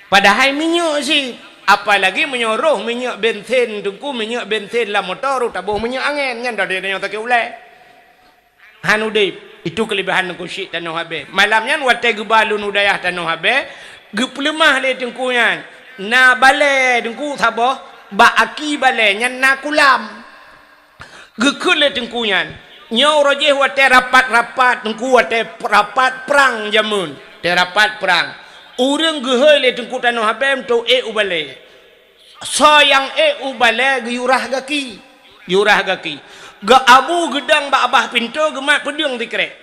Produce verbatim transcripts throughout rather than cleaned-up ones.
Padahai minyeuk cit. Apalagi meunyoe roh minyeuk bensin, Teungku, minyeuk bensin lam moto, roh taboh minyeuk angén, nyan dari tanyoe sakét ulée. Han udeb. Itu keulebihan Teungku Syik Tanoh Abée. Malam nyan watée geuba lôn u dayah Tanoh Abée, geupeuleumah lé Teungku nyan. Na balée Teungku saboh, bak aki balée nyan na kulam. Geukheun lé Teungku nyan, nyoe uroe jih watée rapat-rapat, Teungku, watée rapat prang jameun, watée rapat prang. Ureuëng geuhôi lé Teungku Tanoh Abée meutoh ék u balée. Soe nyang ék u balée geuyue rhah gaki, geuyue rhah gaki. Geu-abu geudong bak babah pintoe geumat peudeueng sikrek.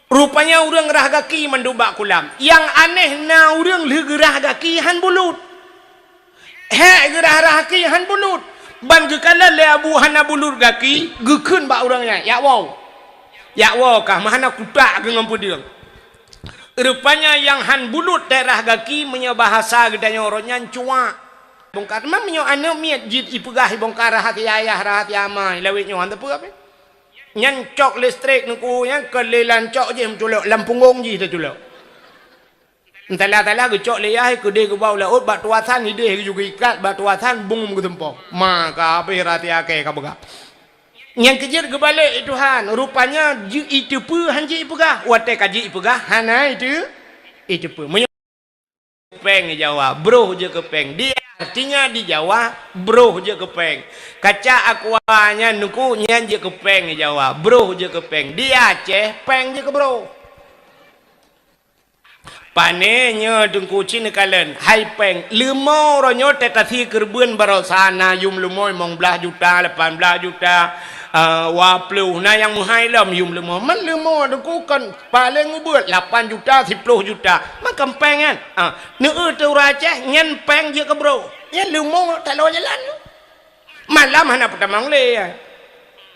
Rupanya ureuëng rhah gaki mandum bak kulam. Nyang aneh na ureuëng lheueh geurhah gaki han bulut. Hék geurhah-rhah gaki han bulut. Ban geukalon lé abu hana bulut gaki, geukheun bak ureuëng nyan, "Jak woe. Jak woe kah, meuhana kutak keuh ngon peudeueng." Rupanya nyang han bulut teuk rhah gaki, meunyoe bahasa geutanyoe uroe nyan cuak. Bongkar, teuma meunyoe aneuëk miet jeuet ipeugah ibongkar rahasia ayah, rahasia ama, ilawét nyoe han teupeue abée. Nyan cok listrik Teungku, nyan keu lé lam cok jih meuculok, lam punggong jih teuculok. Entala-tala geucok lé yah, keudeh geuba u laôt, bak tuasan ideh geuyue geuikat, bak tuasan bung geuseumpoe. Ma ka habéh rahasia kée ka peugah. Nyang keujeuet geubalek Tuhan, rupanya jeuet iteupeue han jeuet ipeugah. Watée ka jeuet ipeugah, hana iteu-, iteupeue. Meunyoe péng di Jawa, broh jeuet keu péng. Di, artinya di Jawa, broh jeuet keu péng. Kaca aqua nyan Teungku, nyan jeuet keu péng di Jawa, broh jeuet keu péng. Di Aceh, péng jeuet keu broh. Pane nyoe Teungku cit neukalon, hai péng. Leumo uroe nyoe teuka sie keureubeuen baroesa na yum leumo limong blaih juta, lapan blaih juta, eh, dua ploh. Na nyang meuhai lom yum leumo. Man leumo Teungku kon paleng ubeuet, lapan juta, siploh juta. Man kon péng nyan. Ah, neueu teuh ureuëng Aceh, nyan péng jeuet keu broh. Nyan leumo taloe jalan. Malam hana peutamong lé.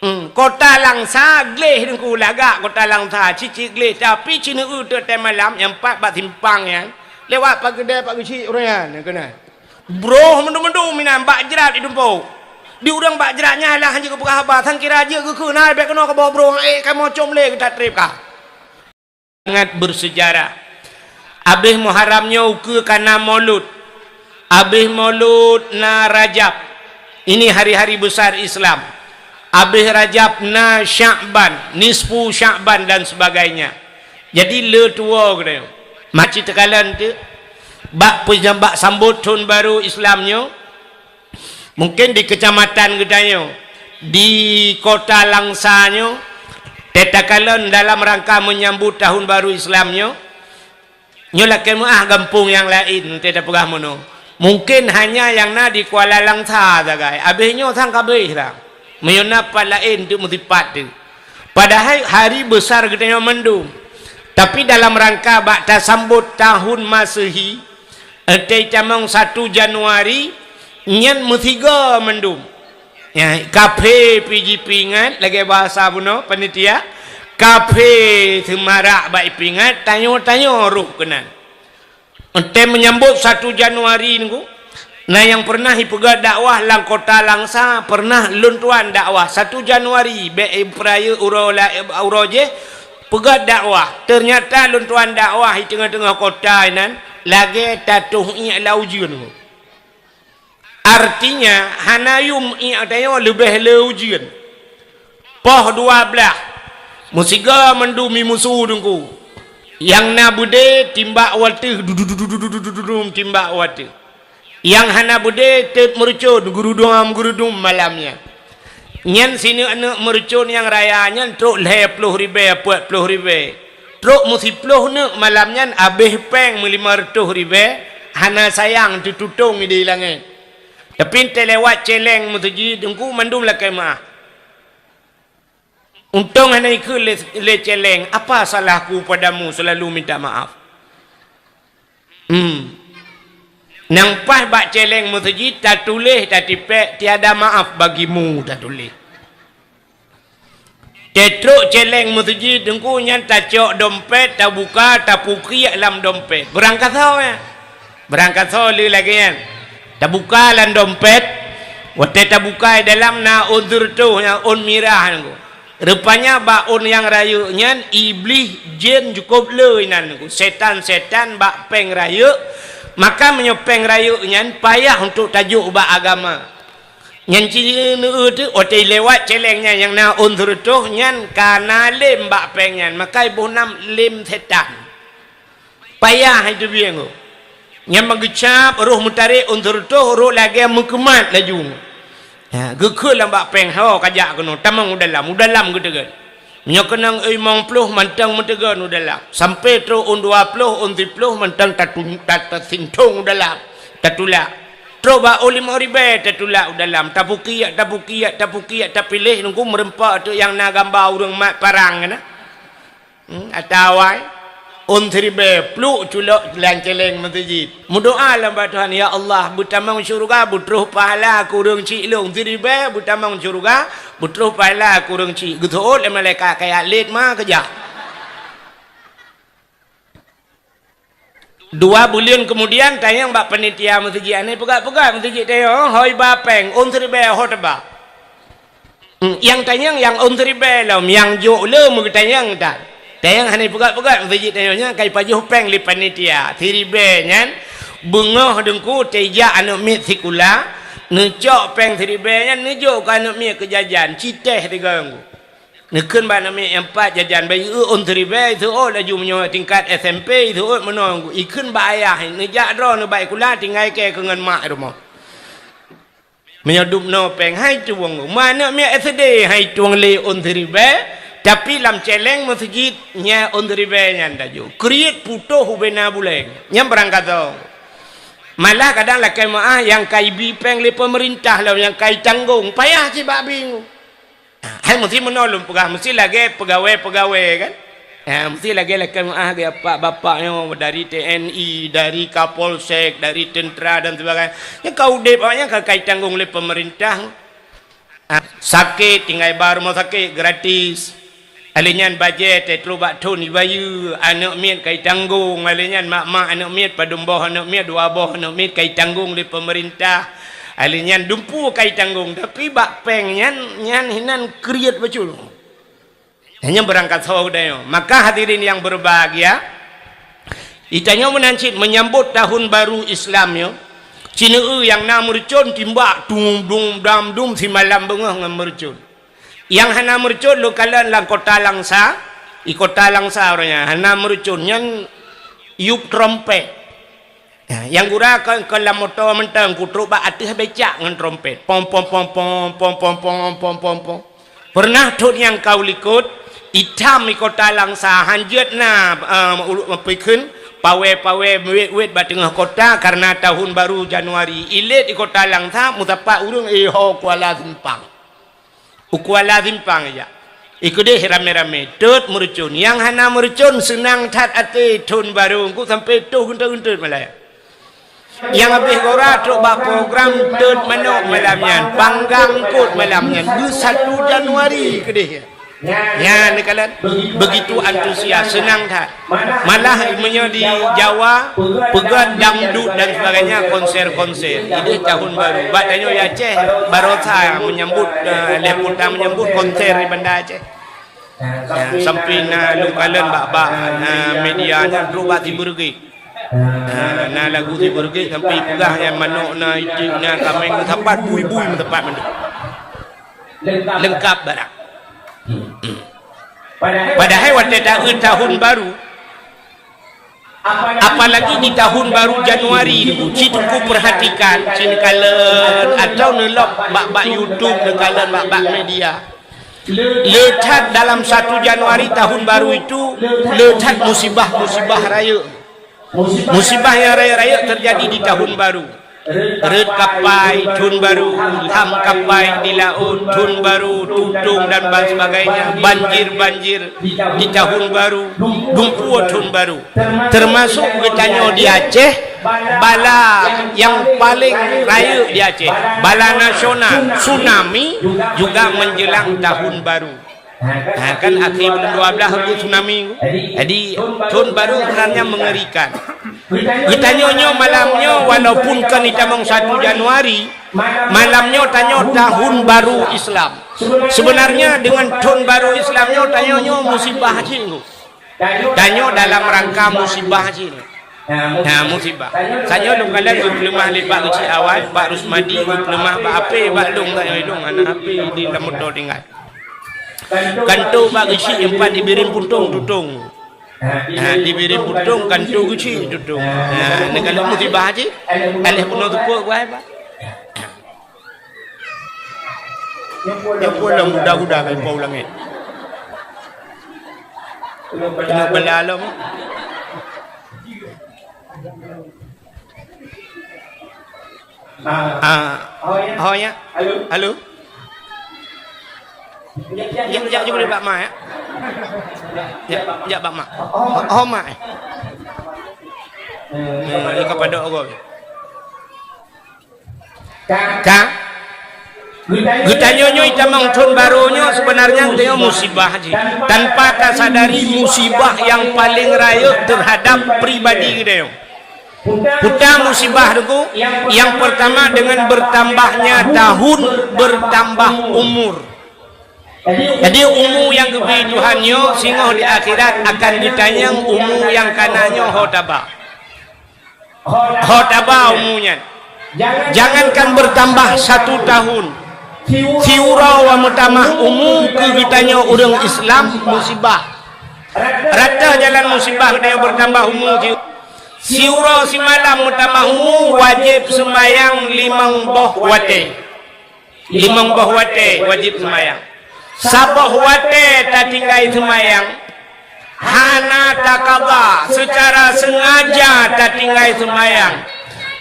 Hmm, Kota Langsa gleh Teungku, lagak Kota Langsa, cit-cit gleh, tapi ci neueu teuh watée malam nyang pat bak simpang nyan, lewat Pak Geudée, Pak Geuchik ureuëng nyan, keunan. Broh mandum-mandum inan bak jrat itumpok. Di ureuëng bak jrat nyan alah han jeuet geupeugah haba, sang kira jeuet geukheun, "Hai, bék keunoe kaboh broh, ék kamoe com lé geutat treb kah." Sangat bersejarah. Abéh Muharram nyoe ukeue ka na Maulud. Abéh Maulud na Rajab. Ini hari-hari besar Islam. Abéh Rajab na Sya'ban, nisfu Sya'ban dan sebagainya. Jadi le tuwoe geutanyoe. Maci teukalon teuh bak peujam-, bak sambot thon baru Islam nyoe. Mungkin di kecamatan geutanyoe, di Kota Langsa nyoe, teuka kalon dalam rangka menyambut tahun baru Islam nyoe, nyoe lakée meuáh gampông nyang laén teuka peugah meunoe. Mungkin hanya nyang na di Kuala Langsa sagai, abéh nyoe sang ka abéh dah. Meunyoe na pat laén teuk meusipat teuh. Padahai hari besar geutanyoe mandum. Tapi dalam rangka bak tasambot tahun Masehi, Watée tamong satu Januari, nyan meusigoe mandum. Ya, kaphé pih jipeuingat, lagée bahasa bunoe panitia, kaphé seumarak bak ipeuingat, tanyoe-tanyoe rôh keunan. Watée meunyambot satu Januari nyoe, na nyang peureunah ipeugah dakwah lam Kota Langsa, peureunah lôn tuan dakwah satu Januari, bék ipeurayeuk uroe la-, uroe jih, peugah dakwah. Teunyata lôn tuan dakwah di teungoh-teungoh kota inan, lagée tatoh iék lam ujeuen. Artinya, hana yum iék tanyoe leubeh le ujeuen. Poh dua blaih, meusigoe mandum i musu Teungku. Nyang na beudé timbak wateuh, dudududududududum timbak wateuh. Nyang hana beudé teuk meurucon, gurudum-gurudum malam nyan. Nyan sineuk-neuk meurucon nyang raya nyan trok lhée ploh ribée, peuet ploh ribée. Trok meusiploh neuk malam nyan abéh péng meulimong reutôh ribée, hana sayang teututong di langét. Tapi teuka lewat céléng meuseujid, Teungku mandum lakée meuáh. Untông hana ikheun lé, lé céléng, "Apa salahku padamu selalu minta maaf?" Hmm. Nyang paih bak céléng meuseujid tatuléh, tatipék, "Tiada maaf bagimu," tatuléh. Teutrok céléng meuseujid Teungku nyan tacok dompét, tabuka, tapukiek lam dompét. Beurangkasoe, ya. Beurangkasoe le lagée nyan. Tabuka lam dompét, watée tabuka di dalam na ôn sireutôh nyan, ôn mirah Teungku. Rupanya bak ôn nyang rayeuk nyan, Iblih jén cukôp le inan Teungku. Sétan-sétan bak péng rayeuk, Maka meunyoe péng rayeuk nyan payah untuk tajok ubak agama. Nyan cit neu teuh watée lewat céléng nyan nyang na ôn sireutôh nyan ka na lém bak péng nyan, maka iboh nam lém setan. Payah hai teubieng. Nyan meugeucab roh meutarek ôn sireutôh roh lagée meukeumat laju. Ha, geukheun lam bak péng ho kajak keunoe tamong u dalam, u dalam geuteugét. Meunyoe keunong limong ploh mantong meuteugét u dalam, sampai trok ôn dua ploh, ôn siploh mantong tatu-, ta-, tasintong u dalam, tatulak. Trok bak ôn limong ribée tatulak u dalam, tapukiek, tapukiek, tapiléh nunggu meureumpok teuk nyang na gamba ureuëng mat parang keunan. Hmm, atawa ôn siribée pluek culok lam céléng meuseujid. Meudoá lam bak Tuhan, "Ya Allah, beutamong syeuruga, beutroh pahala keu ureuëng chik lôn siribée, beutamong syeuruga, beutroh pahala keu ureuëng chik." Geuseuôt lé malaikat kaya lét ma keujah. Dua buleuen keumudian tanyong bak panitia meuseujid, "Anai peugah-peugah meuseujid tanyong, hôi ba péng ôn siribée ho teuba?" Hmm, nyang tanyong nyang ôn siribée lom, nyang jok le meutanyong that. Tanyong hana peugah-peugah meuseujid tanyong nyan kai pajoh péng lé panitia. Siribée nyan beungoh deungku teujak aneuëk miet sikula, neucok péng siribée nyan neujok keu aneuëk miet keu jajan, citéh tiga nggu. Neukheun bak aneuëk miet nyang pat jajan bayeue ôn siribée, iseuôt laju meunyoe tingkat S M P, iseuôt meunoe nggu. Ikheun bak ayah, neujak droe neubaik kula tinggai kée keu ngon mak rumoh. Meunyoe dubnoe péng hai tueng, manök miet S D hai tueng lé ôn siribée, tapi lam céléng meuseujid nyan ôn siribée nyan tajok. Kriet putôh ubena buleng. Nyan beurangkat thong. Malah kadang lakée meuáh nyang kai bi péng lé peumeurintah lom nyang kai tanggong, payah cit bak bingung. Hai meusti meunoe lôn peugah, meusti lagée peugawée-peugawée kan? Ha, meusti lagée lakée meuáh geuh bapak-bapak nyoe dari T N I, dari Kapolsek, dari tentera dan sebagainya. Nyang ka udeb awaknyan ka kai tanggong lé peumeurintah. Ha, sakét tinggai ba rumoh sakét gratis. Alèh nyan bajée teutroh bak thon ibayeue, aneuëk miet kai tanggong. Alèh nyan mak-mak aneuëk miet, padum boh aneuëk miet, dua boh aneuëk miet kai tanggong lé peumeurintah. Alèh nyan dumpeue kai tanggong, tapi bak péng nyan, nyan hinan kriet bacut. Nyan beurangkat soe geutanyoe. Maka hadirin yang berbahagia, geutanyoe meunan cit menyambut tahun baru Islam nyoe, sineue nyang na meureucon timbak dung dum dam dum simalam beungoh ngon meureucon. Nyang hana meureucon lôn kalon lam kota Langsa, di kota Langsa ureuëng nyan hana meureucon nyan yup trompet. Ha, nyang gura kon, kon lam moto mantong, kutrok bak ateueh becak ngon trompet. Pom, pom, pom, pom, pom, pom, pom, pom, pom, pom. Peureunah thon nyang ka u likot, itam di kota Langsa, hanjeuet na, eh, ulu-, peukheun, pawée-pawée, wét-wét bak teungoh kota, kareuna tahun baru Januari. Ilét di kota Langsa, meusapat ureuëng, eh, ho Kuala Simpang. U Kuala Simpang ijak. Ikeudeh ramé-ramé, tot meureucon. Nyang hana meureucon seunang that até thon barô, engku sampoe toh geuntot-geuntot malam. Nyang habéh gora trok bak program tot manok malam nyan, panggang kot malam nyan, beusatu Januari keudeh. Nyan neukalon, begitu antusias, seunang that. Malah meunyoe di Jawa, peugöt dangdut dan sebagainya, konser-konser. Ideh tahun baru. Bak tanyoe di Aceh, barosa menyambut, eh, lhèe puta menyambut konser di Banda Aceh. Ya, sampoe na lôn kalon bak, bak, eh, media nyan trok bak Sibeureuguek. Eh, na lagu Sibeureuguek sampoe peugah nyan manok na, iték na, kaméng na, sapat bui-bui meusapat mandum. Leungkap barang. Padahai watèe taeu tahun baru, apalagi di tahun baru Januari, ci teungku perhatikan, ci neukalon atau neulok bak-bak YouTube, neukalon bak-bak media. Le that dalam satu Januari tahun baru itu, le that musibah-musibah rayeuk. Musibah nyang rayeuk-rayeuk teujadi di tahun baru. Rhöt kapai thon baru, lam kapai di laôt thon baru, tutong dan ban sebagainya, banjir-banjir di tahun baru, dumpeue thon baru. Teumasok geutanyoe di Aceh, bala nyang paleng rayeuk di Aceh, bala nasional, tsunami juga menjelang tahun baru. Ha, kan akhé buleuen dua blaih geujok tsunami. Jadi, thon baru sebenarnya mengerikan. Geutanyoe nyoe malam nyoe, walaupun kon itamong satu Januari, malam nyoe tanyoe tahun baru Islam. Sebenarnya dengan thon baru Islam nyoe, tanyoe nyoe musibah cit nyoe. Tanyoe dalam rangka musibah cit nyoe. Ha, musibah. Tanyoe lôn kalon geupeuleumah lé Pak Geuchik Awai, Pak Rusmadi, geupeuleumah bak Ape, bak lôn, tanyoe lôn hana Ape di lam moto tinggai. Kanto Pak Geuchik nyan pat di Bireuen Putong tutong. Ha, di Bireuen Putong kanto Geuchik tutong. Ha, neukalon musibah cit. Aléh bunoe teupeu kuai, Pak. Nyoe peue lom guda-guda keu po u langét. Keuneuk bala lom. Ah, ho nyan. Halo. Jak, jak jumpa bak mak, ya. Jak, jak bak mak. Ho, ho mak, eh. Eh, ka padok goe. Ka? Geutanyoe nyoe itamong thon barô nyoe seubeunarnya geutanyoe musibah jih. Tanpa tasadari musibah nyang paleng rayeuk teuhadab pribadi geutanyoe. Peue musibah teungku? Nyang peurtama deungon beurtambahnya tahun, beurtambah umur. Jadi umu nyang geubri Tuhan nyoe singoh di akhirat akan geutanyong umu nyang kana nyoe ho taba. Ho taba umu nyan. Jangankan beurtambah satu tahun, siuroe meutamah umu keu geutanyoe ureuëng Islam musibah. Rata jalan musibah geutanyoe beurtambah umu si-, siuroe simalam meutamah umu wajéb seumayang limong boh watée. Limong boh watée wajéb seumayang. Saboh watée tatinggai seumayang, hana takaba, seucara seungaja tatinggai seumayang,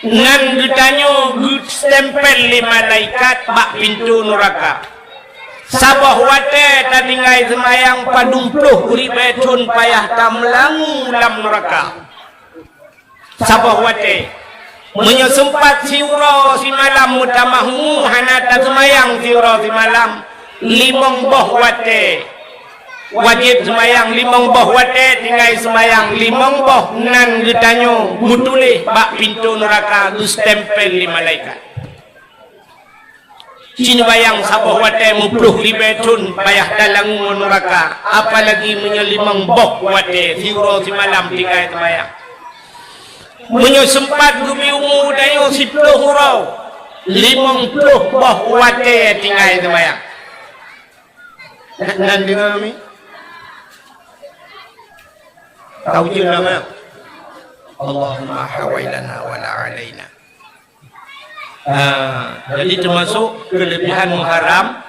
nan geutanyoe geustempel lé malaikat bak pintoe nuraka. Saboh watée tatinggai seumayang padum ploh ribée thon payah tameulangue lam nuraka. Saboh watée. Meunyoe seumpat siuroe simalam meutamah umu hana taseumayang siuroe simalam, limong boh watée wajéb seumayang, limong boh watée tinggai seumayang, limong boh nan geutanyoe meutuléh bak pintoe nuraka geustempel lé malaikat. Ci neubayang saboh watée meuploh ribée thon payah talangue ngon nuraka, apalagi meunyoe limong boh watée siuroe simalam tinggai seumayang. Meunyoe seumpat geubri umu tanyoe siploh uroe, limong ploh boh watée tinggai seumayang. Nan deungoe mi? Ka ujeuen lam, ya? Allahumma hawailana wala alaina. Ah, jadi teumasok keulebihan Muharram,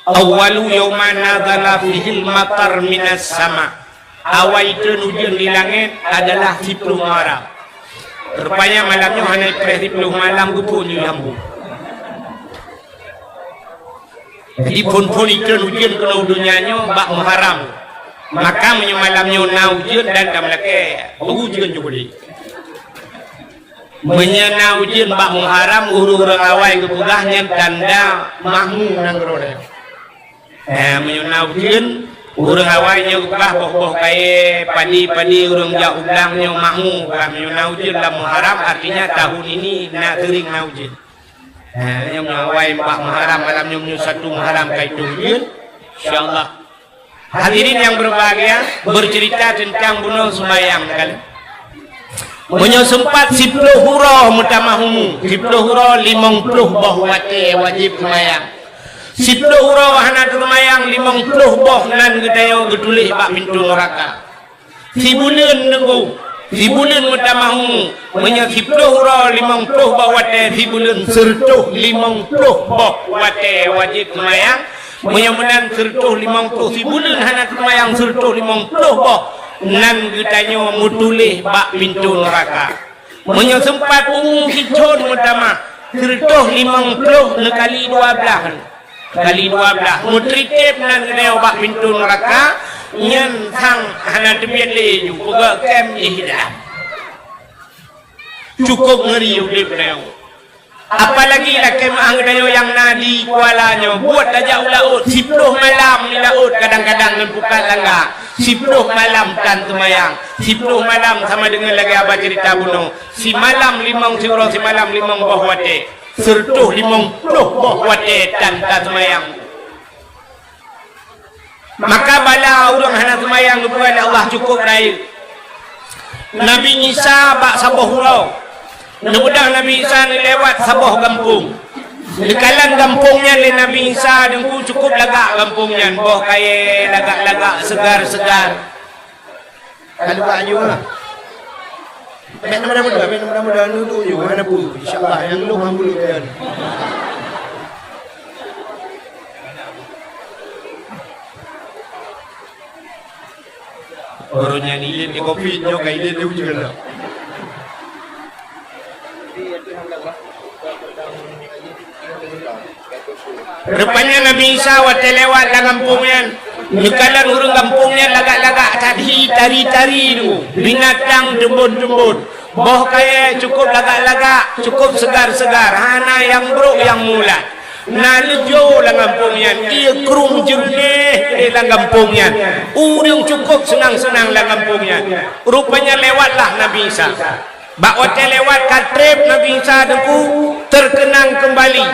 awwalu yauma nazala fihil matar minas sama. Awai teun ujeuen di langét adalah siploh Muharram. Rupanya malam nyoe hana ipreh siploh malam geuphon nyoe jambu. Jadi phon-phon iteun ujeuen keunoe donya nyoe bak Muharram. Maka meunyoe malam nyoe na ujeuen dan ka meulakée, ujeuen jih boleh. Meunyoe na ujeuen bak Muharram, ureuëng-ureuëng awai geupeugah nyan tanda mahmu nanggroe. Eh, meunyoe na ujeuen, ureuëng awai nyoe geupeugah boh-boh kayée, padi-padi ureuëng jak u blang nyoe mahmu. Meunyoe na ujeuen lam Muharram, artinya tahun ini na seuring na ujeuen. Eh, nyoe awai bak Muharram, malam nyoe, nyoe satu Muharram ka itueng ujeuen. Insya Allah. Hadirin yang berbahagia, bercerita tentang bunoe seumayang kan. Meunyoe seumpat siploh uroe meutamah umu, siploh uroe limong ploh boh watée wajéb seumayang. Siploh uroe hana teuseumayang, limong ploh boh nan geutanyoe geutuléh bak pintoe nuraka. Sibuleuen teungku, sibuleuen meutamah umu. Meunyoe siploh uroe limong ploh boh watée sibuleuen, seureutôh limong ploh boh watée wajéb seumayang. Meunyoe meunan seureutôh limong ploh sibuleuen hana teuseumayang, seureutôh limong ploh boh nan geutanyoe meutuléh bak pintoe nuraka. Meunyoe seumpat umu sithon meutamah, seureutôh limong ploh neukali dua blaih. Kali dua blaih, meutriteb nan geutanyoe bak pintoe nuraka, nyan sang hana teubiet lé ju, peugah kem ihda. Cukup ngeri udeb geutanyoe. Apalagi lakée meuah geutanyoe nyang na di Kuala nyoe, buet tajak u laôt, siploh malam di laôt, kadang-kadang ngon pukat langga, siploh malam tan seumayang, siploh malam sama deungon lagée haba ceurita bunoe, simalam limong siuroe, simalam limong boh watée. Seureutôh limong ploh boh watée tan taseumayang. Maka bala ureuëng hana seumayang geupeugah lé Allah cukup rayeuk. Nabi Isa bak saboh uroe. Neubeudôh Nabi Isa neulewat saboh gampông. Neukalon gampông nyan lé Nabi Isa, Teungku, cukup lagak gampông nyan, boh kayèe lagak-lagak, seugar-seugar. Ka lewat aju, ha. Bèk na muda-muda, bèk na muda-muda, neuduek ju, hana peue. Insya Allah, nyang lôn hana peue lôn. Ureueng nyan idéh di covid, nyoe ka idéh di ujeuen lom. Rupanya Nabi Isa watèe lewat lam gampông nyan, neukalon ureueng gampông nyan lagak-lagak that hi tari-tari tu, binatang teumbon-teumbon. Boh kayèe cukup lagak-lagak, cukup seugar-seugar, hana nyang brôk nyang mulat. Na leujo lam gampông nyan, ié krueng jeureunéh lam gampông nyan. Ureueng cukup seunang-seunang lam gampông nyan. Rupanya lewatlah Nabi Isa. Bak watèe lewat ka trép Nabi Isa, Teungku, terkenang kembali.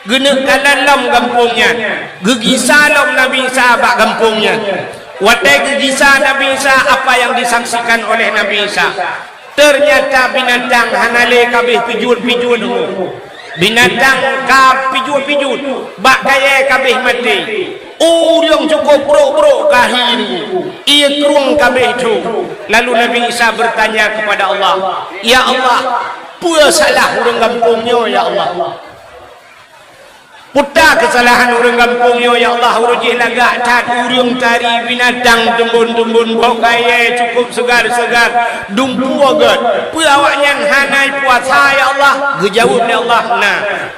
Geuneuk kalon lom gampông nyan. Geugisa lom Nabi Isa bak gampông nyan. Watèe geugisa Nabi Isa, apa yang disaksikan oleh Nabi Isa? Ternyata binatang hana lé, ka abéh pijuet-pijuet. Binatang ka pijuet-pijuet, bak kayèe ka abéh maté. Ureueng cukup brôk-brôk ka hi, ié krueng ka abéh tho. Lalu Nabi Isa bertanya kepada Allah, "Ya Allah, peue salah ureueng gampông nyoe, ya Allah?" Peue keusalahan ureueng gampông nyoe, ya Allah, ureueng jih lagak that, ureueng tari, binatang teumbon-teumbon, boh kayèe cukup seugar-seugar, dumpeue gèt. Peue awaknyan hana puasa, ya Allah? Geujaweueb lé Allah, "Na."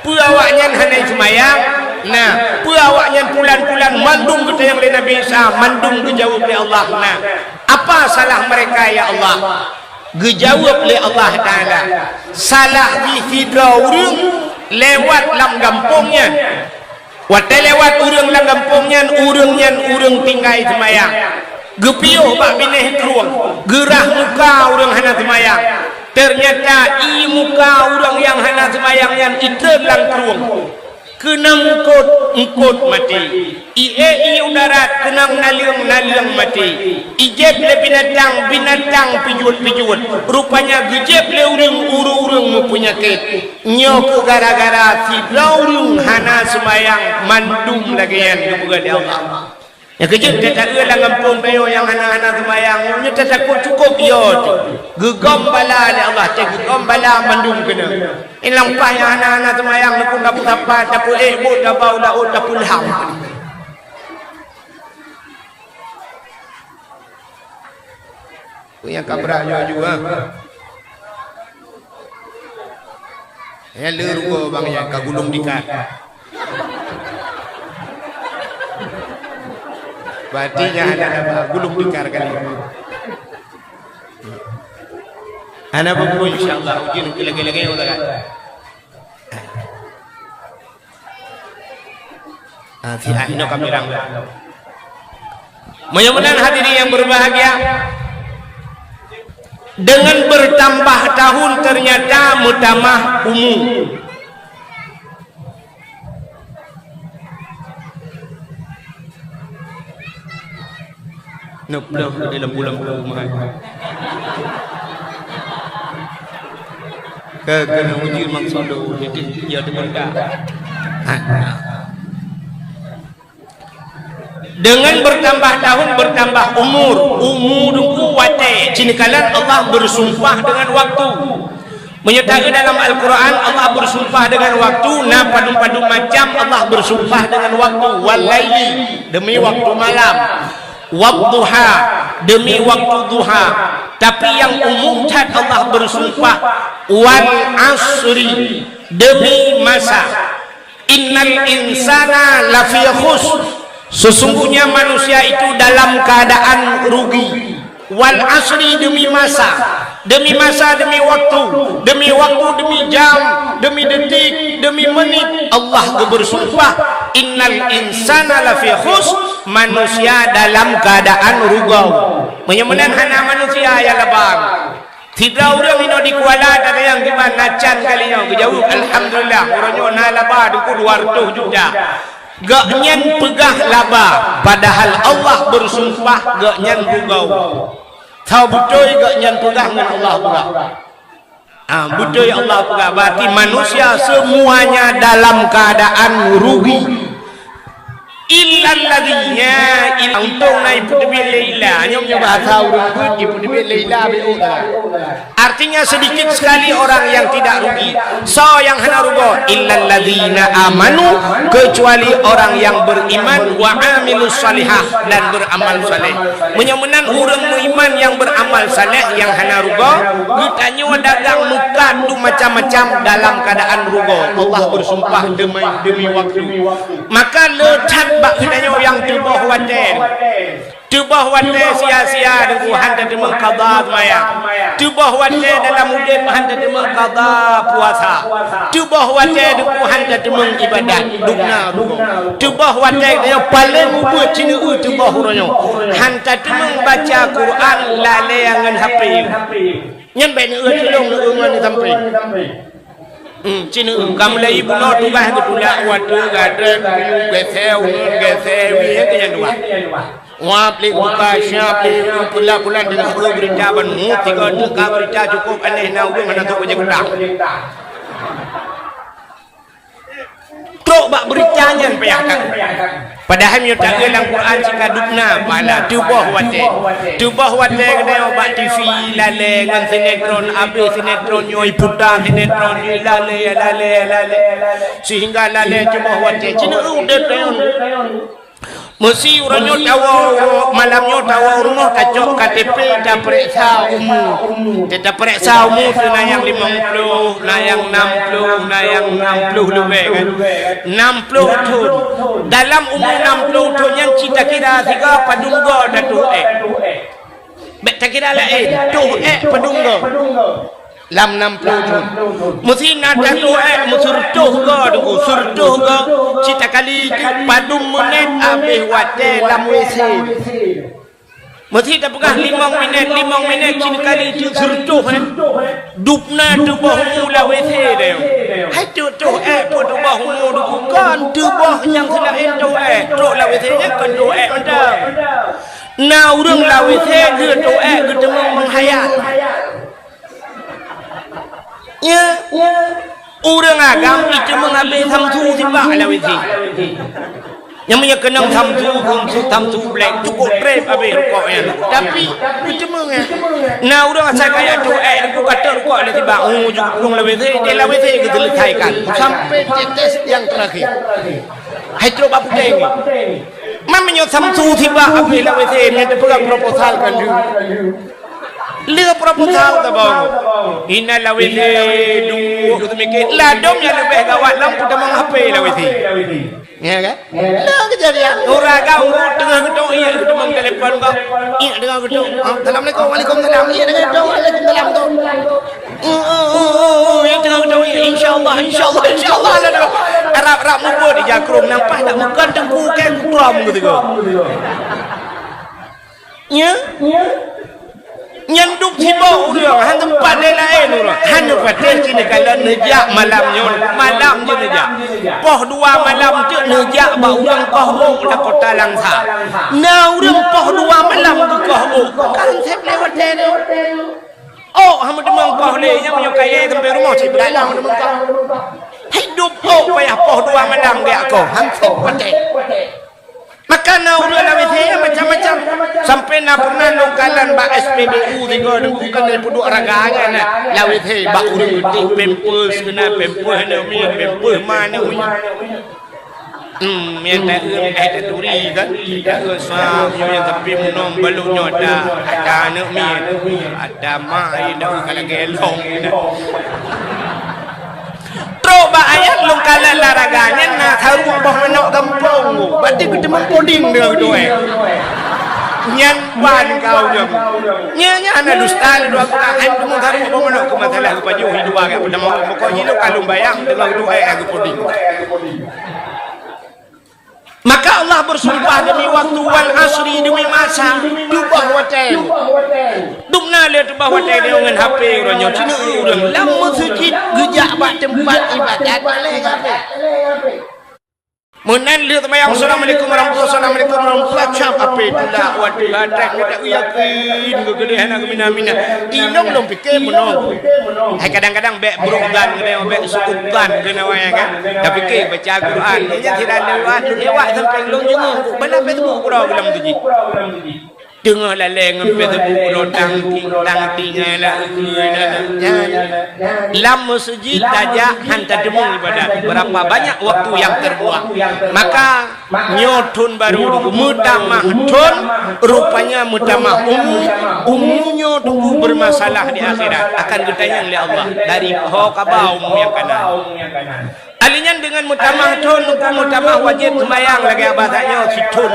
Peue awaknyan hana seumayang? Na. Peue awaknyan pulan-pulan, mandum geutanyong lé Nabi Isa, mandum geujaweueb lé Allah, "Na." Apa salah mereka, ya Allah? Geujaweueb lé Allah Taala, salah jih sidroe ureueng lewat lam gampông nyan. Watèe lewat ureueng lam gampông nyan, ureueng nyan ureueng tinggai seumayang. Geupiôh bak binéh krueng, geurah muka ureueng hana seumayang. Ternyata ié muka ureueng nyang hana seumayang nyan itreun lam krueng. Keunong eungkôt, eungkôt maté. Ié, ié u darat, keunong naleueng, naleueng maté. Ijép lé binatang, binatang pijuet-pijuet. Rupanya geujép lé ureueng, ureueng-ureueng meupeunyakét. Nyoe keuh gara-gara sidroe ureueng hana seumayang, mandum lagèe nyan geupeugah lé Allah. Nyang keujeuet, tataeu lam gampông tanyoe nyang hana-hana seumayang, nyoe tatakot cukôp yo teuh. Geugom bala lé Allah, teuh geugom bala mandum keuneuk. Ilang paih nyang hana-hana seumayang, neukun tapeu sapa, tapeu ék bot, tabau laôt, tapeulham. Peue nyang ka brat nyoe aju, ha? Nyan le rugoe bang nyan ka gulong tikar. Berarti nyan hana laba, gulong tikar kali. Hana peue-peue, insya Allah, ujeuen lagèe-lagèe nyoe kan. Ah, si ah, inoe kami rang. Meunyoe meunan hadirin yang berbahagia, dengan bertambah tahun ternyata meutamah umu. Neuploh di lampu-lampu meuhan. Ke, ke na uji maksud tu, jadi ya teman ka. Dengan bertambah tahun, bertambah umur. Umu dungku watèe. Cinakalon Allah bersumpah dengan waktu. Meunyoe taeu dalam Al-Quran, Allah bersumpah dengan waktu, na padum-padum macam Allah bersumpah dengan waktu. Wal laili, demi waktu malam. Wadduha, demi waktu duha. Tapi yang umum that Allah bersumpah, wal asri, demi masa. Innal insana lafi khusr. Sesungguhnya manusia itu dalam keadaan rugi. Wal asri, demi masa. Demi masa, demi waktu. Demi waktu, demi jam, demi detik, demi menit. Allah geubersumpah, innal insana lafi khusr, manusia dalam keadaan rugau. Meunyoe meunan hana manusia nyang laba. Sidroe ureueng inoe di Kuala, tatanyong kiban na can kali nyoe, geujaweueb, "Alhamdulillah, uroe nyoe na laba dungku dua ratus juta." Gobnyan peugah laba, padahal Allah bersumpah gobnyan rugau. Oh, beutôi gobnyan peugah ngon Allah peugah. Ah, beutôi Allah peugah, berarti manusia semuanya dalam keadaan rugi. Illalladzina, il-, untông na ipeuteubiet lé illa. Nyoe meunyoe bahasa ureueng beuet, ipeuteubiet lé illa, B O. Artinya, sedikit sekali orang yang tidak rugi. Soe nyang hana rugoe? Illalladzina amanu, kecuali orang yang beriman, wa amilus salihah, dan beramal saleh. Meunyoe meunan ureueng meuiman nyang beramal saleh nyang hana rugoe, geutanyoe dagang meukat dum macam-macam dalam keadaan rugoe. Allah bersumpah demi, demi waktu. Maka le that bak geutanyoe nyang teuboh watée. Teuboh watée sia-sia deungon han tateumeung qada seumayang. Teuboh watée dalam udeb han tateumeung qada puasa. Teuboh watée deungon han tateumeung ibadat, dubna rugoe. Teuboh watée geutanyoe paleng ubeuet cineue teuboh uroe nyoe. Han tateumeung baca Quran, lalée ngon H P. Nyan bék neueu tulông neueu ngon sampé. Hmm, cineue, ka mulai bunoe tugaih geutulak, watée gadreng, geuseu, geuseu, wie, keu nyan tugaih. Wah, plik buka, siap, plik, pula-pula di lambung berita ban mu, tiga teuka berita cukup aneh, na ureueng hana sok bajée kutang. Trok bak berita nyan payah that. Padahai meunyoe taeu lam Quran cit ka dubna pahala, teuboh watée. Teuboh watée geutanyoe bak T V lalée ngon sinetron, abéh sinetron nyoe iputa sinetron nyoe lalée, lalée, lalée. Sehingga lalée teuboh watée. Cineue udeb tanyoe. Meusi uroe nyoe tawoe, malam nyoe tawoe rumoh, tacok K T P, tapeuriksa umu. Tapeuriksa umu teuh na nyang limong ploh, na nyang nam ploh, na nyang nam ploh leubeh kan. Nam ploh thon. Dalam umu nam ploh thon nyan cit takira siga padum goe tatuh ék. Bék takira laén, tuh ék padum goe. Lam nam ploh thon. Meusi na tatuh ék meuseureutoh goe, Teungku, seureutoh goe, cit takali teuk padum minét abéh watée lam W C. Meusi tapeugah limong minét, limong minét cit takali teuk seureutoh, eh. Dubna teuboh umu lam W C deh. Hai tuh, tuh ék peue teuboh umu, Teungku, kon teuboh nyang seulaén tuh ék. Trok lam W C nyan kon tuh ék mantong. Na ureueng lam W C geutuh ék geuteumeung meuhayat. Nya, ureueng agam iteumeung abéh samsu sibak lam W C. Nyang meunyoe keunong samsu, samsu, samsu black, cukup trép abéh rukok nyan. Tapi, iteumeung nyan. Na ureueng asai kaya tuh ék, Teungku, ka trép rukok lé sibak, oh, jeuet ureueng lam W C, di lam W C geuseuleusaikan. Sampai tetes nyang terakhir. Hai trok bak puténg. Man meunyoe samsu sibak abéh lam W C, nyan teupeugah proposal ka lheueh. Lheueh proposal tabang. Inan lam W C duek, seumiké. Ladom nyang leubeh gawat lom peutamong H P lam W C. Ya kan? Lah kejadian. Ureueng agam teungoh geutok, iya geutamong telepon kok. Iya teungoh geutok. Ah, assalamualaikum, waalaikumsalam. Iya teungoh geutok, waalaikumsalam tu. Oh, oh, oh, oh, oh, ya teungoh geutok, iya. Insyaallah, insyaallah, insyaallah. Arab-arab mubuet di jakrong nampak tak bukan Teungku kan kutrom gitu kok. Nya? Nyan duek sibok ureueng, han teumpat lé laén ureueng. Han neupatéh cit neukalon neujak malam nyoe, malam jeuet neujak. Poh dua malam teuk neujak bak ureueng koh ôk lam kota Langsa. Na ureueng poh dua malam geukoh ôk, kan sép lé watée nyoe. Ôk han meuteumé koh lé, nyang meunyoe kayée sampai rumoh cit brat lam meuteumé koh. Hidup ôk payah poh dua malam geujak koh, han sép watée. Maka na ureueng lam W C macam-macam. Sampai na pernah lôn kalon bak S P B U tiga nunggu kan dari puduk raga nyan na. Lam W C bak ureueng geutik pampers keunan, pampers aneuk miet, pampers ma aneuk miet. Hmm, nyang taeu, eh, taturi kan. Taeu sa, nyoe nyang tapi meunong balok nyoe ada, ada aneuk miet. Ada mak, eh, dah bukan lagi elok. Trok bak ayat lôn kalon lam raga nyan na saruek boh manok gampông. Berarti geuteumeung puding deungon geutu'ék. Nyan ban kau nyoe. Nyan, nyan hana dusta lé dua guna. Hai teumong saruek boh manok keu masalah geupajoh hi dua gak peutamong. Pokok jih lôn kalon bayang deungon geutu'ék lagée puding. Maka Allah bersumpah demi waktu, wal asri, demi masa, teuboh watée. Dubna lé teuboh watée deungon H P uroe nyoe, cineuk ureueng lam meuseujid geujak bak teumpat ibadat lé H P. Meunan lheueh seumayang, "Assalamualaikum warahmatullahi, assalamualaikum warahmatullahi," cap apé tulak, waduh, adak gata yakin geuh keudeh hana geumina-mina. Inong lôn pike meunoe. Hai kadang-kadang bèk brok gan keunoe, bèk su'udzan keunoe, ya kan? Tapike baca Quran. Nyan sira lewat, lewat sampai lôn jenguk. Bala Facebook keudroe geulam tu jih. Teungoh lalé ngon Facebook uroe tang ting, tang ting, nyan. Lam meuseujid tajak han tateumé ibadat. Berapa banyak waktu yang terbuang. Maka nyoe thon baru, meutamah thon, rupanya meutamah umu, umu nyoe teungku bermasalah di akhirat. Akan geutanyong lé Allah, dari ho ka ba umu nyang kana. Ahli nyan deungon meutamah thon, meutamah wajéb seumayang lagèe abah tanyoe sithon.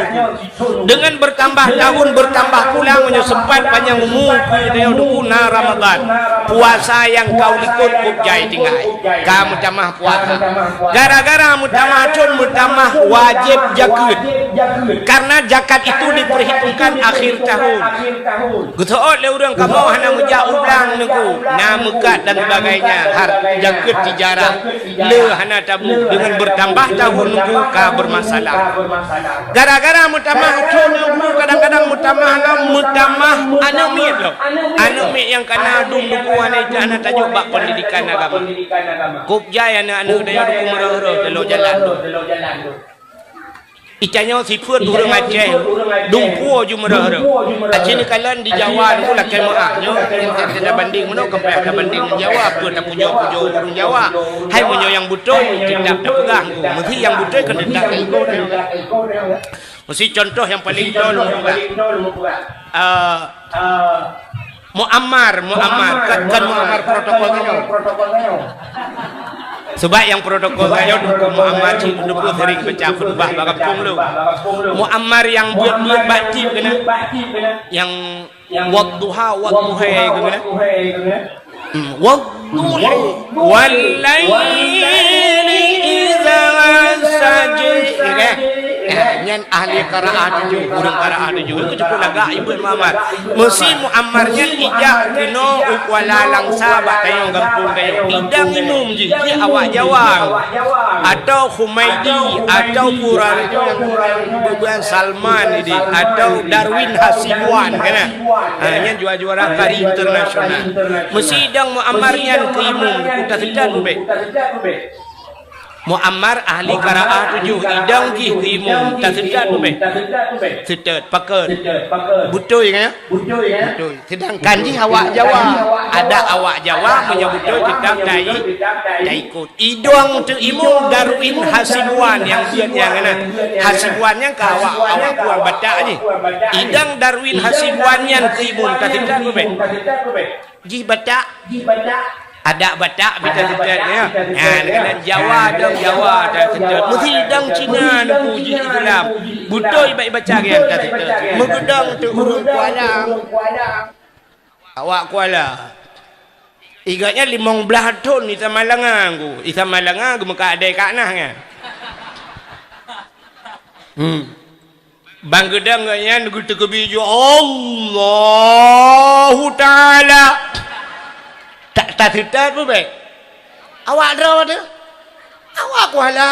Deungon bertambah tahun, bertambah pulang, meunyoe sempat panjang umu, keu na Ramadan. Puasa nyang ka u likot kôp jai tinggai. Ka meutamah puasa. Gara-gara meutamah thon, meutamah wajéb jakeuet. Karena zakat itu diperhitungkan akhir tahun. Geuseuôt lé ureueng kamoe hana meujak u blang teungku, na meukat dan sebagainya, har-, jakeuet tijarah, le hana tabu, deungon bertambah tahun teungku ka bermasalah. Gara-gara meutamah thon teungku, kadang-kadang meutamah na meutamah aneuk miet lom. Aneuk miet nyang kana dum teungku hana ijazah, hana tajok bak pendidikan agama. Kôp jai aneuk-aneuk dayah teungku meureuh-reuh teulo jalan tu. Itanyoe sifeuet ureueng Aceh, dumpeue ju meureuh-reuh. Aci neukalon di Jawa nyoe lakèe meu'ah. Nyoe tabandeng meunoe, ka payah tabandeng ngon Jawa, peue tapujoe-pujoe ureueng Jawa. Hai meunyoe nyang beutôi, teutap tapeugah ngon. Meusi nyang beutôi kan teutap tapeugah. Meusi contoh nyang paleng tol, eh, Muammar, Muammar, kan, kan Muammar protokol tanyoe. Sebab nyang protokol tanyoe Teungku Muammar cit Teungku sering baca khutbah bak gampông lôn. Muammar nyang buet-buet bak tip keunan. Nyang wadduha, wadduha keunan. Hmm, wadduha, wal laili idza sajja. Ya kan? Nah, nyan ahli qiraah tujoh, ureueng qiraah tujoh. Itu cukup lagak ibu Muammar. Meusi Muammar nyan ijak keunoe u Kuala Langsa bak tanyoe gampông tanyoe. Idang imum jih, jih awak Jawa. Atau Humaidi, atau Quran, bukan Salman ini, atau Darwin Hasibuan, kan? Ha, nyan juara-juara kari internasional. Meusi idang Muammar nyan keu imum, taseutôt ubé. Muammar ahli qiraah tujoh, idang jih keu imum, taseutôt ubé. Seutôt, pakon. Beutôi kan? Beutôi. Seudangkan jih awak Jawa, adak awak Jawa meunyoe beutôi teutap tai-, taikot. Idang teuk imum Darwin Hasibuan nyang buet nyang na. Hasibuan nyan ka awak, awak puang Batak jih. Idang Darwin Hasibuan nyan keu imum, taseutôt ubé. Jih Batak. Adak Batak pih taseutôt, ya. Nyan, kadang Jawa, dong Jawa taseutôt. Meusi dong Cina Teungku jih Islam. Beutôi bak baca nyan taseutôt. Meugeudong teuk ureueng Kuala. Awak Kuala. Igoe nyan limong blaih thon di Samalanga Teungku. Di Samalanga geumeukat adé ka na nyan. Hmm. Ban geudong gobnyan geuteukeubi ju Allahu Ta'ala. Ta-, taseutôt peue bèk? Awak droe teuh? Awak Kuala.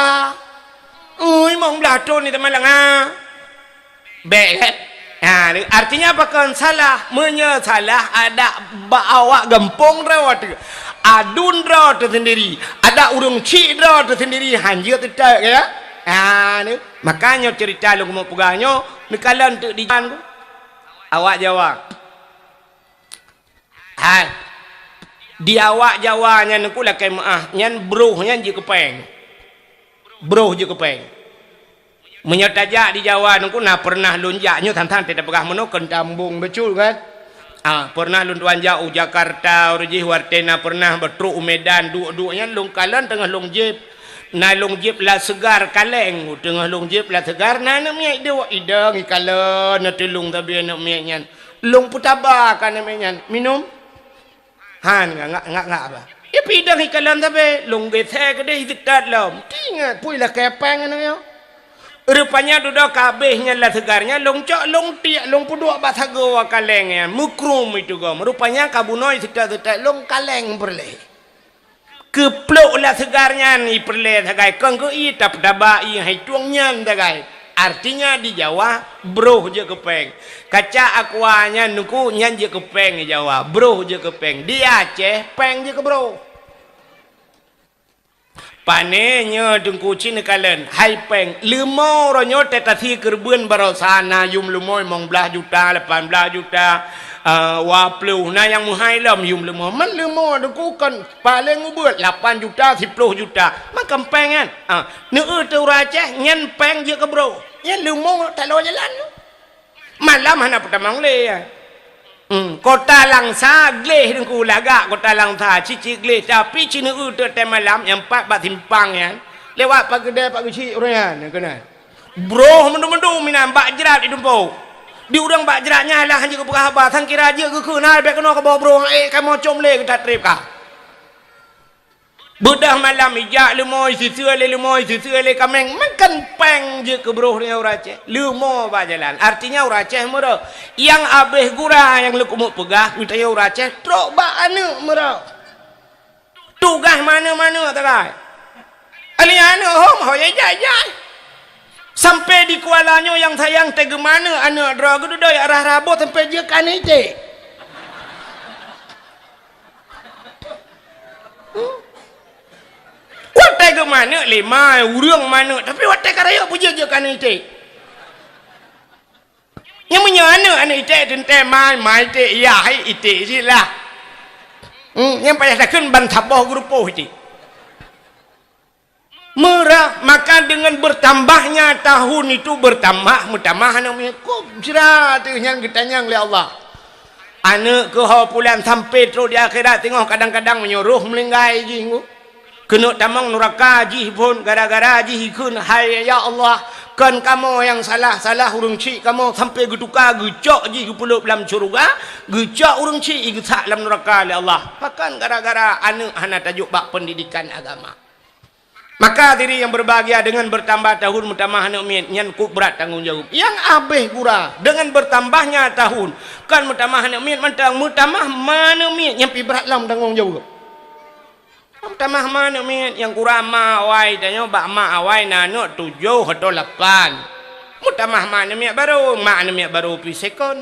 Ui, limong blaih thon di Samalanga. Bèk, kan? Ha, artinya apa kon salah? Meunyoe salah, adak bak awak gampông droe teuh. Aduen droe teuh sendiri. Adak ureueng chik droe teuh sendiri. Hanjeuet teutôt, ya? Ha, ni. Maka nyoe ceurita lôn keumeung peugah nyoe, neukalon teuk di Jawa. Awak Jawa. Hai. Di awak Jawa nyan Teungku lakèe meu'ah, nyan broh nyan jeuet keu pèng. Broh jeuet keu pèng. Meunyoe tajak di Jawa Teungku na pernah lôn jak, nyoe than-than teupeugah meunoe kon tambong beutôi kan. Ah, pernah lôn tuan jak u Jakarta, ureueng jih watèe na pernah beutrok u Medan, duek-duek nyan lôn kalon teungoh lôn jieb. Na lôn jieb lam seugar kaleng, teungoh lôn jieb lam seugar na aneuk miet duek, idong ikalon, na tulông sabe aneuk miet nyan. Lôn peutaba keu aneuk miet nyan, minum. Han, ngak, ngak, ngak, ngak apa? Ipidong ikalon sabe, lôn geusé keudeh iseutôt lom. Teuingat, pui lakèe pèng aneuk nyoe. Rupanya dudoe ka abéh nyan lam seugar nyan, lôn cok, lôn tiek, lôn peuduek bak sagoe kaleng nyan, meukrum itu gom. Rupanya ka bunoe iseutôt-seutôt lôn kaleng peureulèe. Keuplôk lam seugar nyan ipeureulée sagai, kon keu ie tap-, taba ie hai tueng nyan sagai. Artinya di Jawa, broh jeuet keu péng. Kaca aqua nyan Teungku, nyan jeuet keu péng di Jawa, broh jeuet keu péng. Di Aceh, péng jeuet keu broh. Pane nyoe Teungku cit neukalon, hai péng. Leumo uroe nyoe teuka sie keureubeuen baroesa na yum leumo limong blaih juta, lapan blaih juta, eh, dua ploh. Na nyang meuhai lom yum leumo. Man leumo Teungku kon paleng ubeuet lapan juta, siploh juta. Man kon péng nyan. Ah, neueu teuh ureueng Aceh, nyan péng jeuet keu broh. Nyan leumo taloe jalan. Malam hana peutamong lé, ya. Hmm, Kota Langsa gleh Teungku, lagak Kota Langsa, cicik gleh, tapi ci neueu teuk malam nyang pat bak simpang nyan, lewat Pak Geudée, Pak Geuchik ureueng nyan keunan. Broh mandum-mandum inan bak jrat itumpôk. Di ureueng bak jrat nyan lah hanjeuet geupeugah haba, sang kira jeuet geukheun, hai, bék keunoe kaboh broh, eh, kamoe com lé geutat treb kah. Beudôh malam ijak leumo, isiseu lé leumo, isiseu lé kaméng, man kon péng jeuet keu broh nyan ureueng Aceh. Leumo bak jalan. Artinya ureueng Aceh meurok. Nyang abéh gura nyang leukumeuk peugah, geutanyoe ureueng Aceh trok bak aneuk meurok. Tugaih maneuk-maneuk tagai. Alèh aneuk hom ho jai-jai. Sampai di Kuala nyoe nyang sayang teuh geumaneuk aneuk droe geududoe rah-rah boh sampai jeuet keu aneuk iték. Hmm? Watèe geumaneuk lé ma, ureueng maneuk, tapi watèe ka rayeuk peujeuet-jeuet keu aneuk iték. Nyang meunyoe aneuk, aneuk iték teuntèe ma, ma iték, yah iték cit lah. Hmm, nyang payah takheun ban saboh geurupoh iték. Meurah, maka dengan bertambahnya tahun itu bertambah, meutamah aneuk miet. Kok jra teuh nyan geutanyong lé Allah. Aneuk keuh ho pulan sampai trok di akhirat teungoh kadang-kadang meunyoe roh meuninggai jih ngu. Keuneuk tamong nuraka jih phon gara-gara jih ikheun, "Hai ya Allah, kon kamoe nyang salah, salah ureueng chik kamoe sampai geutuka geucok jih geupeuleueb lam syeuruga, geucok ureueng chik igeusak lam nuraka lé Allah." Pakon gara-gara aneuk hana tajok bak pendidikan agama. Maka hadirin yang berbahagia, dengan bertambah tahun meutamah aneuk miet, nyan kok brat tanggong jaweueb. Nyang abéh gura, dengan bertambahnya tahun, kon meutamah aneuk miet mantong, meutamah ma aneuk miet, nyan pi brat lom tanggong jaweueb. Meutamah ma aneuk miet, nyang gura ma awai tanyoe, bak ma awai na aneuk tujoh atau lapan. Meutamah ma aneuk miet barô, ma aneuk miet barô pi sekon.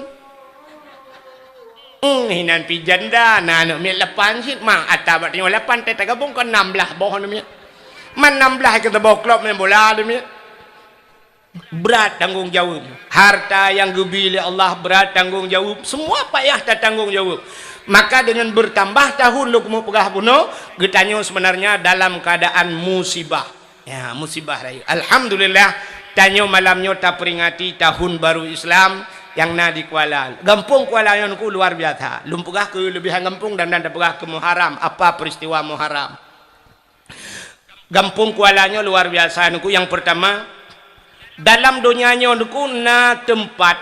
Hmm, hinan pi janda, na aneuk miet lapan cit, ma ata bak tanyoe lapan, teuh tagabong kon nam blaih boh aneuk miet. Man nam blaih keu saboh klub main bola aneuk miet. Brat tanggong jaweueb. Harta nyang geubi lé Allah brat tanggong jaweueb. Semua payah tatanggong jaweueb. Maka dengan bertambah tahun lôn keumeung peugah bunoe, geutanyoe sebenarnya dalam keadaan musibah. Ya, musibah rayeuk. Alhamdulillah, tanyoe malam nyoe taperingati tahun baru Islam nyang na di Kuala. Gampông Kuala nyoe Teungku luar biasa. Lôn peugah keu lebihan gampông dan, dan tapeugah keu Muharram, apa peristiwa Muharram. Gampông Kuala nyoe luar biasa Teungku. Yang pertama, dalam donya nyoe Teungku na teumpat,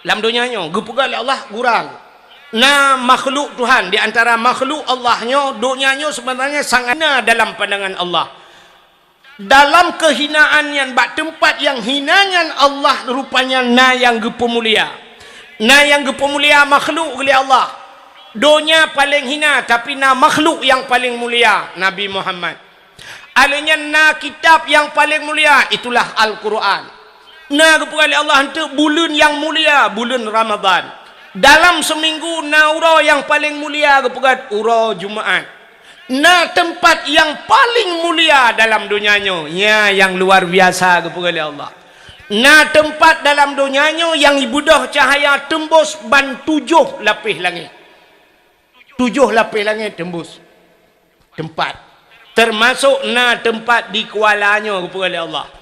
lam donya nyoe geupeugah lé Allah gurang. Na makhluk Tuhan, di antara makhluk Allah nyoe, donya nyoe sebenarnya sangat hina dalam pandangan Allah. Dalam kehinaan nyan, bak teumpat nyang hina nyan Allah rupanya na nyang geupeumulia. Na nyang geupeumulia makhluk lé Allah. Donya paleng hina, tapi na makhluk nyang paleng mulia, Nabi Muhammad. Alèh nyan na kitab nyang paleng mulia, itulah Al-Qur'an. Na geupeugah lé Allah eunteuk buleuen nyang mulia, buleuen Ramadhan. Dalam seuminggu na uroe nyang paleng mulia geupeugah uroe Jumaat. Na teumpat nyang paleng mulia dalam donya nyoe, nya nyang luar biasa geupeugah lé Allah. Na teumpat dalam donya nyoe nyang ibeudôh cahaya teumbôs ban tujoh lapéh langét. Tujoh lapéh langét teumbôs teumpat. Teumasok na teumpat di Kuala nyoe geupeugah lé Allah.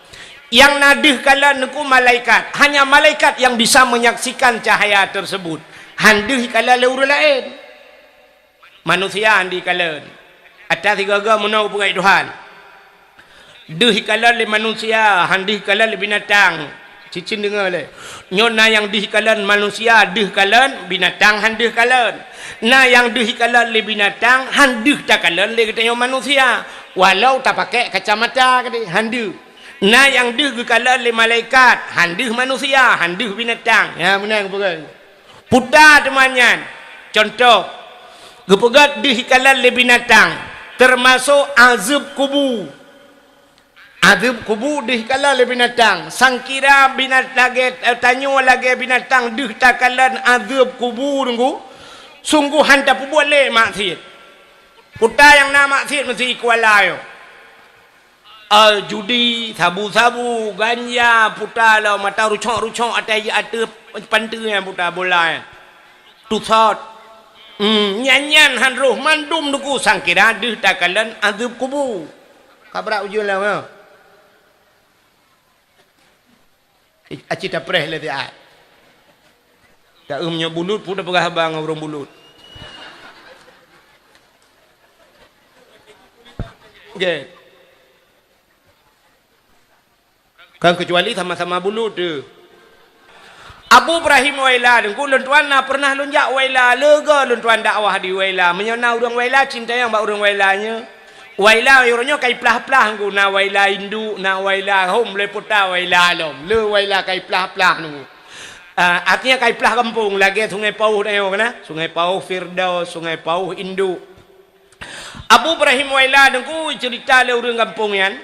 Nyang na deuh kalon Teungku malaikat. Hanya malaikat nyang bisa menyaksikan cahaya tersebut. Han deuh ikalon lé ureueng laén. Manusia han deuh ikalon. Ata sigoe-goe meunoe geupeugah Tuhan. Deuh ikalon lé manusia, han deuh ikalon lé binatang. Cicin deungoe lé. Nyoe na nyang deuh ikalon manusia, deuh kalon, binatang han deuh kalon. Na nyang deuh ikalon lé binatang, han deuh takalon lé geutanyoe manusia. Walau tapakék kacamata keudéh, han deuh. Na nyang deuh geukalon lé malaikat, han deuh manusia, han deuh binatang. Ya, meunan geupeugah. Puta teuma nyan. Contoh, geupeugah deuh ikalon lé binatang. Teumasok azeueb kubu. Azeueb kubu deuh kalon lé binatang. Sangkira binat-, lagée, eh, tanyoe lagée binatang deuh takalon azeueb kubu nunggu, sunggoh han tapeubuet lé maksiet. Peue nyang na maksiet meusi kuala nyoe. Eh, judi, sabu-sabu, ganja, peue lom, mata rucok-rucok ateueh, ateueh panteue nyan peue, bola nyan. Tusot. Hmm, nyan-nyan han roh mandum nunggu sangkira deuh takalon azeueb kubu. Ka brat ujeuen lom, ya. Aci tapreh lé siat. Taeu meunyoe bulut, peue tapeugah haba ngon ureuëng bulut. Oke. Kan keucuali sama-sama bulut tu. Abu Ibrahim Waila, Teungku, lôn tuan na pernah lôn jak Waila, lega lôn tuan dakwah di Waila. Meunyoe na ureuëng Waila, cintayang bak ureuëng Waila nyoe. Waila uroe nyoe ka iplah-plah nunggu, na Waila induk, na Waila hom, lé puta Waila lom. Le Waila ka iplah-plah nunggu. Ah, artinya ka iplah gampông, lagée Sungai Pauh tanyoe keunan. Sungai Pauh Firdaus, Sungai Pauh Induk. Abu Ibrahim Waila Teungku cerita lé ureuëng gampông nyan.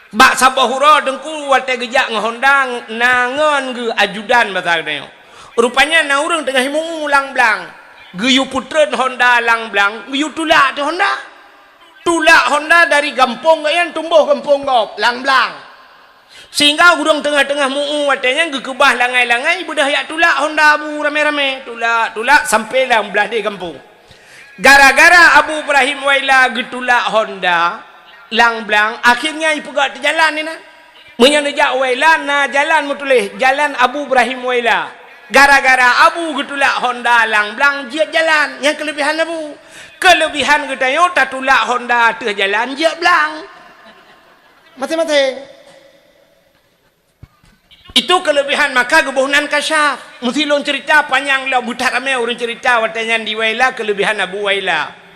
Bak saboh uroe Teungku watée geujak ngon honda na ngon geuh ajudan basa geutanyoe. Rupanya na ureuëng teungoh imu-u lam blang. Geuyue peutreun honda lam blang, geuyue tulak teuh honda. Tulak honda dari gampông geuh nyan tumboh gampông gob, lam blang. Sehingga ureuëng teungoh-teungoh mu-u watée nyan geukeubah langai-langai beudôh jak tulak honda Abu ramé-ramé. Tulak, tulak sampai lam blaih deh gampông. Gara-gara Abu Ibrahim Waila geutulak honda lam blang, akhirnya ipeugah teujalan inan. Meunyoe neujak Waila na jalan meutuléh, Jalan Abu Ibrahim Waila. Gara-gara Abu geutulak honda lam blang jeuet jalan, nyan keuleubihan Abu. Keuleubihan geutanyoe tatulak honda ateueh jalan jeuet blang. Maté-maté. Itu keuleubihan maka geuboh nan kasyaf. Meusi lôn cerita panyang lom, beutat ramé ureuëng cerita watée nyan di Waila keuleubihan Abu Waila.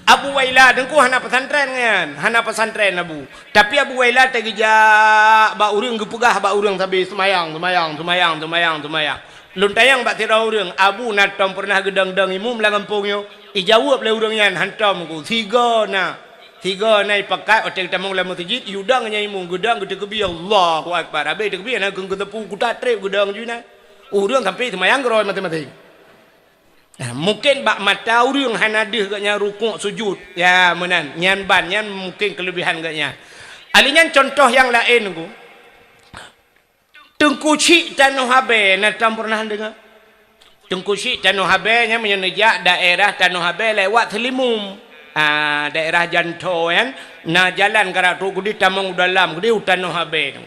Abu Waila Teungku hana pesantren nyan, hana pesantren Abu. Tapi Abu Waila teugeujak bak ureuëng geupeugah bak ureuëng sabe seumayang, seumayang, seumayang, seumayang, seumayang. Lôn tanyong bak sidroe ureuëng, Abu na tom pernah geudong-dong imum lam gampông nyoe? Ijaweueb lé ureuëng nyan, hantom ku, sigoe na. Sigoe na ipakat watée geutamong lam meuseujid, yue dong nyan imum geudong geuteukeubi Allahu Akbar. Abéh teukeubi na keu geuteupeu kuta treb geudong jih na. Ureuëng sampai seumayang keurôi maté-maté. Nah, mungken bak mata ureuëng hana deuh geuhnyan rukuk sujud. Ya, meunan. Nyan ban, nyan mungken keuleubihan geuhnyan. Alèh nyan contoh nyang laén ku. Teungku Chik Tanoh Abée, na tom pernah deungoe? Teungku Chik Tanoh Abée nyan meunyoe neujak daerah Tanoh Abée lewat Seulimum. Ah, daerah Jantho nyan, na jalan karak trok keudeh tamong u dalam keudeh u Tanoh Abée.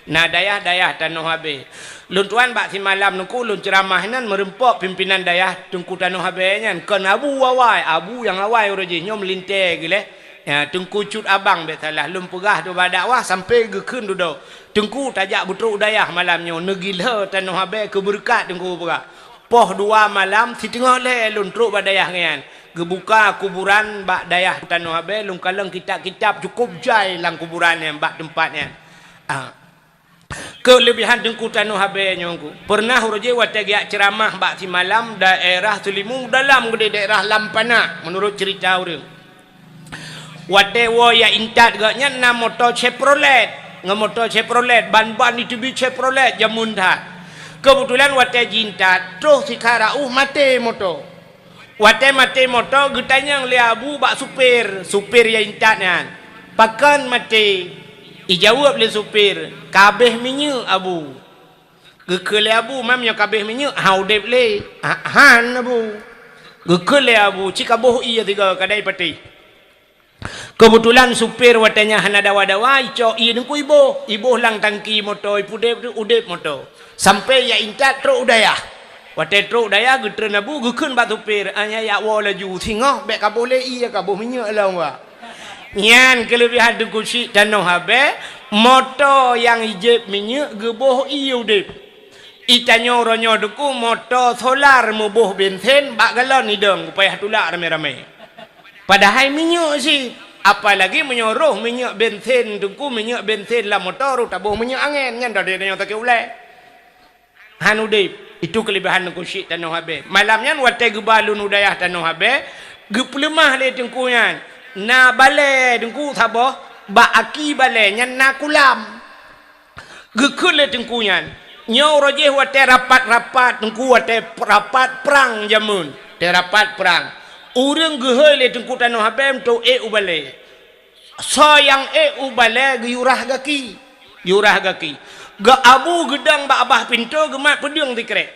Na dayah-dayah Tanoh Abée. Lôn tuan bak simalam Teungku lôn ceuramah inan meureumpok pimpinan dayah Teungku Tanoh Abée nyan. Kon Abu awai, Abu nyang awai uroe jih nyoe meulintée geuh lé. Ya, Teungku Cut Abang bék salah lôn peugah dua bak dakwah sampai geukheun dudoe. Teungku tajak beutrok u dayah malam nyoe, neugilhô Tanoh Abée keu beureukat Teungku peugah. Poh dua malam, siteungoh lhée lôn trok bak dayah nyan. Geubuka kuburan bak dayah Tanoh Abée, lôn kalon kitab-kitab cukôp jai lam kuburan nyan, bak teumpat nyan. Ah. Keuleubihan Teungku Tanoh Abée nyoe ku. Pernah uroe jih watée geujak ceuramah bak simalam daerah Seulimum dalam keudeh daerah Lampanak, meunurot ceurita ureuëng. Watée woe jak intat geuhnyan na moto Chevrolet. Ngon moto Chevrolet, ban-ban jiteubiet Chevrolet jameun that. Keubeutulan watée jiintat, troh sikara ueh maté moto. Watée maté moto geutanyong lé Abu bak supir, supir nyang intat nyan, "Pakon maté?" Ijaweueb lé supir, "Ka abéh minyeuk, Abu." Geukheun lé Abu, "Meunyoe ka abéh minyeuk, han udeb lé?" "Ha-, han, Abu." Geukheun lé Abu, "Ci ka boh ié sigoe kadai patéh." Keubeutulan supir watée nyan hana dawa-dawa, icok ié Teungku iboh, iboh lam tangki moto, ipeudeb, udeb moto. Sampai jak intat trok u dayah. Watée trok u dayah geutreun Abu geukheun bak supir, "Nyan jak woe laju, singoh bék ka boh lé ié, ka boh minyeuk lom, Pak." Nyan keuleubihan Teungku Chik Tanoh Abée, moto nyang ijép minyeuk geuboh ié udeb. Itanyoe uroe nyoe Teungku moto solar muboh bensen bak galon idong, payah tulak ramé-ramé. Padahai minyeuk cit, apalagi meunyoe roh minyeuk bensen Teungku, minyeuk bensen lam moto roh taboh minyeuk angén, nyan dah tanyoe sakét ulée. Han udeb, itu keuleubihan Teungku Chik Tanoh Abée. Malam nyan watée geuba lôn u dayah Tanoh Abée, geupeuleumah lé Teungku nyan. Na balée Teungku saboh, bak aki balée nyan na kulam. Geukheun lé Teungku nyan, nyoe uroe jéh watée rapat-rapat, Teungku, watée rapat prang jameun, watée rapat prang. Ureuëng geuhôi lé Teungku Tanoh Abée meutuek ék u balée. Soe nyang ék u balée geuyue rhah gaki, geuyue rhah gaki. Geu-, abu geudong bak babah pintoe geumat peudeueng sikrek.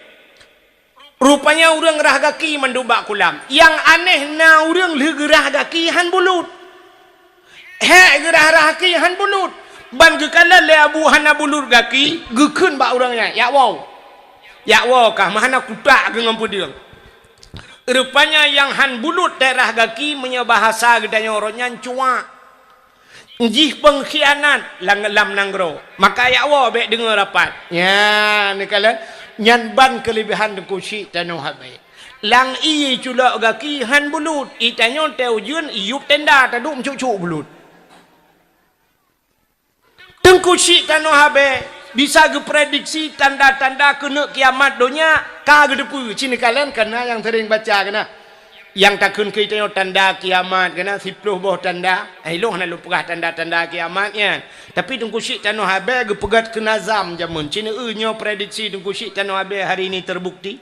Rupanya ureuëng rhah gaki mandum bak kulam. Nyang aneh na ureuëng lheueh geurhah gaki han bulut. Hék geurhah-rhah gaki han bulut. Ban geukalon lé abu hana bulut gaki, geukheun bak ureuëng nyan, "Jak woe. Jak woe kah, meuhana kutak keuh ngon peudeueng." Rupanya nyang han bulut teuk rhah gaki, meunyoe bahasa geutanyoe uroe nyan cuak. Jih peungkhianat lam, lam nanggroe, maka jak woe bék deungoe rapat. Nyan neukalon, nyan ban keuleubiehan Teungku Chik Tanoh Abée. Lam ié culok gaki han bulut, ié tanyoe teuh ujeuen iyueb tenda taduek meucuk-cuk bulut. Teungku Chik Tanoh Abée bisa geuprediksi tanda-tanda keuneuk kiamat donya ka geuteupeue. Ci neukalon kana nyang seuring baca kana. Nyang takheun keu tanyoe tanda kiamat kana, siploh boh tanda. Eh, ilong hana lôn peugah tanda-tanda kiamat nyan. Tapi Teungku Chik Tanoh Abée geupeugét keu nazam jameun. Ci neueu nyoe prediksi Teungku Chik Tanoh Abée hari ini terbukti.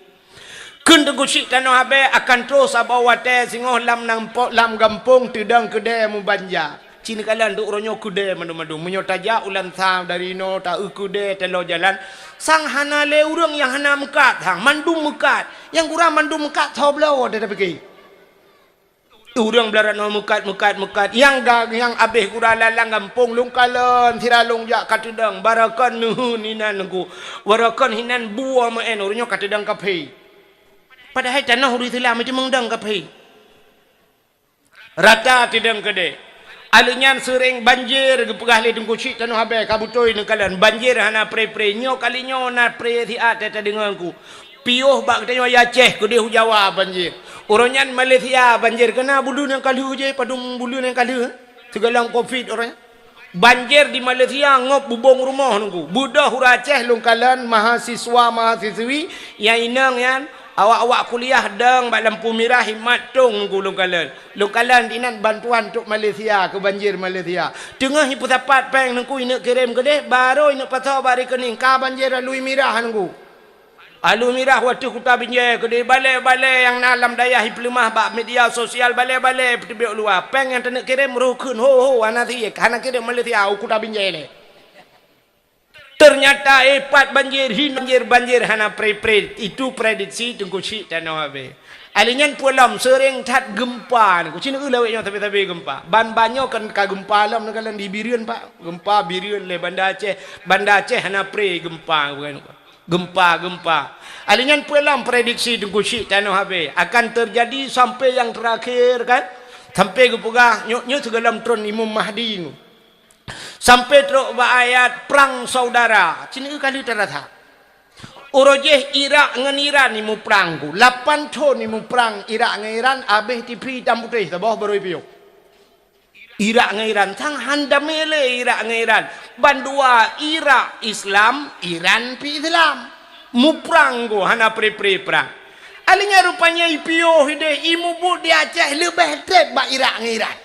Kheun Teungku Chik Tanoh Abée akan troh saboh watée singoh lam nang po-, lam gampông teudong keudée meubanja. Ci neukalon duek uroe nyoe keudée mandum-mandum. Meunyoe tajak u Lansa dari inoe ta-eu keudée teulo jalan, sang hana lé ureuëng nyang hana meukat, sang mandum meukat. Nyang gura mandum meukat soe bloe teuh tapike. Ureuëng beularot nyoe meukat, meukat, meukat. Nyang ga-, nyang abéh gura lalang gampông lôn kalon sira lôn jak ka teudong, barakon neuheun inan Teungku. Barakon hinan bua meu'en, ureuëng nyoe ka teudong kaphé. Padahai tanoh ureuëng Islam itu meudong kaphé. Rata teudong keudée. Aleuh nyan seuring banjir geupeugah lé Teungku Chik Tanoh Abée ka beutôi neukalon. Banjir hana pré-pré. Nyoe kali nyoe na pré siat teudeungoe Teungku. Piôh bak geutanyoe Aceh keudeh u Jawa banjir. Uroe nyan Malaysia banjir keuna buleuen nyang ka lheueh jih, padum buleuen nyang ka lheueh. Sigohlom covid uroe nyan. Banjir di Malaysia ngop bubông rumoh Teungku. Beudôh uroe Aceh lôn kalon mahasiswa-mahasiswi nyang inong nyan awak-awak kuliah dong bak lampu mirah imat tong Teungku lôn kalon. Lôn kalon inan bantuan untuk Malaysia keu banjir Malaysia. Teungoh ipeusapat péng Teungku ineuk kirém keudeh, barô ineuk pasoe bak rekening ka banjir lalu imirah Teungku. Alue mirah watée Kuta Binjai keudeh balée-balée nyang na lam dayah ipeuleumah bak media sosial balée-balée peuteubiet luwa. Péng nyang taneuk kirém roh kheun ho-ho hana sie, hana kirém Malaysia u Kuta Binjai lé. Ternyata ipat banjir, hin banjir, banjir hana pré-pré. Itu prediksi Teungku Chik Tanoh Abée. Aleuh nyan peue lom seuring that geumpa. Ku ci neueu lawét nyoe sabe-sabe geumpa. Ban banyoe kan ka geumpa lom neukalon di Bireuen pak. Geumpa Bireuen lé Banda Aceh. Banda Aceh hana pré geumpa bukan. Geumpa, geumpa. Aleuh nyan peue lom prediksi Teungku Chik Tanoh Abée akan teujadi sampai nyang teurakhir kan? Sampai geupeugah nyoe, nyoe sigohlom tron Imum Mahdi nyoe. Sampai trok bak ayat prang saudara. Ci neueu ka lheueh tarasa. Uroe jéh Irak ngon Iran imuprang Teungku. Lapan thon imuprang Irak ngon Iran, abéh TV itam putéh saboh barô ipiôh. Irak ngon Iran, sang han damé lé Irak ngon Iran. Bandua Irak Islam, Iran pi Islam. Muprang Teungku hana pré-pré prang. Aleuh nyan rupanya ipiôh ideh imubuet di Aceh leubeh treb bak Irak ngon Iran.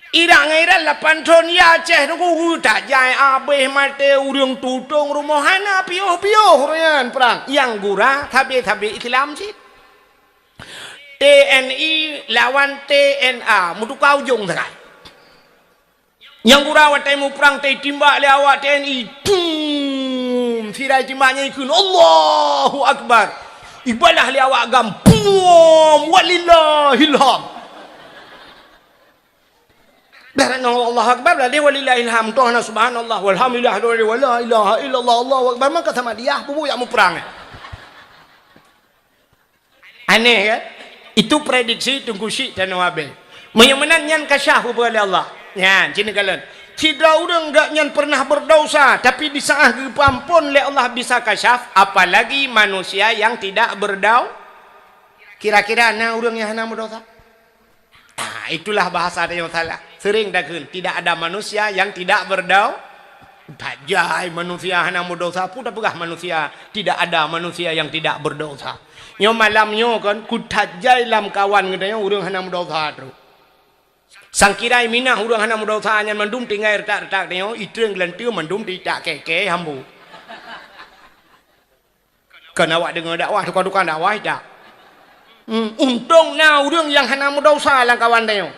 Irak ngon Iran lapan thon ya Aceh Teungku, tajai abéh maté ureuëng tutong rumoh hana piôh-piôh uroe nyan prang. Nyang gura sabe-sabe Islam cit. TNI lawan TNA meutuka ujong sagai. Nyang gura watée muprang teuh timbak lé awak TNI. Tum! Sira timbak nyan ikheun, "Allahu Akbar." Ibalah lé awak GAM. Pum! Walillahil ham. Dah nang Allahu Akbar, dah deh walillahil ham. Toh na subhanallah, walhamdulillah, wala ilaha illallah, Allahu Akbar. Maka sama dia, bubu yak muprang. Aneh kan? Itu prediksi Teungku Chik Tanoh Abée. Meunyoe meunan nyan kasyaf geupeugah lé Allah. Nyan, ci neukalon. Sidroe ureuëng gak nyan pernah berdosa, tapi di saat geupeuampon lé Allah bisa kasyaf, apalagi manusia yang tidak berdau-, kira-kira na ureuëng nyang hana meudosa? Ah, itulah bahasa tanyoe salah. Sering takheun, tidak ada manusia yang tidak berdau-, tajai manusia hana meudosa, peue tapeugah manusia, tidak ada manusia yang tidak berdosa. Nyoe malam nyoe kan, ku tajai lam kawan geutanyoe ureuëng hana meudosa trok. Sangkira i minah ureuëng hana meudesya nyan mandum tinggai reutak-reutak tanyoe, itreng geulanteue mandum teuitak kée-kée hambo. Kon awak deungoe dakwah, tukang-tukang dakwah itak. Hmm, untông na ureuëng nyang hana meudesya lam kawan tanyoe.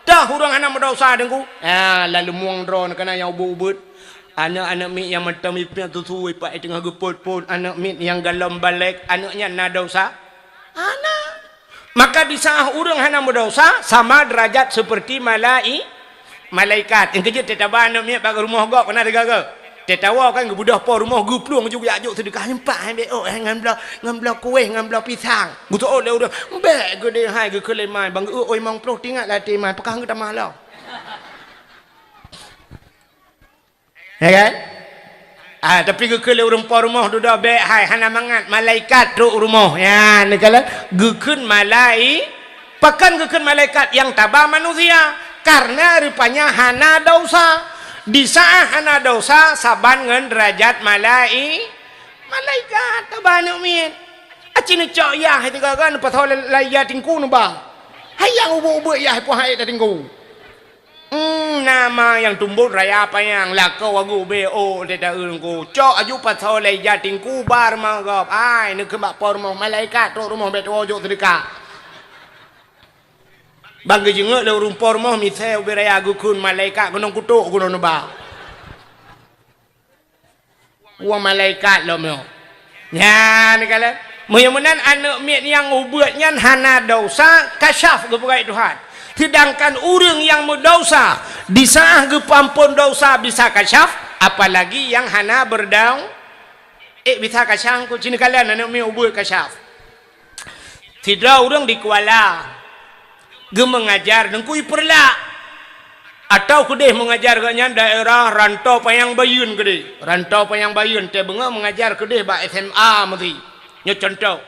Tah ureuëng hana meudesya, Teungku. Ah, lalu mueng droe neuh keunan nyang ubeuet-ubeuet. Aneuëk-aneuëk miet nyang mantong mipiek susu ipak i teungoh geupot-pot, aneuëk miet nyang golom balek, aneuëk nyan na desya? Hana. Maka di saat ureuëng hana meudesya, sama derajat seperti malai-, malaikat. Nyang keujeuet teutaba aneuëk miet bak rumoh gob keunan teugaga. Teutawa kan geubeudôh po rumoh geuplueng ju geujak jok seudeukah nyoe pat, eh, bék, oh, eh, ngon bloe, ngon bloe kueh, ngon bloe pisang. Geuseuôt lé ureuëng, bék geudeh hai geukheun lé mai, bang geuôt limong ploh tingat lam até mai, peukah geutamah lom. Ya kan? Ah, tapi geukheun lé ureuëng po rumoh dudoe bék hai, hana mangat, malaikat trok rumoh. Ya, neukalon geukheun malai-, pakon geukheun malaikat nyang taba manusia? Karena rupanya hana desya. Di saat hana desya, saban ngon derajat malai-, malaikat taba aneuëk miet. Aci neucok yah itu gaga neupasoe lé, lé yah tingku neuba. Hai nyang ubeuet-ubeuet yah ipoh hai tatingku. Hmm, nama nyang tumbot raya panyang, lakoe wagu B O teudaeun ku. Cok aju pasoe lé ija tingku bar manggob. Ai, neukheun bak po rumoh, malaikat trok rumoh bék tuwoe jok seudeukah. Bang geujeungeuk lé ureuëng po rumoh misée ubé raya geukheun malaikat keunong kutok keunong neuba. Wah, malaikat lom nyoe. Nyan kalon. Meunyoe meunan aneuëk miet nyang ubeuet nyan hana desya, kasyaf geupeugah Tuhan. Sedangkan ureuëng nyang meudesya, di saat geupeuamphon desya bisa kasyaf, apalagi nyang hana beudau-, eh, bisa kasyaf, ku sini kalon aneuëk miet ubeuet kasyaf. Sidroe ureuëng di Kuala geumeungajar Teungku i Peureulak, atau keudeh meungajar gobnyan daerah Rantau Panyang Bayeuen keudeh. Rantau Panyang Bayeuen, teungoh meungajar keudeh bak S M A meusi. Nyoe cuntoh.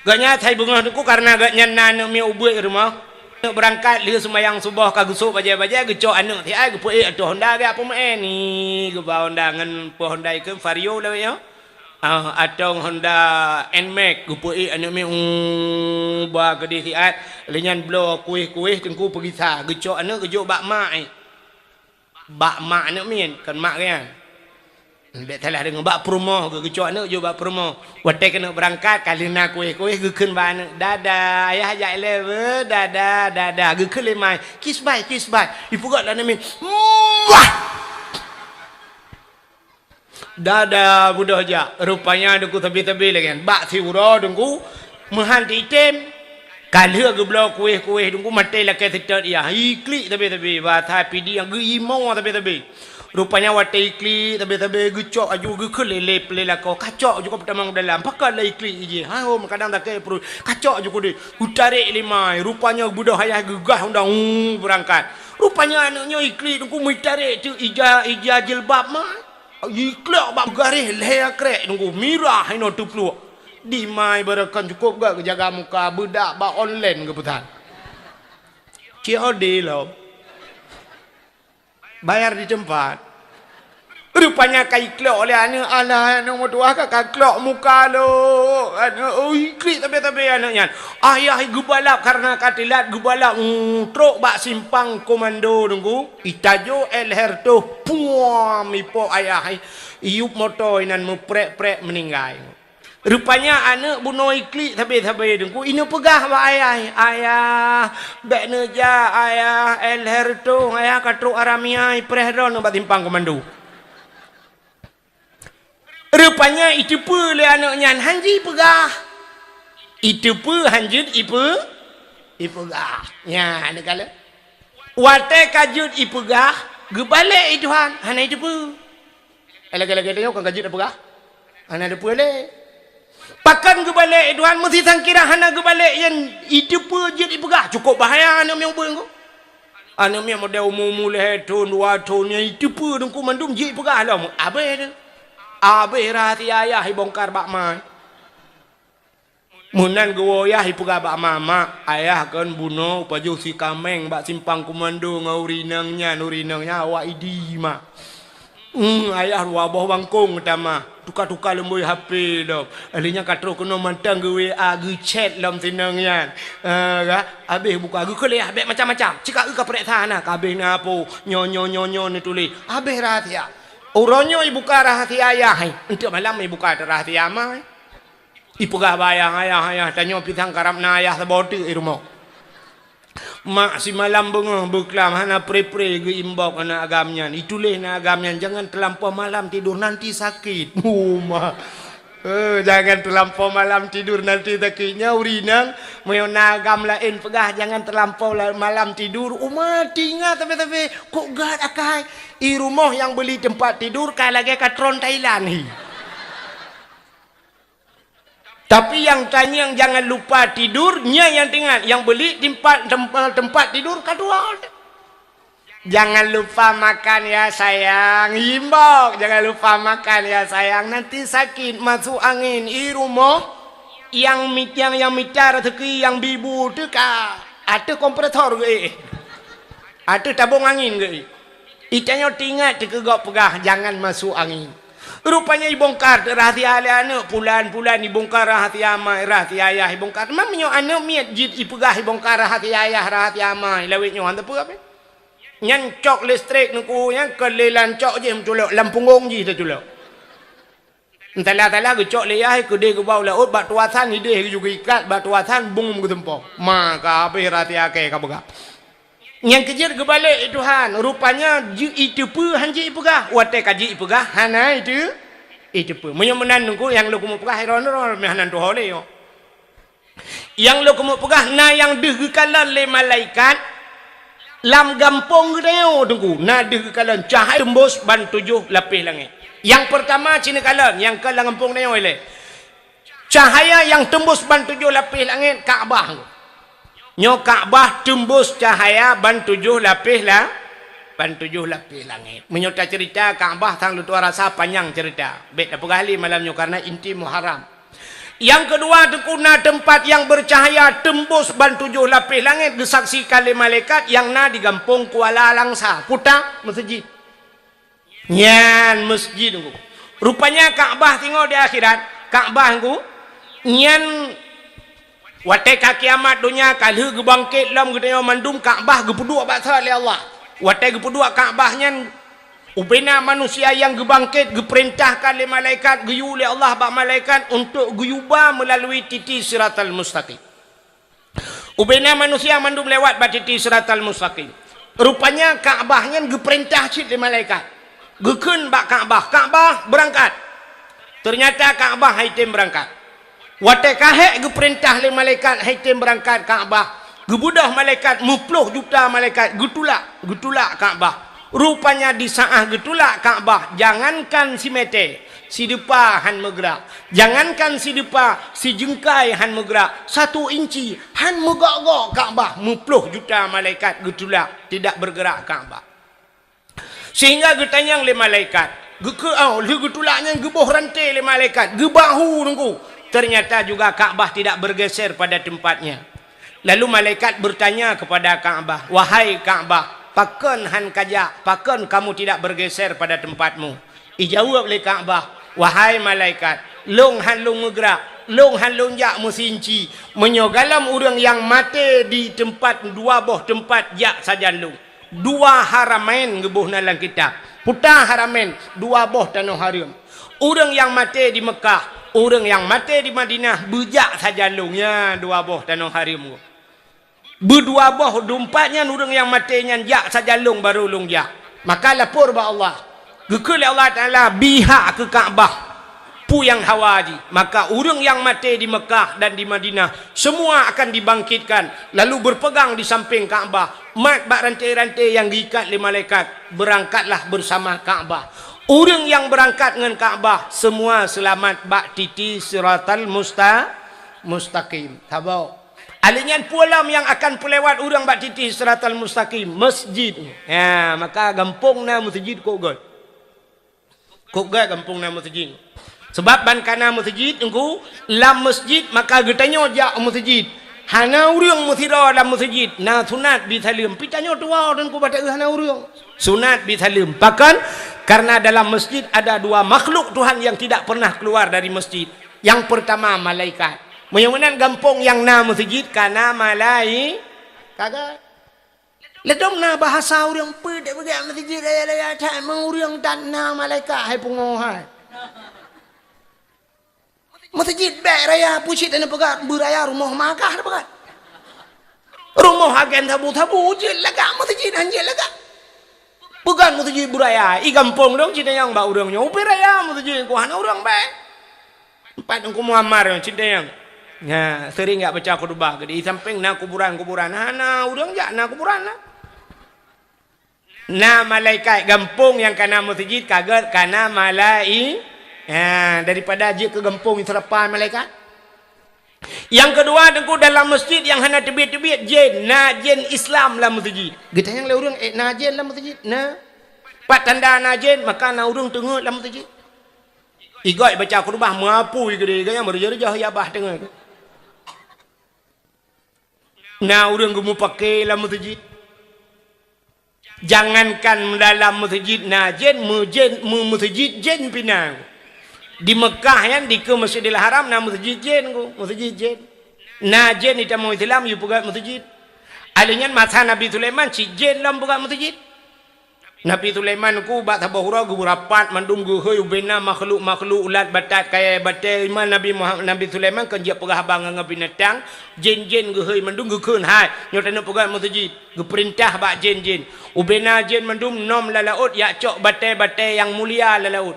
Gobnyan asai beungoh Teungku karena gobnyan na aneuëk miet ubeuet i rumoh. Aneuëk beurangkat lheueh seumayang suboh ka geusôk bajée-bajée, geucok aneuëk siat geupeuék ateueh honda geujak peumeu'en. Ni geuba honda ngon peue honda ikheun Vario lawét nyoe. Ah, atong Honda Nmax geupeuék aneuëk miet, uh, ba keudeh siat, lé nyan bloe kueh-kueh Teungku peugisa, geucok aneuëk geujok bak mak, eh. Bak mak aneuëk miet, kon mak geuh nyan. Bék salah deungoe, bak peurumoh geuh, geucok aneuëk jok bak peurumoh. Watée keuneuk beurangkat, ka lheueh na kueh-kueh geukheun bak aneuëk, "Dada, ayah jak ilée beuh, dada, dada." Geukheun lé mai, "Kiss bye, kiss bye." Ipeugét lé aneuëk miet, "Wah!" Dada beudôh jak, rupanya Teungku sabe-sabe lagée nyan. Bak siuroe Teungku meuhan teuitem. Ka lheueh geubloe kueh-kueh Teungku maté lakée seutôt yah. Iklik sabe-sabe, basa Pidie nyang geuimoe sabe-sabe. Rupanya watée iklik sabe-sabe geucok aju geukheun lé, lé lakoe. Kacok ju ka peutamong dalam. Pakon lé iklik ijih. Ha, oh, kadang sakét pruet. Kacok ju keudeh. Geutarek lé mai. Rupanya beudôh ayah geugah undang, uh, beurangkat. Rupanya aneuëk nyoe iklik Teungku meutarek teuk ija, ija jilbab mai. Jiklok bak garéh lhée krek Teungku, mirah inoe teupluek. Di mai barokon cukôp gét geujaga muka, beudak bak online geupeusan. C O D lom. Bayar di teumpat. Rupanya ka iklok lé aneuëk, alah, aneuëk meutuah ka, ka klok muka lom. Aneuëk, ui, klik sabe-sabe aneuëk nyan. Ayah geubalap karena ka teulat geubalap, mm, trok bak simpang komando Teungku. Itajok leher toh, puam, ipok ayah, iyup moto inan meuprek-prek meuninggai. Rupanya aneuëk bunoe iklik sabe-sabe Teungku, ineupeugah bak ayah, "Ayah, bék neujak ayah, leher toh ayah ka trok aramia ipreh droeneuh bak simpang komando." Rupanya iteupeue lé aneuëk nyan, han jeuet ipeugah. Iteupeue han jeuet ipe-, ipeugah. Nyan, neukalon. Watée ka jeuet ipeugah, geubalek i Tuhan, hana iteupeue. Lagée-lagée tanyoe kan ka jeuet ipeugah, hana iteupeue lé. Pakon geubalek i Tuhan, meusisangkira hana geubalek nyang iteupeue jeuet ipeugah, cukôp bahaya aneuëk miet ubeuet Teungku. Aneuëk miet model umu-umu lhée thon, dua thon, nyang iteupeue Teungku mandum jeuet ipeugah lom. Abéh teuh. Abéh rahsia ayah ibongkar bak ma. Meunan geuwoe yah ipeugah bak ma, "Mak, ayah kon bunoe pajoh si kaméng bak simpang komando ngon ureuëng inong nyan, ureuëng inong nyan awak Idi, Mak." Hmm, ayah dua boh bangkong tamah. Tuka-tuka lumbôi H P lom. Ahli nyan ka troh keunoe mantong geu-W A, geu-chat lom sinong nyan. Ah, ka? Habéh buka, geukuléh, ah, bèk macam-macam. Cit ka eu ka peuriksa na, ka habéh na po. Nyoe, nyoe, nyoe, nyoe neutuléh. Habéh rahsia. Uroe nyoe ibuka rahsia ayah, hai. Enteuk malam ibuka rahsia ma, hai. Ipeugah bak ayah, "Ayah, ayah, tanyoe pisang karab na ayah saboh teuk di rumoh." Mak simalam beungoh beuklam hana pre-pre geu-inbox aneuk agam nyan. Ituléh aneuk agam nyan, "Jangan terlampau malam tidur, nanti sakit." Oh, mak. Eh, jangan terlampau malam tidur, nanti sakit. Nyan ureueng inong, meunyoe na agam laén peugah, "Jangan terlampau la-, malam tidur." Uma, teuingat sabe-sabe, kok gèt akai. I rumoh nyang beuli teumpat tidur, ka lagèe ka tron Thailand hi. Tapi nyang tanyong jangan lupa tidur, nyan nyang teuingat, nyang beuli teumpat, tem-, teumpat tidur ka dua. "Jangan lupa makan ya sayang, imbok, jangan lupa makan ya sayang, nanti sakit, masuk angin." I rumoh, nyang mi-, nyang, nyang mita rezeki, nyang bi bu teuh ka ateueh kompresor geuéh. Ateueh tabong angin geuéh. Itanyoe teuingat teuh keu gob peugah, "Jangan masuk angin." Rupanya ibongkar rahsia lé aneuk, pulan-pulan ibongkar rahsia ma, rahsia ayah ibongkar. Meunyoe aneuk miet jeuet ipeugah ibongkar rahsia ayah, rahsia ma, lawét nyoe hana peue. Nyan cok listrik nungku, nyan keu lé lam cok jih meuculok, lam punggong jih teuculok. Entala-tala geucok lé yah, keudeh geubau laôt, bak tuasan ideh geujok ikat, bak tuasan bung geutumpok. Ma ka habéh rahsia kèe ka peugah. Nyang keujeuet geubalek, "Eh Tuhan, rupanya jeuet iteupeue han jeuet ipeugah." Watèe ka jeuet ipeugah, hana iteu-, iteupeue. Meunyoe meunan nungku nyang lôn keumeung peugah, irôn-irôn meuhana tuho lé nyoe. Nyang lôn keumeung peugah na nyang deuh geukalon lé malaikat lam gampông geutanyoe teungku, na deuh geukalon cahya teumbus ban tujoh lapéh langét. Nyang peurtama cit neukalon, nyang ka lam gampông geutanyoe ilèe. Cahya nyang teumbus ban tujoh lapéh langét Ka'bah. Nyoe Ka'bah teumbus cahya ban tujoh lapéh la-, ban tujoh lapéh langét. Meunyoe taceurita Ka'bah sang leutuah rasa panyang ceurita. Bèk tapeugah lé malam nyoe kareuna inti Muharram. Nyang keudua teungku na teumpat nyang beucahya teumbus ban tujoh lapéh langét geusaksikan lé malaikat nyang na di gampông Kuala Langsa, Kuta Meuseujid. Nyan meuseujid nungku. Rupanya Ka'bah singoh di akhirat, Ka'bah nungku, nyan watèe ka kiamat donya ka lheueh geubangkét lom geutanyoe mandum Ka'bah geupeuduek bak sot lé Allah. Watèe geupeuduek Ka'bah nyan, ubena manusia nyang geubangkét geupeurintahkan lé malaikat, geuyue lé Allah bak malaikat untuk geuyueba meulalui titi Siratal Mustaqim. Ubena manusia mandum lewat bak titi Siratal Mustaqim. Rupanya Ka'bah nyan geupeurintah cit lé malaikat. Geukheun bak Ka'bah, "Ka'bah, beurangkat!" Teunyata Ka'bah han item beurangkat. Watèe ka hék geupeurintah lé malaikat han item beurangkat Ka'bah, geubeudôh malaikat, meuploh juta malaikat geutulak, geutulak Ka'bah. Rupanya di saát geutulak Ka'bah, jangankan simètè, sideupa han meugeurak. Jangankan sideupa, sijeungkai han meugeurak, satu inci han meugok-gok Ka'bah, meuploh juta malaikat geutulak, tidak bergerak Ka'bah. Sehingga geutanyong lé malaikat, geukeu-, oh, lheueh geutulak nyan geuboh ranté lé malaikat, geubah hu teungku. Ternyata juga Ka'bah tidak bergeser pada tempatnya. Lalu malaikat bertanya kepada Ka'bah, "Wahai Ka'bah, pakon han kajak, pakon kamu tidak bergeser pada tempatmu?" Ijaweueb lé Ka'bah, "Wahai malaikat, lôn han lôn meugeurak, lôn han lôn jak meusinci. Meunyoe galom ureuëng nyang maté di teumpat dua boh teumpat jak sajan lôn." Dua haramain geuboh na lam kitab. Kuta haramain, dua boh tanoh hareuem. Ureuëng nyang maté di Meukah, ureuëng nyang maté di Madinah, beujak sajan lôn, nyan dua boh tanoh hareuem. Beudua boh teumpat nyan ureuëng nyang maté nyan jak sajan lôn barô lôn jak. Maka lapor bak Allah. Geukheun lé Allah Taala, "Bri hak keu Ka'bah peue nyang hawa jih." Maka ureuëng nyang maté di Meukah dan di Madinah, semua akan dibangkitkan, lalu berpegang di samping Ka'bah, mat bak ranté-ranté nyang geuikat lé malaikat, berangkatlah bersama Ka'bah. Ureuëng nyang beurangkat ngon Ka'bah, semua seulamat bak titi Siratal Musta-, Mustaqim. Saboh. Ahli nyan peue lom nyang akan peulewat ureuëng bak titi Siratal Mustaqim? Meuseujid. Ha, maka gampông na meuseujid kok gèt. Kok gèt gampông na meuseujid. Sabab ban ka na meuseujid, teungku, lam meuseujid, maka geutanyoe jak u meuseujid. Hana ureuëng meusidroe lam meuseujid, na sunat bi saleuem. Pih tanyoe tuwoe dan kuba taeu hana ureuëng. Sunat bi saleuem. Pakon? Karena dalam masjid ada dua makhluk Tuhan yang tidak pernah keluar dari masjid. Yang pertama, malaikat. Meunyoe meunan gampông nyang na meuseujid, ka na malai-, ka ga-, ledom na bahasa ureuëng peue dek peugah meuseujid raya-raya that, meureuëng that na malaikat hai pungoh hai. Meuseujid bèk raya, peue cit tapeugah beuraya rumoh magah tapeugah. Rumoh agen sabu-sabu jeuet lagak, meuseujid han jeuet lagak. Peugah meuseujid beuraya, i gampông dong cit nyang bak ureuëng nyoe, ubé raya meuseujid ku hana ureuëng bèk. Empat Teungku Muammar nyoe cit nyang. Nya, sering jak baca khutbah geude, i sampéng na kuburan-kuburan, hana ureuëng jak na kuburan na. Na malaikat gampông nyang ka na meuseujid, ka gét ka na malai-, ha, daripada jeuet keu gampông seurapa malaikat. Nyang keudua, Teungku, dalam masjid nyang hana teubiet-teubiet jén, na jén Islam lam meuseujid. Geutanyong lé ureuëng, "Eh, na jén lam meuseujid?" Na. Pat tanda na jén, maka na ureuëng teungeut lam meuseujid. Igoe baca khutbah, meupui geude, gaya meureujoh-reujoh, ya bah teungeut. Na ureuëng geumeupaké lam meuseujid. Jangankan dalam meuseujid na jén, meujén, meu-, meuseujid jén pih na. Di Meukah nyan, dikeue Masjidil Haram na meuseujid jén ku, meuseujid jén. Na jén di tamong Islam yue peugét meuseujid. Alèh nyan masa Nabi Sulaiman cit jén lom peugét meuseujid. Nabi Sulaiman ku bak saboh uroe geubeurapat mandum geuhôi ubena makhluk-makhluk ulat batat kayèe batèe iman Nabi Muha-, Nabi Sulaiman kon jeuet peugah haba ngon binatang, jén-jén geuhôi mandum geukheun hai, nyoe taneuk peugét meuseujid. Geupeurintah bak jén-jén. Ubena jén mandum nom lam laôt yak cok batèe-batèe nyang mulia lam laôt.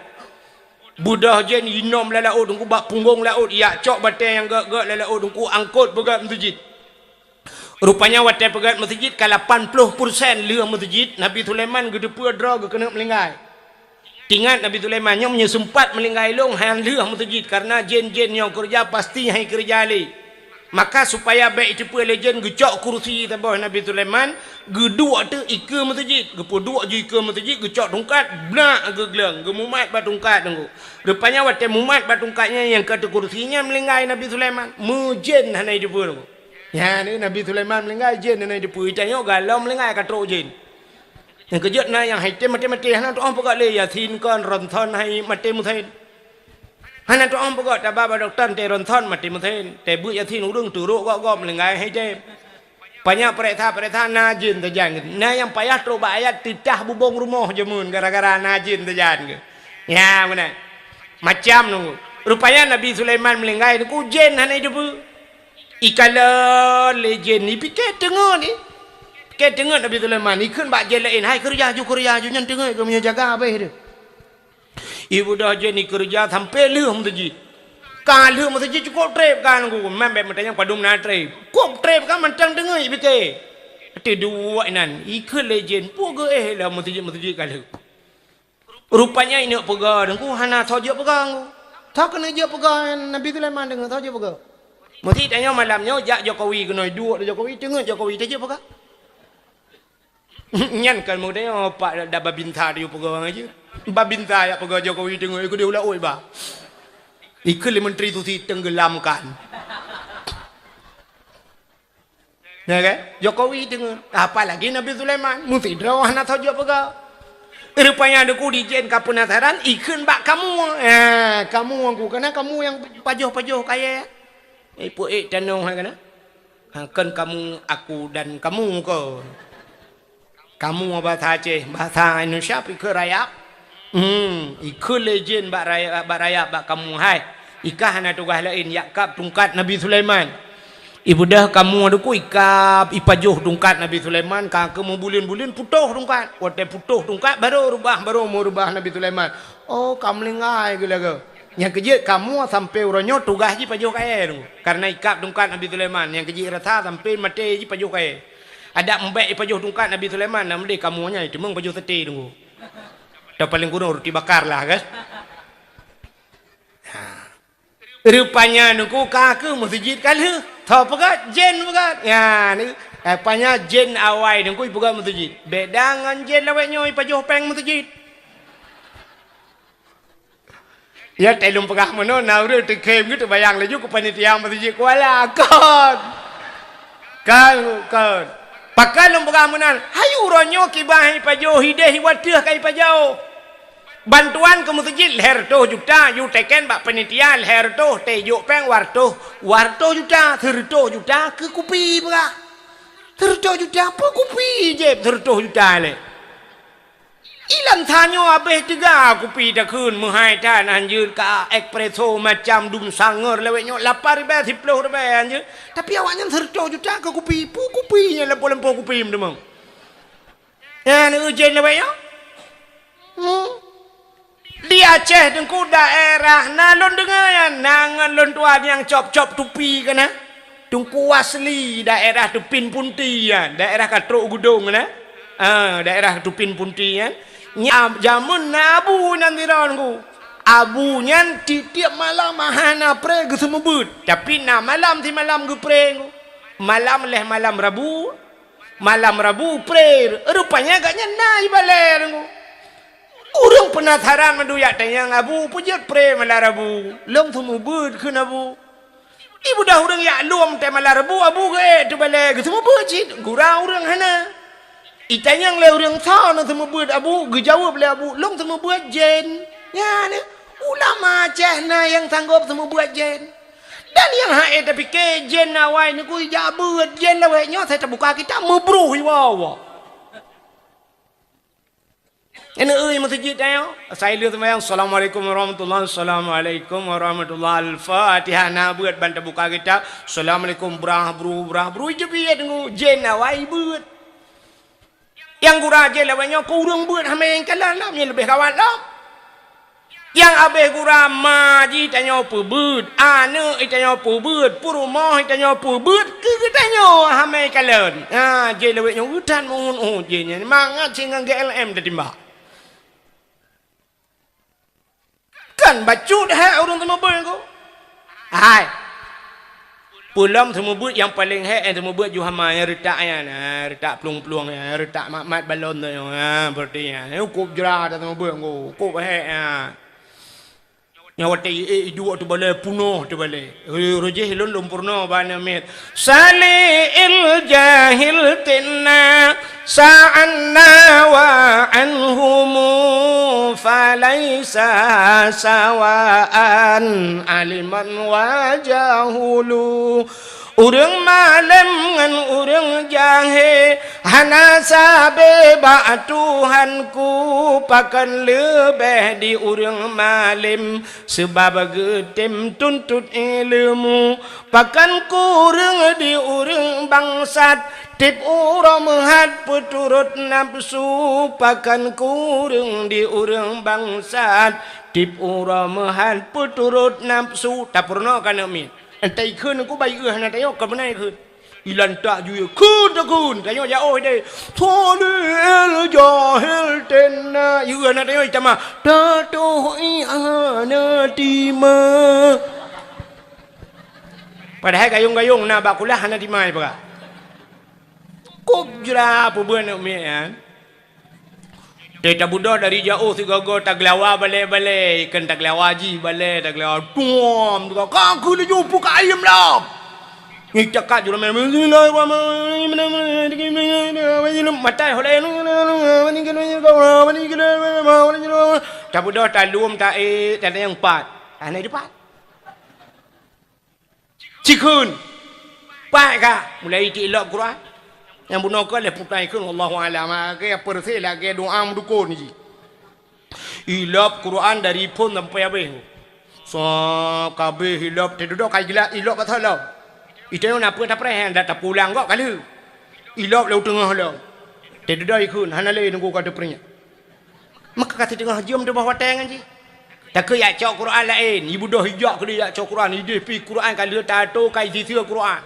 Beudôh jén inom lam laôt Teungku bak punggong laôt yak cok batèe nyang gét-gét lam laôt Teungku angkot peugét meuseujid. Rupanya watèe peugét meuseujid ka lapan ploh persen lheueh meuseujid, Nabi Sulaiman geuteupeue droe geukeuneuk meulinggai. Tingat Nabi Sulaiman nyoe meunyoe seumpat meulinggai lôn han lheueh meuseujid, karena jén-jén nyoe keureuja pasti han keureuja lé. Maka supaya bèk iteupeue lé jén geucok kursi saboh Nabi Sulaiman, geuduek teuk ikeue meuseujid, geupeuduek ju ikeue meuseujid, geucok tungkat, blak geugleueng, geumumat bak tungkat Teungku. Rupanya watèe mumat bak tungkat nyan nyang ka teukursi nyan meulinggai Nabi Sulaiman, meujén hana iteupeue Teungku. Nyan Nabi Sulaiman meulinggai, jén hana iteupeue, itanyong galom meulinggai ka trok jén. Nyang keujeuet na nyang hai tem maté-maté hana tu'oh peugah lé Yasin kon ronson hai maté Musen. Hana tu'oh peugah taba bak dokto teuronson maté Musen, teubeut Yasin ureuëng turok gop-gop meulinggai hai tem. Panya peuriksa-peuriksa na jén sajan. Na nyang payah trok bak ayat teutah bubông rumoh jameun gara-gara na jén sajan. Nya meunan. Macam nunggu. Rupanya Nabi Sulaiman meulinggai Teungku jén hana iteupeue. Ikalon lé jén ni pike teungeut ni. Pike teungeut Nabi Sulaiman, ikheun bak jén laén, "Hai keureuja ju, keureuja ju, nyan teungeut keu meunyoe jaga abéh deuh." Ibeudôh jén ni keureuja sampoe lheueh meuseujid. Ka lheueh meuseujid cukôp trép ka Teungku, meunan bèk meutanyong padum na trép. Cukôp trép ka mantong teungeut pike. Teuduek inan, ikheun lé jén, peue geuéh lam meuseujid-meuseujid ka lheueh. Rupanya ineuk peugah Teungku hana tho jeuet peugah Teungku. Tho keuneuk jeuet peugah Nabi Sulaiman deungon tho jeuet peugah. Meusti tanyoe malam nyoe jak Jokowi keunoe duek di Jokowi teungeut Jokowi tho jeuet peugah. Nyan kan meutanyoe pak da babinsa di peugah orang aja. Babinsa jak peugah Jokowi teungeut ikeu di ulah oi ba. Ikeu lé menteri susi tenggelamkan. Ya kan? Jokowi deungon. Apalagi Nabi Sulaiman. Meusidroe hana tho jeuet peugah. Rupanya Teungku di jén ka penasaran, ikheun bak kamoe. Ha, kamoe Teungku. Kana kamoe nyang pajoh-pajoh kayèe. Ipeuék tanoh hai kana. Ha, kon kamoe aku dan kamoe kon. Kamoe bahasa Aceh, bahasa Indonesia pih ikheun rayap. Hmm, ikheun lé jén bak rayap, bak rayap bak kamoe hai. Ikah hana tugaih laén, jak kab tungkat Nabi Sulaiman. Ibeudôh kamoe Teungku ikab, ipajoh tungkat Nabi Sulaiman, ka keu meubuleuen-buleuen putôh tungkat. Watèe putôh tungkat, barô reubah, barô meureubah Nabi Sulaiman. Oh, ka meulinggai geuh lagèe. Nyang keujeuet kamoe sampoe uroe nyoe tugaih jih pajoh kayèe Teungku. Karena ikab tungkat Nabi Sulaiman, nyang keujeuet rasa sampoe maté jih pajoh kayèe. Adak meubèk ipajoh tungkat Nabi Sulaiman, na meudeh kamoe nyan, teuma pajoh saté Teungku. Atau paling kurang roti bakar lah kan. Ha. Rupanya Teungku ka keu meuseujid ka lheueh. Tho peugah, jén peugah. Ya, ni, rupanya jén awai Teungku ipeugah meuseujid. Beda ngon jén lawét nyoe ipajoh péng meuseujid. Ya, teuh lôn peugah meunoe, na ureuëng teukhém geuh teubayang laju keu panitia meuseujid Kuala. Kon! Kan, kan. Pakon lôn peugah meunan, hai uroe nyoe kiban hai pajoh, hideh iwateuh ka ipajoh. Bantuan keu meuseujid lhèe reutôh juta, yue teken bak panitia lhèe reutôh, teuh jok péng dua reutôh, dua reutôh juta, sireutôh juta keu kupi peugah. Sireutôh juta peue kupi jép sireutôh juta lé. Ilan tanyoe habéh teuga kupi takheun meuhai that, hanjeuet ka espresso macam dum sangeur lawét nyoe lapan ribèe, siplôh ribèe hanjeuet. Tapi awaknyan sireutôh juta keu kupi, peue kupi nyan lampôh-lampôh kupi meuteumong. Nyan ureueng jén lawét nyoe. Hmm. Di Aceh Teungku daerah na lôn deungoe nyan, na ngon lôn tuan nyang cop-cop tupi keunan. Teungku Wasli daerah Tupin Punti nyan, daerah ka trok Gudong na. Ah, daerah Tupin Punti nyan. Nya, jameun na abu nyan sidroe Teungku. Abu nyan tiep-tiep malam hana pré geuseumeubeut, tapi na malam simalam geupré Teungku. Malam lhèe malam Rabu, malam Rabu pré. Rupanya gobnyan na ibalè Teungku. Ureueng peunasaran mandum jak tanyong abu, peue jeuet pré malam Rabu. Lôn seumeubeut kheun abu. Ibeudôh ureueng jak lom teuh malam Rabu, abu geuék teubalè geuseumeubeuet cit, gura ureueng hana. Itanyong lé ureueng, "Soe na seumeubeuet abu?" Geujaweueb lé abu, "Lôn seumeubeuet jén." Nyan, ulama Aceh na nyang sanggop seumeubeuet jén. Dan nyang hana tapike jén awai Teungku ijak beuet, jén lawét nyoe asai tabuka kitab meubroh iwoe-woe. Nyan ureueng meuseujid tanyoe, asai lheueh seumayang, "Assalamualaikum warahmatullahi, assalamualaikum warahmatullahi." Al-Fatihah na beuet ban tabuka kitab, "Assalamualaikum," brah bru, brah bru, ijeuet-jeuet Teungku, jén awai beuet. Nyang gura jén lawét nyoe keu ureueng beuet hana meukalon lom, nyan leubeh gawat lom. Nyang habéh gura ma jih tanyoe peubeuet, aneuk jih tanyoe peubeuet, peurumoh jih tanyoe peubeuet, keu geutanyoe hana meukalon. Ha, jén lawét nyoe geutan meuhun-hun jén nyan, mangat cit ngon G L M tatimbak. Kan bacut hek ureueng seumeubeuet Teungku. Hai. Peue lom seumeubeuet nyang paleng hek nyang seumeubeuet ju hama nyang reutak nyan, ha, reutak plueng-plueng nyan, reutak mat-mat balon tu nyan, ha, berarti nyan, ha, kop jra dah seumeubeuet Teungku, kop hek, ha. Nyan watèe iék iduek teubalè, punoh teubalè. Rujih lôn, lôn peurunoe bak aneuk miet. Sali'il jahil tinna sa'anna wa anhumu falaisa sawa'an aliman wa jahulu. Ureueng malém ngon ureueng jahé hana sabe bak Tuhanku, pakon leubeh di ureueng malém, seubab geutem tuntot ileumèe. Pakon kureueng di ureueng bangsat, tiep uroe meuhat peuturot nafeusu. Pakon kureueng di ureueng bangsat, tiep uroe meuhat peuturot nafeusu. Tapeurunoe keu aneuk miet. Entah ikheun Teungku, bah iéh hana tanyoe, kon meunan ikheun. Ilantak ju iéh, kheun takheun, tanyoe jak ôh ideh. Sali'il jahil tinna. Iéh hana tanyoe itamah. Tatoh iéh hana tima. Padahai gayong-gayong na bak kulah hana tima ipeugah. Kop jra peubeuet aneuk miet nyan. Teuh tabeudôh dari jiôh sigoe-goe tageulawa balè-balè, ikheun tageulawa jih balè, tageulawa tuom, ka keu laju puka ayam lom. Ngicakat jurome, "Bismillahirrahmanirrahim." Matai holai. Tabeudôh talom taék, tanyong pat. Hana dipat. Cikheun. Pat ka. Mulai tiilop Quran. Nyang bunoe keu lheueh putai kheun, wallahu a'lam. Lagèe peureuséh lagèe doa meudukon jih. Ilop Quran dari phon sampai habéh. Soe ka habéh ilop, teududoe ka jeulaih ilop ka lom. Iteuh na peue tapreh, dak tapulang gok ka lheueh. Ilop lom teungoh lom. Teududoe ikheun, hana lé Teungku ka teupeuingat. Maka ka siteungoh jeuem teuboh watèe ngon jih. Takheun jak cok Quran laén, ibeudôh ijak keudéh jak cok Quran, ideh pih Quran ka lheueh tato ka isiseue Quran.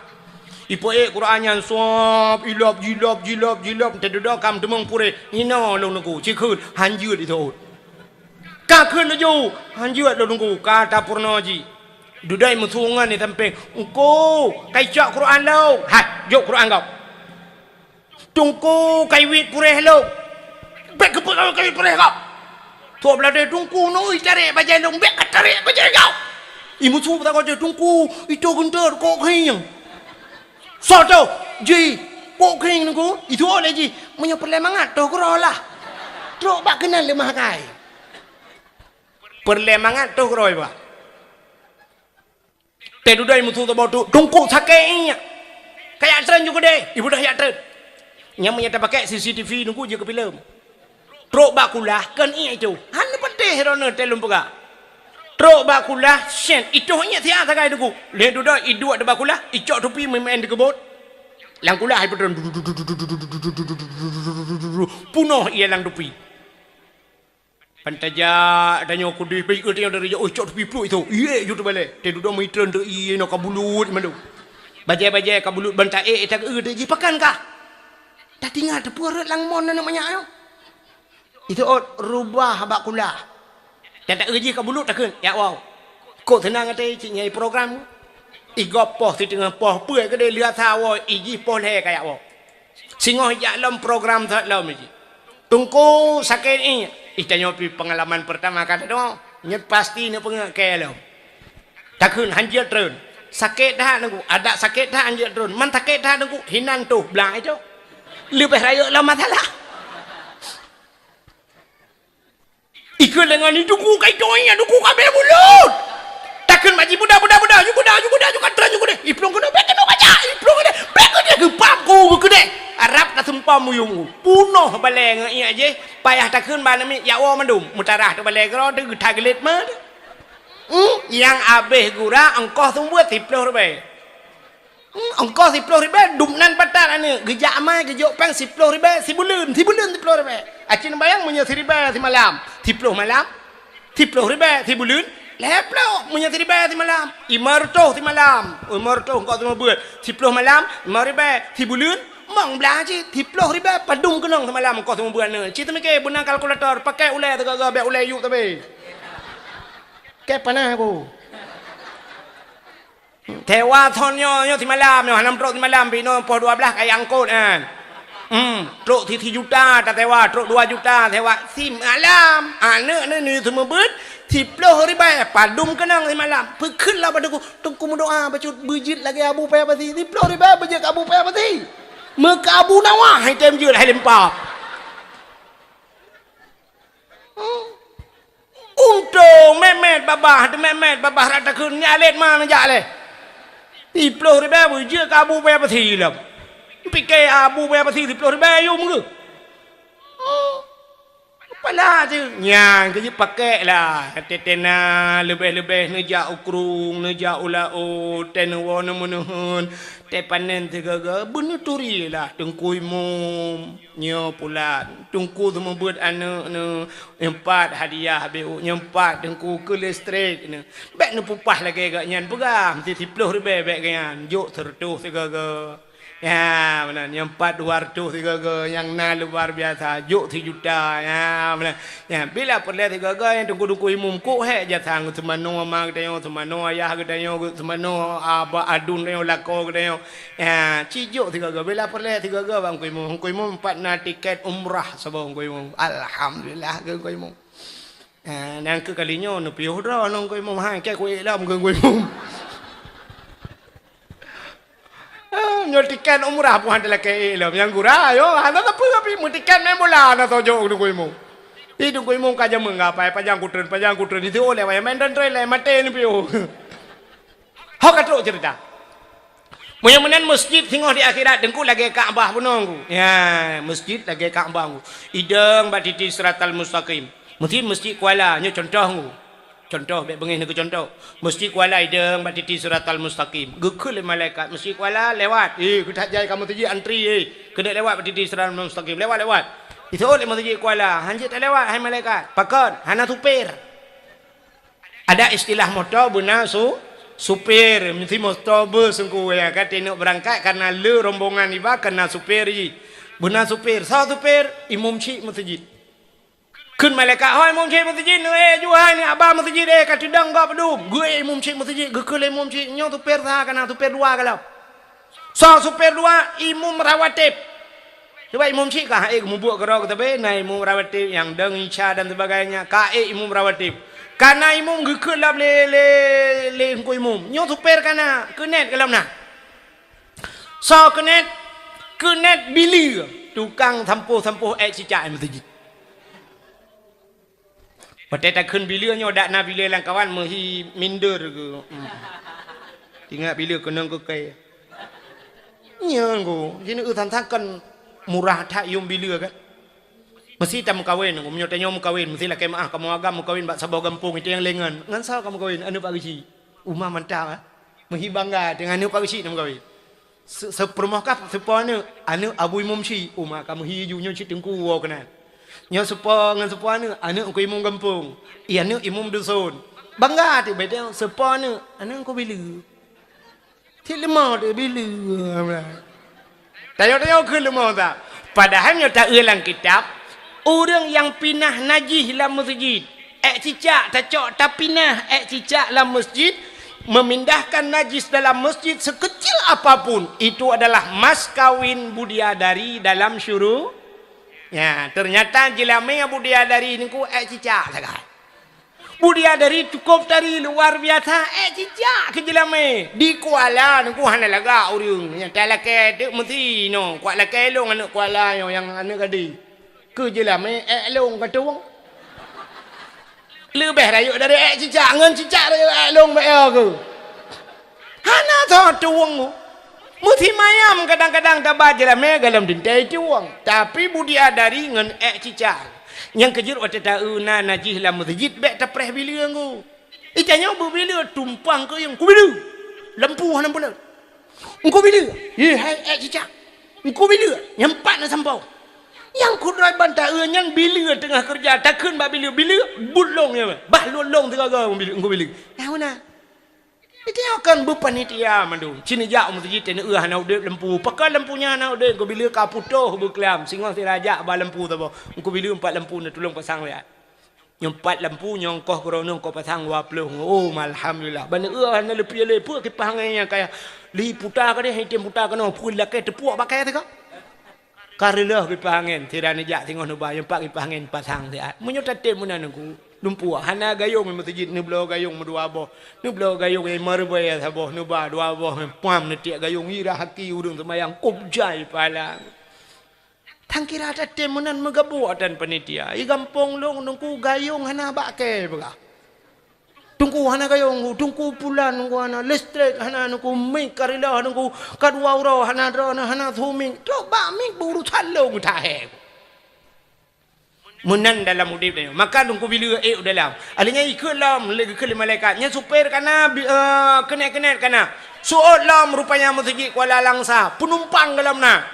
Ipeuék Quran nyan sop, ilop, jilop, jilop, jilop, teududoe ka meuteumong pureh. Inoe lôn Teungku, cikheun, hanjeuet iseuôt. Ka kheun laju, hanjeuet lôn Teungku, ka tapeurunoe jih. Dudoe meusu ngon di sampéng, "Teungku, ka icok Quran lôn." "Hai, jok Quran gob." "Teungku, ka iwét pureh lôn." "Bèk keupeue ka iwét pureh gob." "Soe beuladé Teungku nyoe itarek bajèe lôn, bèk katarek bajèe gob." Imeusu beusagoe, "Teungku, itu geunteut kok keuh nyan." "Soe teuh?" Jih, pok keueng Teungku, itu lé jih. Meunyoe peureulée mangat, toh keudroe lah. Trok bak keunan lé makai. Peureulée mangat, toh keudroe bah. Teududoe musu saboh tu, Teungku sakét ié. Kayak tren ju keudeh, ibu dah yak tren. Nyang meunyo tapakèk C C T V Teungku jeuet keu filem. Trok bak kulah, kon ié itu. Hana patéh droeneuh teuh lôn peugah. Trok bak kulah, syen, itoh ié siat sagai Teungku. Lheueh dudoe, iduek di bak kulah, icok tupi meumaén di keubot. Lam kulah, ipeutron. Punoh ié lam tupi. Ban tajak tanyoe keudeh, bèk keu tanyoe dari jauh, "Oi, cok tupi pluek itu." Ié ju teubalée. Teududoe meutron teu ié nyoe ka bulut mandum. Bajée-bajée ka bulut ban taék, taeu teu jih pakan kah? Tatinggai teupeue rot lam mon aneuk manyak nyoe. Itu ot rubah bak kulah. Dan taeu jih ka bulut takheun, "Yak woe." Kok seunang até cit nyai program. Igob poh siteungoh poh peue keudeh lheueh asa woe, ijih poh lhée ka yak woe. Singoh jak lom program that lom jih. Teungku sakét ié. Ih, tanyoe pih peungalaman peurtama ka teudeungoe. Nyoe pasti neupeungeut kée lom. Takheun hanjeuet treun. Sakét that Teungku. Adak sakét that hanjeuet treun. Man sakét that Teungku. Hinan toh blang itu. Leubeh rayeuk lom masalah. Ikheun lé ngon ni, "Teungku ka itong ié, Teungku ka bèe bulut." Takheun bak jih, "Buda, buda, buda, ju buda, ju buda, ju ka treun, ju keudeh." Iplueng keunoe, bèk keunoe kaca, iplueng keudeh, bèk keudeh, geupap ku, bèk keudeh. Arab taseumpom muyuem ku. Punoh balée ngon ié jih, payah takheun bak aneuk miet, yak woe mandum. Meutarah teubalée keudroe, teugeutha geulet meuh. Hmm, nyang abéh gura, ongkoh seumeubeuet siploh ribèe. Hmm, ongkoh siploh ribèe, dum nan patat aneuk. Geujak amai, geujok péng siploh ribèe, sibuleuen, sibuleuen siploh ribèe. Aci neubayang meunyoe siribèe simalam, siploh malam, siploh ribèe sibuleuen, lhèe ploh meunyoe siribèe simalam, limong reutôh simalam, limong reutôh ongkoh seumeubeuet, siploh malam, limong ribèe sibuleuen, mong blaih cit, siploh ribèe padum keunong simalam ongkoh seumeubeuet aneuk. Ci teumike beuna kalkulator, pakèk ulèe sigoe-goe, bèk ulèe yup sabe. Kée panas aku. Sewa thon nyoe, nyoe simalam, nyoe hana trok simalam, pih nyoe poh dua blaih kaya angkot nyan. Hmm, trok si, sijuta tasewa, trok dua juta sewa simalam. Aneuk ni, ni seumeubeuet, siploh ribèe, padum keunong simalam. Peukheun lah bak teungku, teungku meudoa bacut beujeuet lagèe Abu Paya Pasi, siploh ribèe beujeuet keu Abu Paya Pasi. Meuka Abu Nawas, hai tem jeuet, hai lempah. Hmm. Untông mèt-mèt babah, teuh mèt-mèt babah rata kheun nyan lét ma neujak lé. Siploh ribèe beujeuet keu Abu Paya Pasi lom. Pike Abu Paya Pasi siploh ribèe yum geuh. Hmm. Pala cit nyan keu jipakèk lah. Teuh-teuh na leubeh-leubeh neujak u krueng, neujak u laôt, teuh neuwoe neumeunuhon, teuh panen sigoe-goe, beuneuturi lah teungku imum. Nyoe pulan, teungku seumeubeuet aneuk nyoe, nyoe pat hadiah beu, nyoe pat teungku keu listrik nyoe. Bèk neupeupah lagèe gobnyan peugah, meusti siploh ribèe bèk gobnyan, jok seureutôh sigoe-goe. Ya, meunan, nyoe pat dua reutôh sigoe-goe, nyang na luar biasa, jok sijuta, ya, meunan. Ya, bila peureulèe sigoe-goe nyang teungku-teungku imum kok hék jasa ngon seumanoe ma geutanyoe, seumanoe ayah geutanyoe, seumanoe aba adun geutanyoe, lakoe geutanyoe. Ya, ci jok sigoe-goe, bila peureulèe sigoe-goe bak Teungku Imum. Teungku Imum pat na tiket umrah saboh Teungku Imum. Alhamdulillah keu Teungku Imum. Ya, nyang keu kali nyoe neupiôh droe ngon Teungku Imum, hai kèe kuék lom keu Teungku Imum. Ah, nyoe tiket umrah pun hana lakèe ék lom. Nyang gura, yo, hana sapeue tapi meutiket main bola hana soe jok keu Teungku Imum. Di Teungku Imum ka jameun gapai, pajan kutreun, pajan kutreun. Itu oleh wayah main tren-tren lé maté neupiôh. Ho ka trok cerita. Meunyoe meunan masjid singoh di akhirat Teungku lagèe Ka'bah bunoe Teungku. Ya, masjid lagèe Ka'bah Teungku. Idong bak titi siratal mustaqim. Meusti masjid Kuala, nyoe contoh Teungku. Contoh, bèk beungéh neukeu contoh. Masjid Kuala idong bak titi siratal mustaqim. Geukheun lé malaikat, "Masjid Kuala lewat." Eh, geuthat jai ka meuseujid antri, eh. Keuneuk lewat bak titi siratal mustaqim. Lewat, lewat. Diseuôt lé masjid Kuala, "Hanjeuet talewat, hai malaikat." "Pakon?" "Hana supir." Ada istilah moto beuna su-, supir, meusti moto bus Teungku, ya kan, teunok beurangkat karena le rombongan iba karena supir jih. Beuna supir, soe supir? Imum chik meuseujid. Kheun malaikat, "Hoi imum chik meuseujid, neu eh, juhai ni aba meuseujid eh, ka teudong gob dum." Geuék imum chik meuseujid, geukheun lé imum chik, "Nyoe supir sa kana, supir dua ka lom." Soe supir dua? Imum rawatib. Cuba imum chik ka, eh, mubuet keudroe keutabe, na imum rawatib nyang dong isya dan sebagainya, ka ék imum rawatib. Kana imum geukheun lom lé, lé, lé Teungku Imum. "Nyoe supir kana, keunet ka lom na." Soe keunet? Keuneuk bileue, tukang sampôh-sampôh ék cicak meuseujid. Watée takheun bileue nyoe dak na bileue lam kawan meuhi minder geuh. Hmm. Ingat bileue keunong keu kée. Nyan geuh, jineuk san-san kan murah that yum bileue kan. Meusi tameukawen, meunyoe tanyoe meukawen, meusi lakée meuáh kamoe agam meukawen bak saboh gampông, itu nyang lengan. Ngon soe kamoe kawen? Aneuk Pak Geuchik. Uma mantap, eh. Meuhi bangga teungoh aneuk Pak Geuchik nyang meukawen. Se-, seupeurumoh kah seupôt aneuk, aneuk Abu Imum Syik, uma ka meuhi ju nyoe cit teungku woe keunan. Nyoe seupôt ngon seupôt aneuk, aneuk Teungku Imum gampông, i aneuk imum dusun. Bangga teuk beda seupôt aneuk, aneuk Teungku Bileue. Cit leumah teuk Bileue. Tanyoe-tanyoe keu leumah tak? Padahai nyoe taeu lam kitab, ureuëng nyang pinah najih lam meuseujid, ék cicak tacok tapinah ék cicak lam masjid, memindahkan najis dalam masjid sekecil apapun, itu adalah mas kawin budiadari dalam syuru-. Ya, ternyata jeulamé budiadari niku ék cicak sagai. Budiadari cukup tari luar biasa, ék cicak keu jeulamé. Di Kuala niku hana lagak ureuëng. Nyang talakée teuk meusi nyoe, kuat lakée lôn aneuk Kuala nyoe nyang aneuk gadéh. Keu jeulamé ék lôn ka tuwong. Leubeh rayeuk dari ék cicak, ngon cicak rayeuk ék lôn bak yo keu. Hana tho tuwong. Meusimayam kadang-kadang taba jeulamé golom teuntée tuwong, tapi budiadari ngon ék cicak. Nyang keujeuet watée taeu na najih lam meuseujid bék tapreh bileue nggu. Itanyoe beubileue tumpang keu yum kubileue. Lampu hana buleuen. Engkau bila? Ye hai ék cicak. Engkau bila? Nyang pat na sampau. Nyang kudroe ban taeu nyan bila teungoh keureuja, takheun bak bila, bila, buet lông nyan. Bah lôn lông sigaga bila, engkau bila. Nyang mana? Itu kan beupanitia mandum. Cini jak meuseujid teuneuk hana udeb lampu. Pakon lampu nyan hana udeb, engkau bila ka putôh beuklam. Singoh sirajak ba lampu saboh. Engkau bila empat lampu na tulông pasang lihat. Nyoe pat lampu nyang koh keudroe nyoe koh pasang dua ploh. Oh, alhamdulillah. Bani eu hana leupie lé peue kipah angén nyang kaya. Li puta ka deh, item puta keunoe, pukul lakée teupuak bak kayée teuka. Ka reuloh kipah angén, sira neujak singoh neuba, nyoe pat kipah angén pasang siat. Meunyoe tatem meunan nangku, lumpuak hana gayong meuseujid, neubloe gayong meudua boh. Neubloe gayong nyang meureubai saboh, neuba dua boh, puam neutiek gayong, ira haki ureuëng seumayang, kub jai pahala. Tangkira tatem meunan meugabuk dan panitia. I gampông lông nungku gayong hana bak kée peugah. Tungku hana gayong, tungku pulan nungku hana, listrik hana nungku, mik karila nungku, kadua uroe hana droe, hana sumik. Trok bak mik beurusan lông tahé. Meunan dalam udeb tanyoe. Maka nungku bila ék u dalam. Alinyan ikheun lom lé geukheun lé malaikat. Nyan supir kana bi-, eh, keunet-keunet kana. Suot lom rupanya meuseujid Kuala Langsa. Penumpang golom na.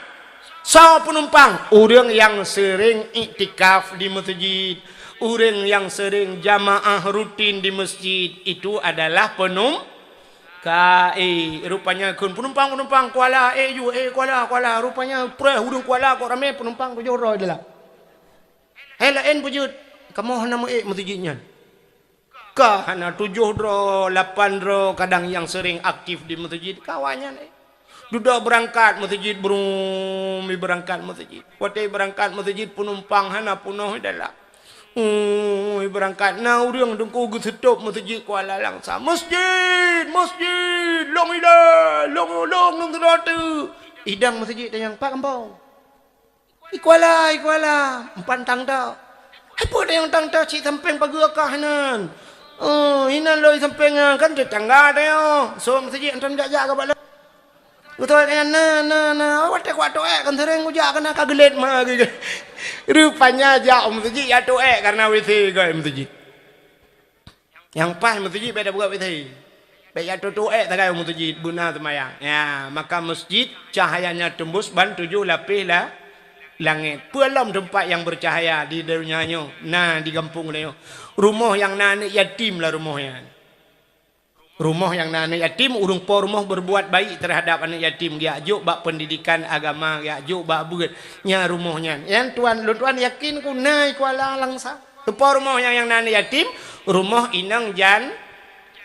Soe penumpang? Ureuëng nyang seuring iktikaf di meuseujid, ureuëng nyang seuring jamaah rutin di masjid, itu adalah penum-, ka, eh, rupanya kheun penumpang-penumpang Kuala, eh, ju, eh, Kuala, Kuala. Rupanya preh ureuëng Kuala kok ramé penumpang tujoh droe dalam. Hai laén beujeuet, kamoe hana meu-ék meuseujid nyan. Ka hana tujoh droe, lapan droe, kadang nyang seuring aktif di meuseujid, ka awaknyan, eh. Dudoe beurangkat meuseujid brum, beurangkat meuseujid. Watée beurangkat meuseujid, peunumpang hana peunoh dalam. Ui, beurangkat na ureuëng teungku geuseutôb meuseujid Kuala Langsa. "Masjid! Masjid! Lông ilée! Lông, lông, lông sidroe teuk!" Idang meuseujid tanyong, "Pat gampông?" "I Kuala, i Kuala, empat tang tok." "Hai peue tayong tang tok cit sampéng pageue kah nan?" "Oh, inan lôn sampéng nyan kan tetangga tayong. Sôk meuseujid antom jak-jak keu bak lôn." "Beutôi ka nyan na, na, na. Awai watée kuat toh ék kan seuréng kujak keunan ka geulet ma geuh." Rupanya jak u meuseujid jak toh ék karena W C goi meuseujid. Nyang paih meuseujid bék tabuka W C. Bék jak toh-toh ék sagai u meuseujid beuna seumayang. Ya, maka masjid cahayanya tembus ban tujoh lapéh la-, langét. Peue lom teumpat nyang beucahaya di donya nyoe, na di gampông nyoe. Rumoh nyang na aneuëk yatim lah rumoh nyan. Rumoh nyang na aneuëk yatim, ureuëng po rumoh berbuat baik terhadap aneuëk yatim, geujak jok bak pendidikan agama, geujak jok bak beuet. Nyan rumoh nyan. Nyan tuan, lôn tuan yakin ku na i Kuala Langsa. Teupo rumoh nyang, nyang na aneuëk yatim, rumoh inong jan-,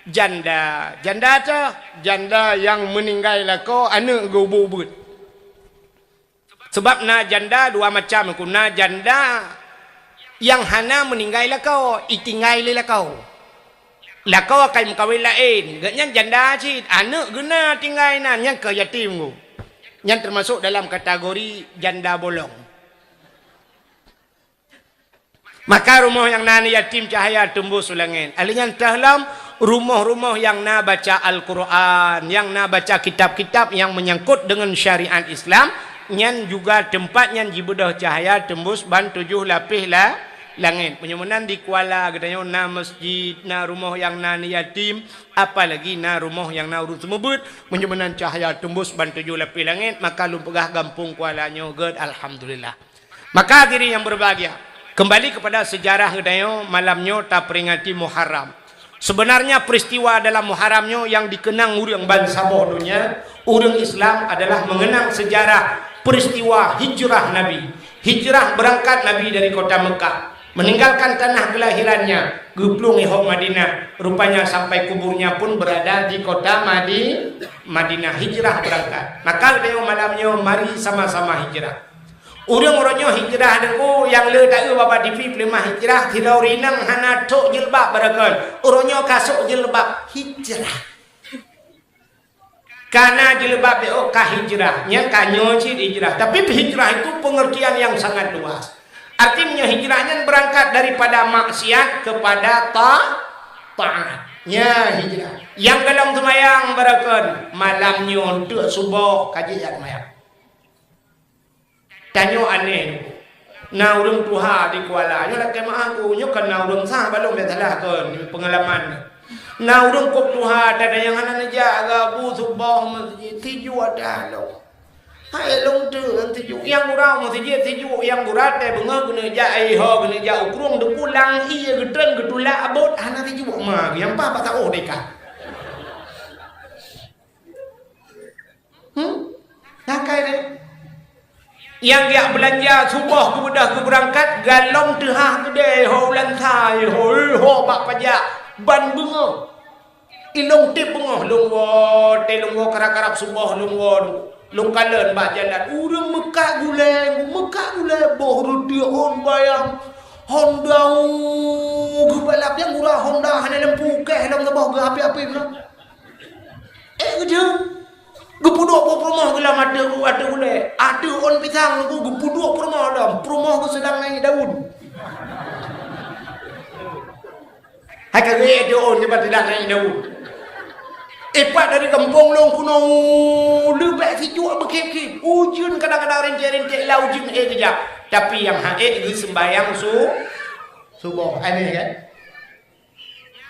janda. Janda teuh, janda nyang meuninggai lakoe aneuëk geuh ubeuet-ubeuet. Sabab na janda dua macam, ku na janda nyang hana meuninggai lakoe, itinggai lé lakoe. Lakoe ka imeukawen laén, gobnyan janda cit, aneuëk geuh na tinggai nan, nyan keuh yatim geuh. Nyan teumasok dalam kategori janda bolong. Maka rumoh nyang na aneuk yatim cahya teumbus u langét. Alheuh nyan teuh lom rumoh-rumoh nyang na baca Al-Qur'an, nyang na baca kitab-kitab nyang meunyangkot deungon syariat Islam, nyan juga teumpat nyan jibeudôh cahya teumbus ban tujoh lapéh la-, langét. Meunyoe meunan di Kuala geutanyoe na masjid, na rumoh nyang na aneuk yatim, apalagi na rumoh nyang na ureuëng seumeubeuet, meunyoe meunan cahya teumbus ban tujoh lapéh langét, maka lôn peugah gampông Kuala nyoe gét, alhamdulillah. Maka hadirin yang berbahagia, kembali kepada sejarah geutanyoe, malam nyoe taperingati Muharram. Sebenarnya peristiwa dalam Muharram nyoe yang dikenang ureuëng bansaboh donya, ureuëng Islam adalah mengenang sejarah peristiwa hijrah Nabi. Hijrah berangkat Nabi dari kota Mekah, meninggalkan tanah kelahirannya, geuplueng i hok Madinah. Rupanya sampai kuburnya pun berada di kota Madi-, Madinah. Hijrah berangkat. Maka geutanyoe malam nyoe mari sama-sama hijrah. Ureuëng uroe nyoe hijrah deungoe nyang le taeu bak T V peuleumah hijrah, sidroe ureuëng inong hana trok jilbab barokon. Uroe nyoe ka sok jilbab hijrah. Kana jilbab B O ka hijrah, nyan ka nyoe cit hijrah. Tapi hijrah itu pengertian yang sangat luas. Arti meunyoe hijrah nyan berangkat daripada maksiat kepada ta-, taat. Nya hijrah. Nyang golom seumayang barokon, malam nyoe teuk suboh ka jijak seumayang. Tanyoe aneh. Na ureuëng tuha di Kuala, nyoe lakée meu'ah ku, nyoe kon na ureuëng sah balom bèk salah kon peungalaman. Na ureuëng kok tuha, tada nyang hana neujak gabu suboh meuseujid, sijuek dah lom. Hai lôn teuk ngon sijuek, nyang gura meuseujid sijuek, nyang gura tée beungoh keuneuk jak, ai ho keuneuk jak u krueng, deukulang ié geutreun geutulak abot, hana sijuek ma, nyang paih bak saôh deka. Hmm? Nakai deh. Nyang geujak beulanja suboh geubeudôh geubeurangkat, galom teuhah keudè, ho ulansa, ho, ho bak pajak, ban beungoh. Ilong tép beungoh, lôn woe, tée lôn woe karab-karab suboh lôn woe, lôn kalon bak jalan. Ureuëng meukat gulée, meukat gulée, boh reuteuek ôn bayang. Honda geubalap nyang gura Honda hana lampu keh lom saboh geuapé-apé meunan. Eh, geujeuet. Geupeuduek boh peurumoh geulam ateueh, ateueh ulée. Ateueh ôn pisang nunggu geupeuduek peurumoh lom. Peurumoh geuh seudang naik daun. Hai ka geuék ateueh ôn nibak tidak naik daun. Ipat dari gampông lôn keunoe leubeh sijuek beukhiep-khiep. Ujeuen kadang-kadang rinték-rinték lam ujeuen ék geujak. Tapi nyang han ék geuh seumbahyang su-, suboh. Aneh kan?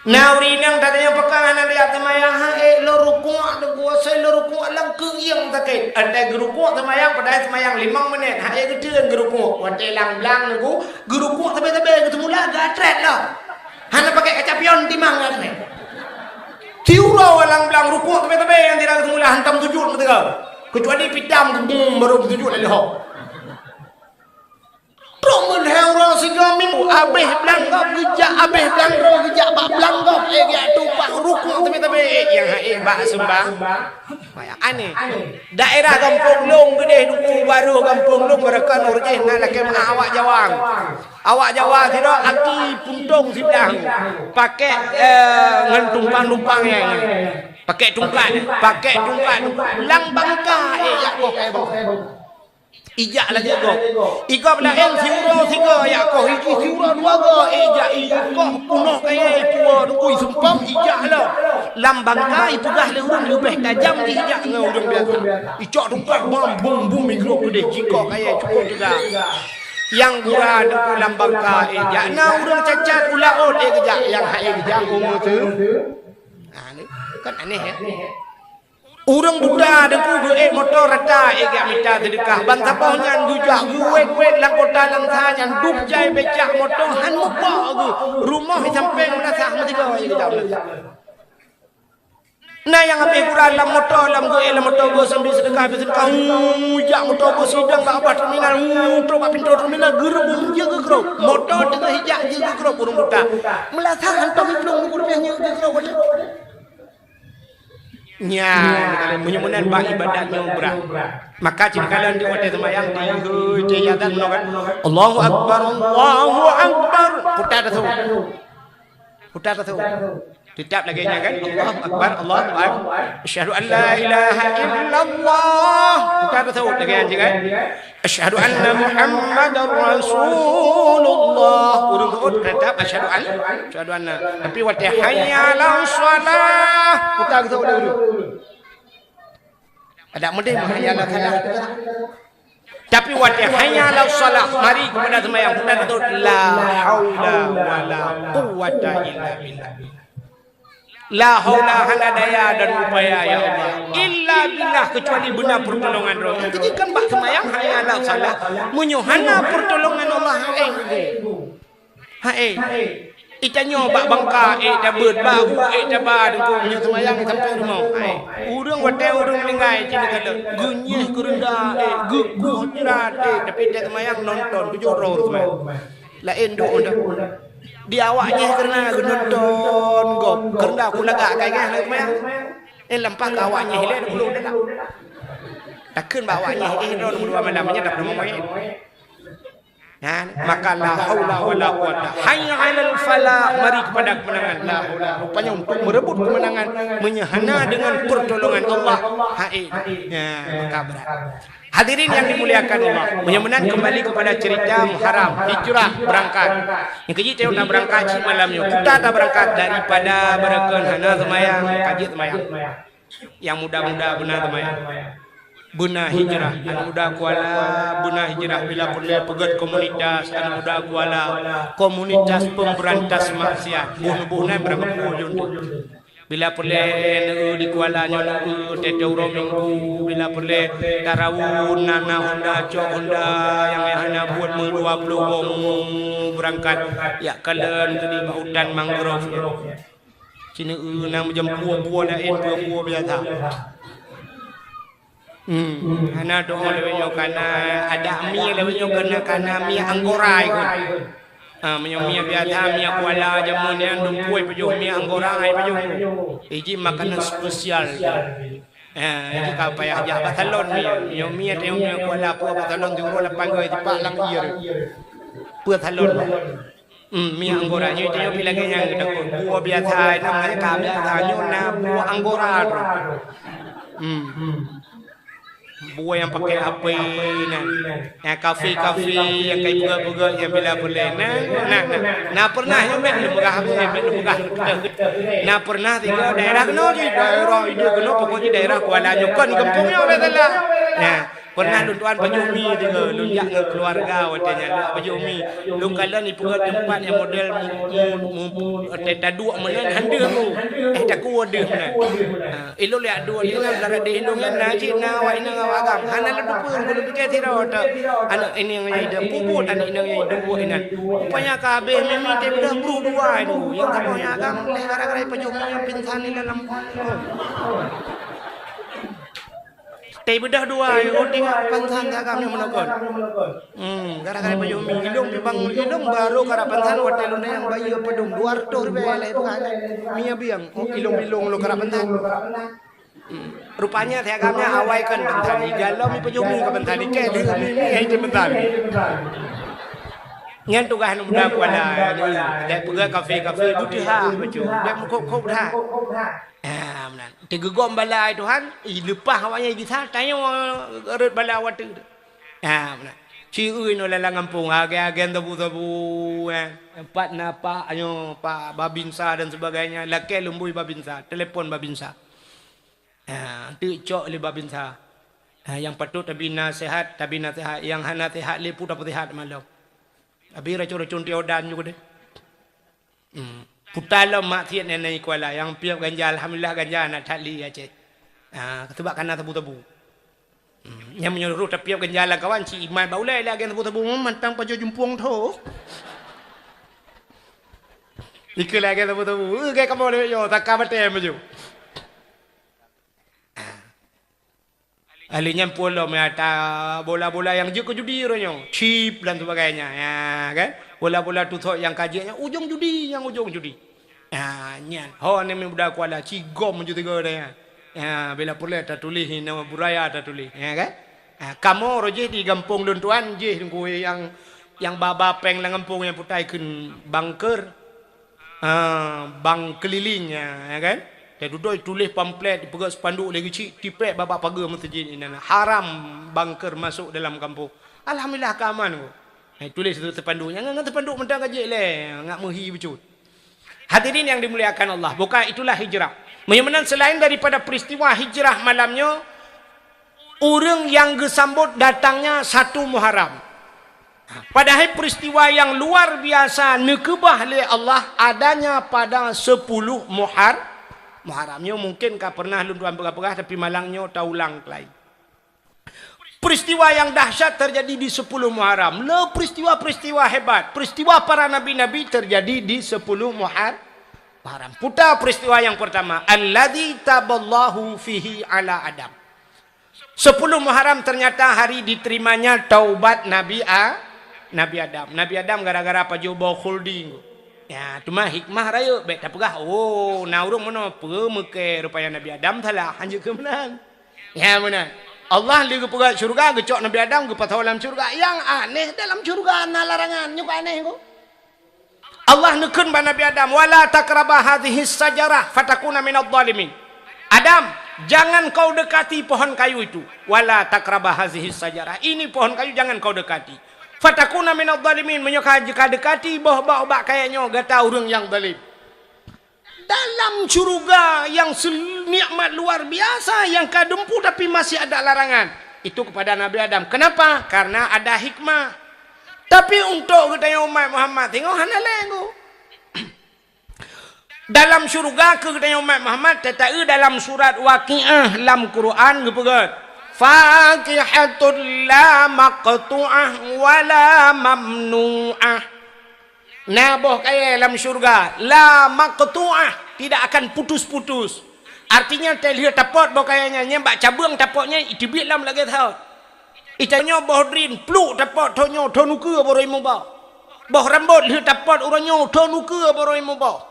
Na ureuëng inong tatanyong pakon hana geujak seumayang, han ék lôn rukuk, teungku, asai lôn rukuk lam keuieng sakét. Watée geurukuk seumayang, padahai seumayang limong menit, han ék geutreun geurukuk. Watée lam blang teungku, geurukuk sabe-sabe geuteumula geuatrét lom. Hana pakai kaca pion timang geuatrét. Siuroe lam blang rukuk sabe-sabe nyang tidak geuteumula hantom sujud meuteugah. Kecuali pitam geubum baru beusujud lé leuhok. Trok meulhèe uroe sigoe minggu, abéh blang gob geujak, abéh blang droe geujak bak blang gob, éh, geujak tupat rukuk teubé-teubé, éh, nyang han ék bak seumbah. Aneh. Daerah gampông lôn keudeh duku barôh gampông lôn, barokon ureuëng jih na lakée meu'ah awak Jawa. Awak Jawa sidroe aki puntông siblah. Pakék, éh, ngon tumpang-tumpang nyan. Pakék tungkat, pakék tungkat, lam bangka, éh, jak boh kai boh. Ijak lagée gob. Igob laén siuroe sigoe jak koh, iji siuroe dua goe, ijak ikoh punoh kayée ipuwoe dukui sumpom ijak lom. Lam bangka ipeugah lé ureuëng leubeh tajam jih ijak ngon ureuëng biasa. Icok tungkat bom, bum, bum, igrob keudeh, jikoh kayée cukôp teuga. Nyang gura dukui lam bangka ijak. Na ureuëng cacat u laôt ék geujak, nyang han ék geujak umu teu. Nah, ni kan aneh ya. Ureuëng buta deungoe geuék moto rata ék geujak mita seudeukah. Ban saboh nyan geujak geuwét-wét lam kota lam sa nyan dub jai becak moto han mupok geuh. Rumoh sampéng meulasah meusigoe ék geujak meulasah. Na nyang habéh gura lam moto, lam geuék lam moto geuh sambil seudeukah, habéh seudeukah, huu, jak moto geuh sidang bak babah terminal, huu, trok bak pintoe terminal, geureubung jeuet geuh keurok. Moto teungoh ijak jeuet geuh keurok ureuëng buta. Meulasah hantom iplueng geuh rupiah nyoe geuh keurok. Nyan, meunyoe meunan bak ibadat nyoe brat. Maka cit kalon di watée seumayang, di hôi, di adan nyoe kan. Allahu Akbar, Allahu Akbar. Putar tasawuf. Putar tasawuf. Teutap lagée nyan kan? Allahu Akbar, Allahu Akbar. Asyhadu an la ilaha illallah. Bukan tasawuf lagée nyan kan? Asyhadu anna Muhammadar Rasulullah. Ureuëng seuôt teutap asyhadu an, asyhadu anna. Tapi watée hayya 'alas shalah, bukan tasawuf lagée ureuëng. Ada meunan hayya 'alas shalah. Tapi watée hayya 'alas shalah, mari keupada seumayang, bukan tasawuf, la haula wala quwwata illa billah. La haula, hana daya dan upaya, ya Allah. Illa billah, kecuali beuna pertolongan Droe. Keujeukan bak seumayang, hayya 'alas shalah. Meunyoe hana pertolongan Allah, hai. Hai. Itanyoe bak bangka, eh, tabeuet, bak u, eh, taba, dukung, nyoe seumayang sampai rumoh. Hai. Ureuëng watée ureuëng meuninggai, cit ka lheueh. Geunyeh keureunda, eh, geukueh jirat, eh, tapi tée seumayang nonton, tujoh droe seumayang. Laén duek unda. Di awak nyeh keureuna geunonton gob, keureuna kulagak kai geh na seumayang. Eh, lampah keu awak nyeh ilée dua puluh dah. Takheun bak awak nyeh, eh, droe dua malam nyan dah peurumoh main. Nah, maka la haula wala quwata. Hayya 'alal falah, mari kepada kemenangan. La haula. Rupanya untuk merebut kemenangan, meunyoe hana dengan pertolongan Allah, hai. Ya, maka berat. Hadirin yang dimuliakan Allah, meunyoe meunan kembali kepada cerita Muharram, hijrah berangkat. Nyang keujeuet teuh na berangkat cit malam nyoe. Kuta ta berangkat daripada beureukan hana seumayang, ka jeuet seumayang. Nyang muda-muda beuna teuma, beuna hijrah, aneuk muda Kuala beuna hijrah bila peureulée peugét komunitas, aneuk muda Kuala komunitas pemberantas maksiat. Boh neuboh nan barang gapeue lôn tuh. Bila peureulée neueu di Kuala nyoe neueu teuh uroe Minggu, bila peureulée tarawon na, na honda, cok honda nyang hana buet meu dua ploh boh beurangkat, jak kalon keudeh bak hutan mangrove. Sineuk na meujampu buah laén, peue buah biasa. Hmm, hana doa lewat nyoe kana ada mie lewat nyoe kana, kana mie anggora ikut. Ah, meunyoe mie biasa, mie Kuala jameun nyan dum pue pajoh mie anggora ai pajoh. Iji makanan spesial. Ah, iji ka payah jak bak salon mie. Meunyoe mie teuh mie Kuala peue bak salon siuroe lapan goe sipak lam ie. Peue salon. Hmm, mie anggora nyoe, nyoe pih lagée nyang geutakot. Buah biasa nyoe, makanya ka biasa nyoe na buah anggora droe. Hmm. Buah nyang pakai apui nyan. Nyang kafe-kafe, nyang kai peugah-peugah, nyang bila peureulée. Nah, nah, nah. Na pernah nyoe, bèk lôn peugah, bèk lôn peugah. Na pernah tiga daerah keunoe jih, daerah idéh keunoe, pokok jih daerah Kuala nyoe kon gampông nyoe biasalah. Nah. Pernah lôn tuan pajoh mi tiga, lôn jak ngon keluarga watée nyan lôn pajoh mi. Lôn kalon ipeugét teumpat nyang model mu-, mu-, mu-, watée taduek meunan han deuh mu. Eh, takue deuh meunan. Ha, ilôn jak duek di nan, lara deuh ilôn nyan na cit na awak inong awak agam. Hana lôn teupeue, lôn pike sidroe teuk. Aneuk inong nyang ideuek pubut, aneuk inong nyang ideuek inan. Rupanya ka habéh mi-mi teuh beudôh bruh dua nyoe. Nyang saboh nyang agam lé gara-gara ipajoh mi nyang pingsan di dalam. Teubeudôh dua, oh, tinggai pansan sagam nyang meunoe kon. Hmm, gara-gara pajoh mi ilong, pibang ilong baru karap pansan watée lôn nyang bayeue padum dua ratus ribèe lé bukan. Mi abieng, oh, ilong-ilong lôn karap pansan. Hmm. Rupanya si agam nyan awai kon pansan, igalom ipajoh mi ka pansan, ikée lheueh mi, mi hai pansan. Nyan tugaih aneuk muda Kuala, dek peugah kafe-kafe, beuteuha bacut, dek meukhôb-khôb that. Ah, meunan. Teugeugom bala ai Tuhan, ileupah awaknyan gisa, tanyoe rhot bala watée. Ah, meunan. Siuroe nyoe lam gampông, agen-agen sabu-sabu, eh. Pat na Pak, nyoe, Pak Babinsa dan sebagainya, lakée lumbôi Babinsa, telepon Babinsa. Ah, teuk cok lé Babinsa. Ah, nyang patut tabi naseuhat, tabi naseuhat, nyang hana seuhat lé peue tapeusihat malam. Abi racon-racon tiodan juga deh. Hmm. Puta lom maksiet nyan i Kuala, nyang piep ganja, alhamdulillah ganja na that li Aceh. Ha, keusubak kana sabu-sabu. Hmm. Nyang meunyoe roh tapiep ganja lam kawan, ci iman bak ulée lagée sabu-sabu, hmm, mantang pajoh jumpueng tho. Ikeue lagée sabu-sabu, eh, gai kamoe lé nyoe, saka batée maju. Ahli nyan pulo meuata bola-bola nyang jeuet keu judi uroe nyoe, chip dan sebagainya, ya kan? Bola-bola tusok nyang ka jeuet nyan ujong judi, nyang ujong judi. Ya, nyan. Ho ni muda Kuala cigom ju tiga dah ya. Ya, bila peureulée tatuléh inoe buraya tatuléh, ya kan? Ha, kamoe roh jih di gampông lôn tuan jih ngui nyang, nyang ba-ba péng lam gampông nyang putai kheun bangker. Ah, bang keliling, ya, ya kan? Dia duduk tuléh pamflet, dipeugah spanduk lagi cik, tipek babah pageue masjid inan. Haram bangker masuk dalam kampung. Alhamdulillah, ka aman ko. Eh, tuléh situ spanduk. Nyang ngon spanduk mantong ka jeuet lé, ngak meuhi bacut. Hadirin yang dimuliakan Allah, bukan itulah hijrah. Meunyoe meunan, selain daripada peristiwa hijrah malam nyoe, ureuëng nyang geusambot datangnya satu Muharram. Padahai peristiwa nyang luar biasa neukeubah lé Allah adanya pada sepuluh Muhar-, Muharram. Nyoe mungkin ka pernah lôn tuan peugah-peugah, tapi malam nyoe taulang keulai. Peristiwa nyang dahsyat terjadi di sepuluh Muharram. Le peristiwa-peristiwa hebat, peristiwa para nabi-nabi terjadi di sepuluh Muhar-, Muharram. Puta peristiwa nyang pertama, alladzi taballahu fihi ala Adam. Sepuluh Muharram ternyata hari diterimanya taubat Nabi A-, Nabi Adam. Nabi Adam gara-gara pajoh boh khuldi. Ya, teuma hikmah rayeuk, bék tapeugah, "Oh, na ureuëng meunoe, peue meukée rupanya Nabi Adam salah." Hanjeuet keu meunan. Ya, meunan. Allah lé geupeugah syurga, geucok Nabi Adam, geupasoe lam syurga. Nyang aneh dalam syurga na larangan, nyoe ka aneh ko. Allah neukheun bak Nabi Adam, "Wala taqraba hadhihi syajarah fatakuna minadh dhalimin." "Adam, jangan kau dekati pohon kayu itu. Wala taqraba hadhihi syajarah. Ini pohon kayu jangan kau dekati. Fatakuna minadh dhalimin." Meunyoe ka, ka dekati boh bak, bak kayée nyoe, gata ureuëng nyang zalim. Dalam syurga nyang sel-, nikmat luar biasa nyang ka dumpu, tapi masih ada larangan. Itu kepada Nabi Adam. Kenapa? Karena ada hikmah. Tapi untuk geutanyoe umat Muhammad, singoh hana lé ko. Dalam syurga keu geutanyoe umat Muhammad, teuta-eu dalam surat Waqiah lam Quran geupeugah, "Fakihatun la maqtu'ah wa la mamnu'ah." Na boh kayée lam syurga, la maqtu'ah, tidak akan putus-putus. Artinya, teuh lheueh tapot boh kayée nyan, nyan bak cabeueng tapot nyan, iteubiet lom lagée thot. Itanyoe boh drin, pluek tapot, thon nyoe, thon ukeue baroe muboh. Boh rambot lheueh tapot uroe nyoe, thon ukeue baroe muboh.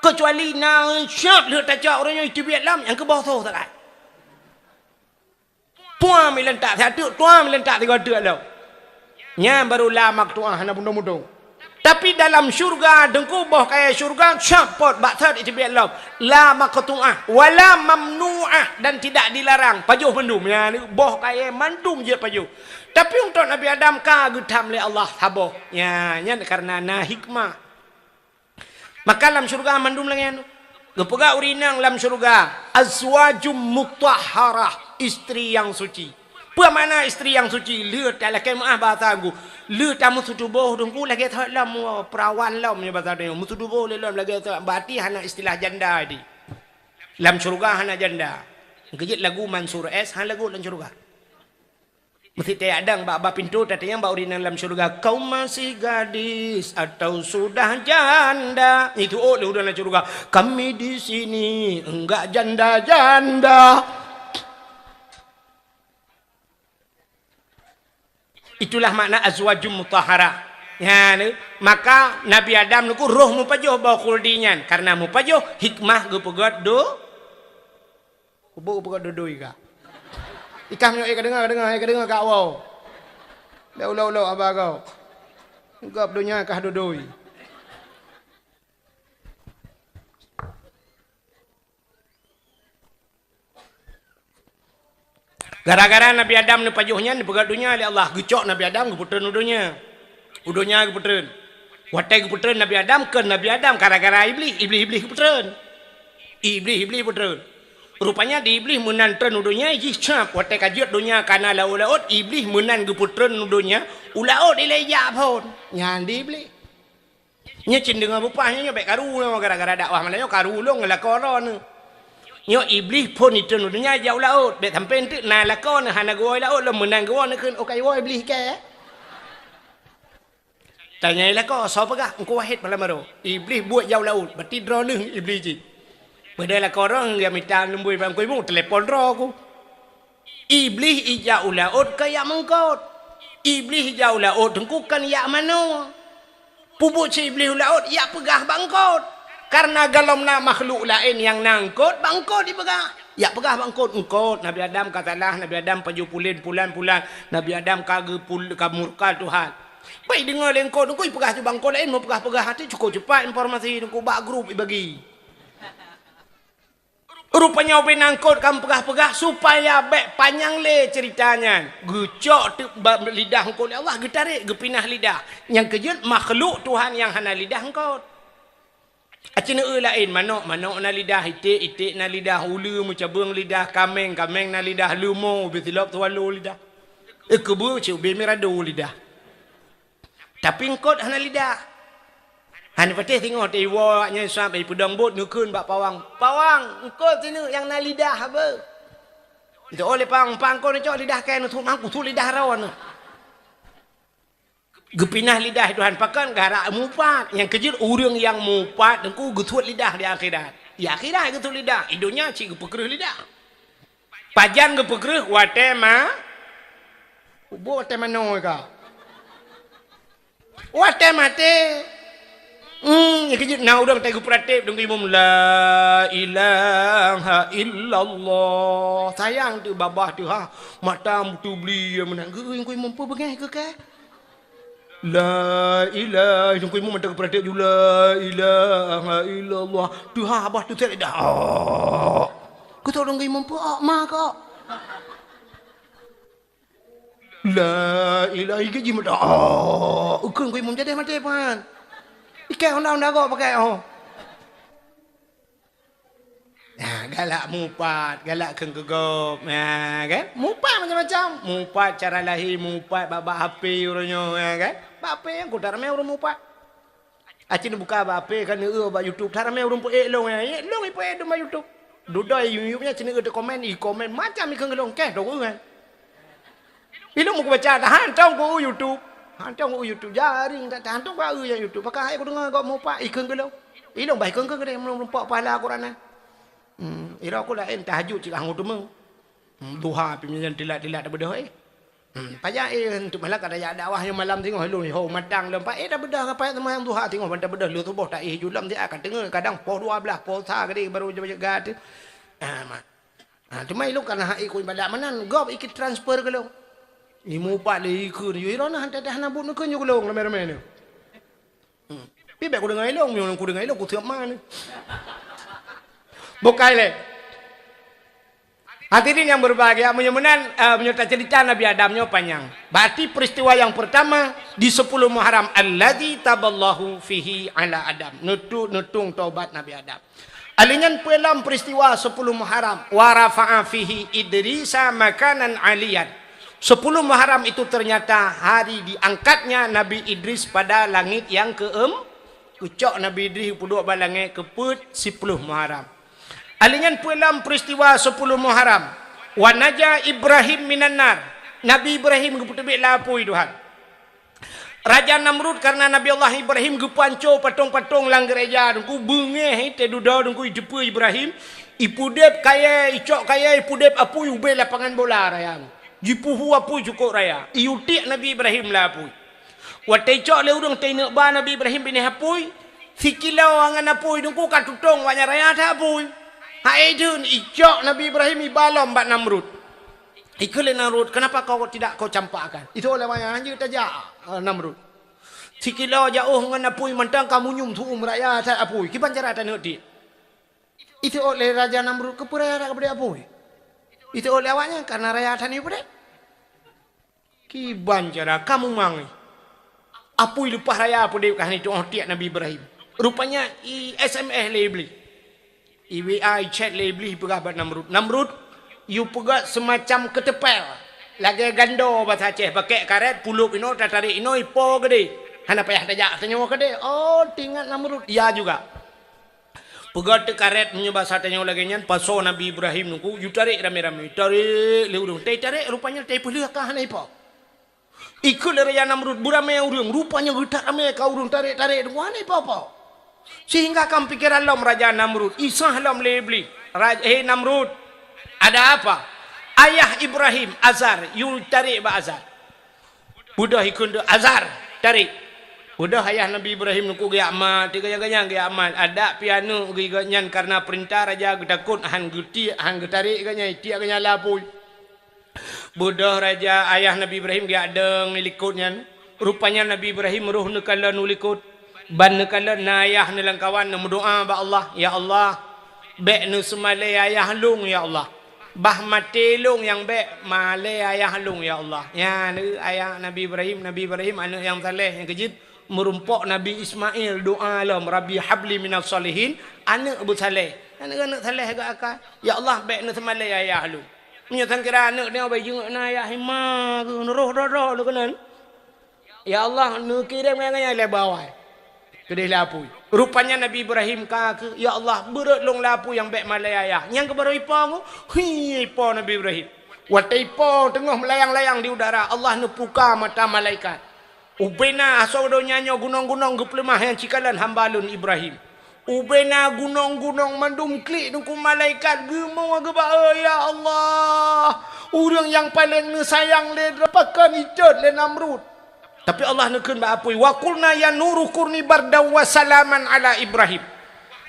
Keucuali na syat lheueh tacok uroe nyoe, iteubiet lom, nyang keuboh soh sagai. Tuam ilantak siat teuk, tuam ilantak sigoe teuk lom. Nyan baru la maqtu'ah hana mudong-mudong. Tapi dalam syurga, deungku, boh kayée syurga, syat pot bak that iteubiet lom. La maqtu'ah, wala mamnu'ah, dan tidak dilarang. Pajoh mandum. Nyan boh kayée mandum jeuet pajoh. Tapi untuk Nabi Adam ka geutam lé Allah saboh. Nyan, nyan karena na hikmah. Maka lam syurga mandum lagée nyan. Geupeugah ureuëng inong lam syurga, "Azwajum mutahharah," istri yang suci. Peue makna istri yang suci? Lheueh talakée meuáh bahasa geuh. Lheueh tameuseutuboh deungku lagée thot lom, perawan lom nyoe bahasa tanyoe. Meuseutuboh lé lom lagée thot, berarti hana istilah janda di. Lam syurga hana janda. Keujeuet lagu Mansur S, hana lagu lam syurga. Meusti tajak dang bak, bak pintoe tatanyong bak ureuëng inong lam syurga, "Kau masih gadis atau sudah janda?" Itu ôk lé ureuëng lam syurga, "Kami di sini enggak janda-janda." Itulah makna azwajum mutahharah. Nyan, maka Nabi Adam nyoe roh meupajoh boh khuldi nyan, karena meupajoh hikmah geupeugét do-, Kubu, kubu ka dodoi ka. Ikah meunyoe ka deungoe, ka deungoe, ka deungoe ka awai. Dak ulok-ulok haba kau. Gop donya kah dodoi. Gara-gara Nabi Adam neupajoh nyan, neupeugét donya lé Allah, geucok Nabi Adam geupeutrön u donya. U donya geupeutrön. Watée geupeutrön Nabi Adam, kon Nabi Adam, gara-gara Iblih, Iblih-Iblih geupeutrön. Iblih-Iblih geupeutrön. Rupanya di Iblih meunan trön u donya jih cap. Watée ka jeuet donya kana laôt-laôt, Iblih meunan geupeutrön u donya, u laôt ilée jak phon. Nyan di Iblih. Nyoe cit deungoe bupah nyoe, nyoe bék karu nyoe, gara-gara dakwah malam nyoe karu lôn ngon lakoe droeneuh. Nyoe Iblih phon itreun u donya jak u laôt, bék sampoe enteuk na lakoe neuh hana geuwoe laôt lom meunan geuwoe neukheun, "Oh, ka iwoe Iblih kée." Tanyai lakoe, "Soe peugah?" "Teungku Wahid malam baroe." "Iblih buet jak u laôt, berarti droeneuh Iblih jih. Peudeh lakoe droeneuh geumita lumboi bak Teungku Imeum, telepon droe ku. Iblih ijak u laôt ka jak meungkot. Iblih ijak u laôt teungku kon jak manoe. Peubuet si Iblih u laôt, jak peugah bak eungkot. Karena gohlom na makhluk laén nyang na eungkot, bak eungkot jipeugah. Jak peugah bak eungkot, eungkot, Nabi Adam ka salah, Nabi Adam pajoh pulan, pulan, pulan. Nabi Adam ka geupul-, ka murka Tuhan. Bai deungoe lé eungkôt, eungkôt ipeugah cubang eungkôt laén, meupeugah-peugah até cukup cepat informasi eungkôt bak grup ibagi. Rupanya ubé na eungkôt ka meupeugah-peugah supaya bék panyang lé ceurita nyan. Geucok teuk ba lidah eungkôt lé Allah, geutarek, geupinah lidah. Nyang keujeuet makhluk Tuhan nyang hana lidah eungkôt. Aci neueu laén, manok, manok na lidah, iték, iték na lidah, uleue meucabeueng lidah, kaméng, kaméng na lidah, leumo ubé silop swallow lidah. Eh, keubeue cit ubé mirado lidah. Tapi eungkôt hana lidah. Hana patéh singoh teuiwoe awaknyan sab, ipeudong buet neukheun bak pawang. "Pawang, eungkôt sineuk nyang na lidah haba." Itu oleh pawang, pawang kon cok lidah kèe neuthuet, mangku thuet lidah droeneuh. Geupinah lidah Tuhan pakon gara mupat. Nyang keujeuet ureuëng nyang mupat teungku geuthuet lidah di akhirat. Di akhirat geuthuet lidah, di donya cit geupeukreueh lidah. Pajan geupeukreueh watèe ma-, ubôk watèe manoe ka. Watèe maté. Hmm, nyang keujeuet na ureuëng tai geupeuratéb deungon imum, "La ilaha illallah." Sayang teuh babah teuh ha. Mata meuteubli meunan. Geu-, geu-, imum peue beungèh keu kèe? La ilaha, teungku imum mantong geupeuratéb ju, "La ilaha illallah." Teuhah bah teutek lidah. Keutok dong imum peuok ma kok. La ilaha, ikeu jih mantong. Ikeu teungku imum jadi maté pan. Ikai honda-honda gok pakai oh. Nah, galak mupat, galak kheun keu gob, nah, kan? Mupat macam-macam. Mupat cara lahé, mupat bak, bak H P uroe nyoe, ya kan? Bak H P nyang kuta ramé ureuëng mupat. Aci neubuka bak H P kan, neueu bak YouTube, that ramé ureuëng peuék lôn, ya. Ék lôn ipeuék dum bak YouTube. Dudoe YouTube nyan ci neueu teukomen, ikomen macam ikheun keu lôn, keh dong ureuëng. Ilôn meukubaca dah, hantong ku YouTube. Hantong ku YouTube, jaring that, hantong ku YouTube. Pakon hai kudeungoe gob mupat, ikheun keu lôn. Ilôn bah ikheun-kheun keudeh, meunurot pok pahala Quran nyan. Hmm, ira ku laén tahajud cit lah ngon teumé. Hmm, duha pih meunyan tilat-tilat tabeudôh, eh. Hmm, payah, eh, untuk malam kada jak dakwah nyang malam singoh lôn, ho matang lom, pa, eh, tabeudôh, apa, seumayang duha singoh, ban tabeudôh, lheueh suboh, ta, eh, julom, dia akan teungoh, kadang poh dua belas, poh sa, kadang baru jaga tu. Ah, mak. Ha, teuma ilôn kana hak ikôt ibadat meunan, gob ikeu transfer keu lôn. Imupat lé ikheun, yue droeneuh hana teuh hana buet neukheun ju keu lôn ramé-ramé nyoe. Hmm. Pi bék kudeungoe ilôn, meunyoe kudeungoe ilôn kusiab ma nyoe. Bukai lé. Hadirin yang berbahagia, meunyoe meunan, eh, meunyoe taceurita Nabi Adam nyoe panyang. Berarti peristiwa yang pertama di sepuluh Muharram, alladzi taballahu fihi ala Adam. Neutu-, neutung taubat Nabi Adam. Alheuh nyan peue lom peristiwa sepuluh Muharram, wa rafa'a fihi Idrisa makanan aliyan. Sepuluh Muharram itu ternyata hari diangkatnya Nabi Idris pada langit yang keem-, geucok Nabi Idris geupeuduek bak langét keu peuet siploh Muharram. Alheuh nyan peue lom peristiwa sepuluh Muharram, wa naja Ibrahim minan nar. Nabi Ibrahim geupeuteubiet lam apui Tuhan. Raja Namrud, karena Nabi Allah Ibrahim geupeuhanco patong-patong lam geureja, teungku beungéh, eh, teududoe, teungku iteupeue Ibrahim, ipeudeb kayèe, icok kayèe, ipeudeb apui ubé lapangan bola raya. Jipuhu apui cukôp raya, iutiek Nabi Ibrahim lam apui. Watèe icok lé ureueng teuineuk ba Nabi Ibrahim binéh apui, sikilo angan apui, teungku ka tutong awaknyan raya that apui. Hai deuh icok Nabi Ibrahim iba lom bak Namrud. Ikheun lé Namrud, "Kenapa kau tidak kau campakkan?" Itu oleh awaknyan, "Hanjeuet tajak, eh, Namrud. Sikilo jaoh ngon apui mantong ka munyum su'um raya that apui. Kiban cara taneuk tiek?" Itu oleh Raja Namrud, "Keupeue raya that kapeudeb apui?" Itu oleh awaknyan, "Karena raya that nyoe peudeb." Kiban cara ka mumang. Apui leupah raya peudeb ka hana itu'oh tiek Nabi Ibrahim. Rupanya i S M S lé Iblih. I W A, i chat lé Iblih, ipeugah bak Namrud, "Namrud, yue peugöt seumacam keuteupeul, lagèe gando basa Aceh, pakèk karét, pulôp inoe, tatarek inoe, ipo keudeh. Hana payah tajak tanyoe keudeh." Oh, teuingat Namrud, iya juga. Peugöt teukarét meunyoe basa tanyoe lagèe nyan, pasoe Nabi Ibrahim teungku, yue tarek ramé-ramé, tarek lé ureueng. Teutarek rupanya teupeuleueh ka hana ipo. Ikheun lé Raja Namrud, beuramé ureueng, rupanya geutak ramé ka ureueng tarek-tarek deungon ipo-po. Sehingga ka meupikéran lom Raja Namrud, isah lom lé Iblih, "Raj-, he Namrud, ada apa? Ayah Ibrahim, Azar, yue tarek bak Azar." Beudôh ikheun teuh, "Azar, tarek." Beudôh ayah Nabi Ibrahim teungku geujak mat, tiga nyan geujak mat, adak pianeuk geuh nyan karena peurintah raja geutakot han geutiek, han geutarek geuh nyan, itiek geuh nyan lam apui. Beudôh raja, ayah Nabi Ibrahim geujak dong likot nyan. Rupanya Nabi Ibrahim roh neukalon u likot. Ban neukalon na ayah neuh lam kawan neumeudoá bak Allah, "Ya Allah, bék neuseumalée ayah lôn, ya Allah. Bah maté lôn nyang bék malée ayah lôn, ya Allah." Nyan ayah Nabi Ibrahim, Nabi Ibrahim aneuëk nyang saleh nyang keujeuet. Meurumpok Nabi Ismail doá lom, "Rabbi habli minas shalihin," aneuëk beusaleh. Aneuëk-aneuëk saleh geuakai, "Ya Allah, bék neuseumalée ayah lôn." Meunyoe sangkira aneuëk nyoe bai jeuet na ayah hima geuh, neuroh droe-droe lôn keunan. Ya Allah, neukirém ngai-ngai lé bawai. Keudeh lé apui. Rupanya Nabi Ibrahim ka keu, "Ya Allah, beureuët lôn lé apui nyang bék malée ayah." Nyang keubaroe ipo ngu, hi ipo Nabi Ibrahim. Watée ipo teungoh meulayang-layang di udara, Allah neupuka mata malaikat. Ubena asoe donya nyoe gunong-gunong geupeuleumah nyang cikalon hamba lôn Ibrahim. Ubena gunong-gunong mandum klik teungku malaikat geumoe geuba, "Ya Allah, ureuëng nyang paleng neusayang lé droe pakon icot lé Namrud." Tapi Allah neukheun bak apui, "Wa qulna ya naru kuni bardan wa salaman ala Ibrahim."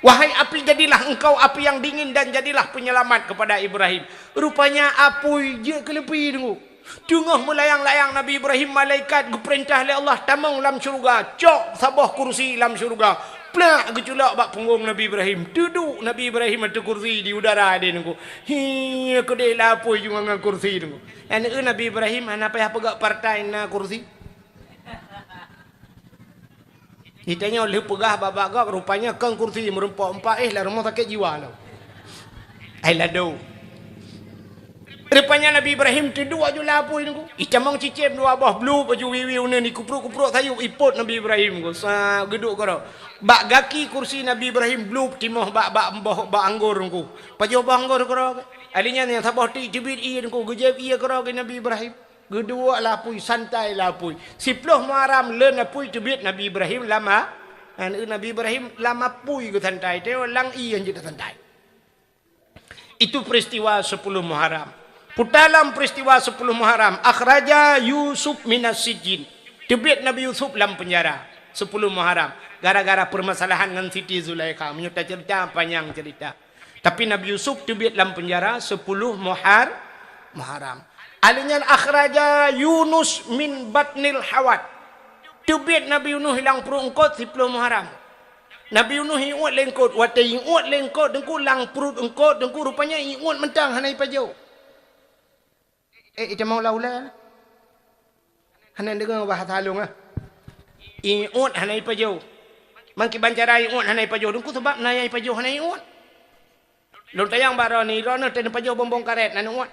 Wahai api, jadilah engkau api yang dingin dan jadilah penyelamat kepada Ibrahim. Rupanya apui jeuet keu leupi teungku. Teungoh meulayang-layang Nabi Ibrahim, malaikat geupeurintah lé Allah tamong lam syeuruga, cok saboh kursi lam syeuruga, plak geuculok bak punggong Nabi Ibrahim. Teuduek Nabi Ibrahim ateueh kursi di udara deh teungku. Hi, keudeh lé apui jumah ngon kursi teungku. Nyan Nabi Ibrahim hana payah peugah partai na kursi. Geutanyoe lheueh peugah bak-bak gob, rupanya kon kursi meurumpok empat, eh, lam rumoh sakét jiwa lom. Ai lado. Rupanya Nabi Ibrahim teuduek aju lé apui teungku. Itamong cicém dua boh, blueb aju wiwi uneun, ikupruek-kupruek sayup, ipot Nabi Ibrahim teungku. Sa geuduek keudroe. Bak gaki kursi Nabi Ibrahim blueb timoh bak, bak boh, bak anggor teungku. Pajoh boh anggor keudroe. Alèh nyan nyang saboh ti teubiet ié teungku, geujép ié keudroe keu Nabi Ibrahim. Geuduek lé apui, santai lé apui. Siploh Muharram leuen apui teubiet Nabi Ibrahim lam a-, aneuk Nabi Ibrahim lam apui geusantai, teuma lam ié jeuet santai. Itu peristiwa sepuluh Muharram. Peue lam peristiwa sepuluh Muharram, akhraja Yusuf minas sijjin. Teubiet Nabi Yusuf lam penjara, sepuluh Muharram. Gara-gara permasalahan ngon Siti Zulaikha. Meunyoe tacerita, panyang cerita. Tapi Nabi Yusuf teubiet lam penjara sepuluh Muhar-, Muharram. Alèh nyan akhraja Yunus min batnil hawat. Teubiet Nabi Yunus lam pruet eungkot siploh Muharram. Nabi Yunus iuet lé eungkot, watèe iuet lé eungkot teungku lam pruet eungkot teungku rupanya iuet mantong hana ipajoh. Eh, itamong lam ulèe. Hana deungoe bahasa lôn, ah. Iuet hana ipajoh. Mangkiban cara iuet hana ipajoh teungku sabab na nyang ipajoh hana iuet. Lôn tanyong bak droeneuh, droeneuh teuh neupajoh bonbon karét na neuuet?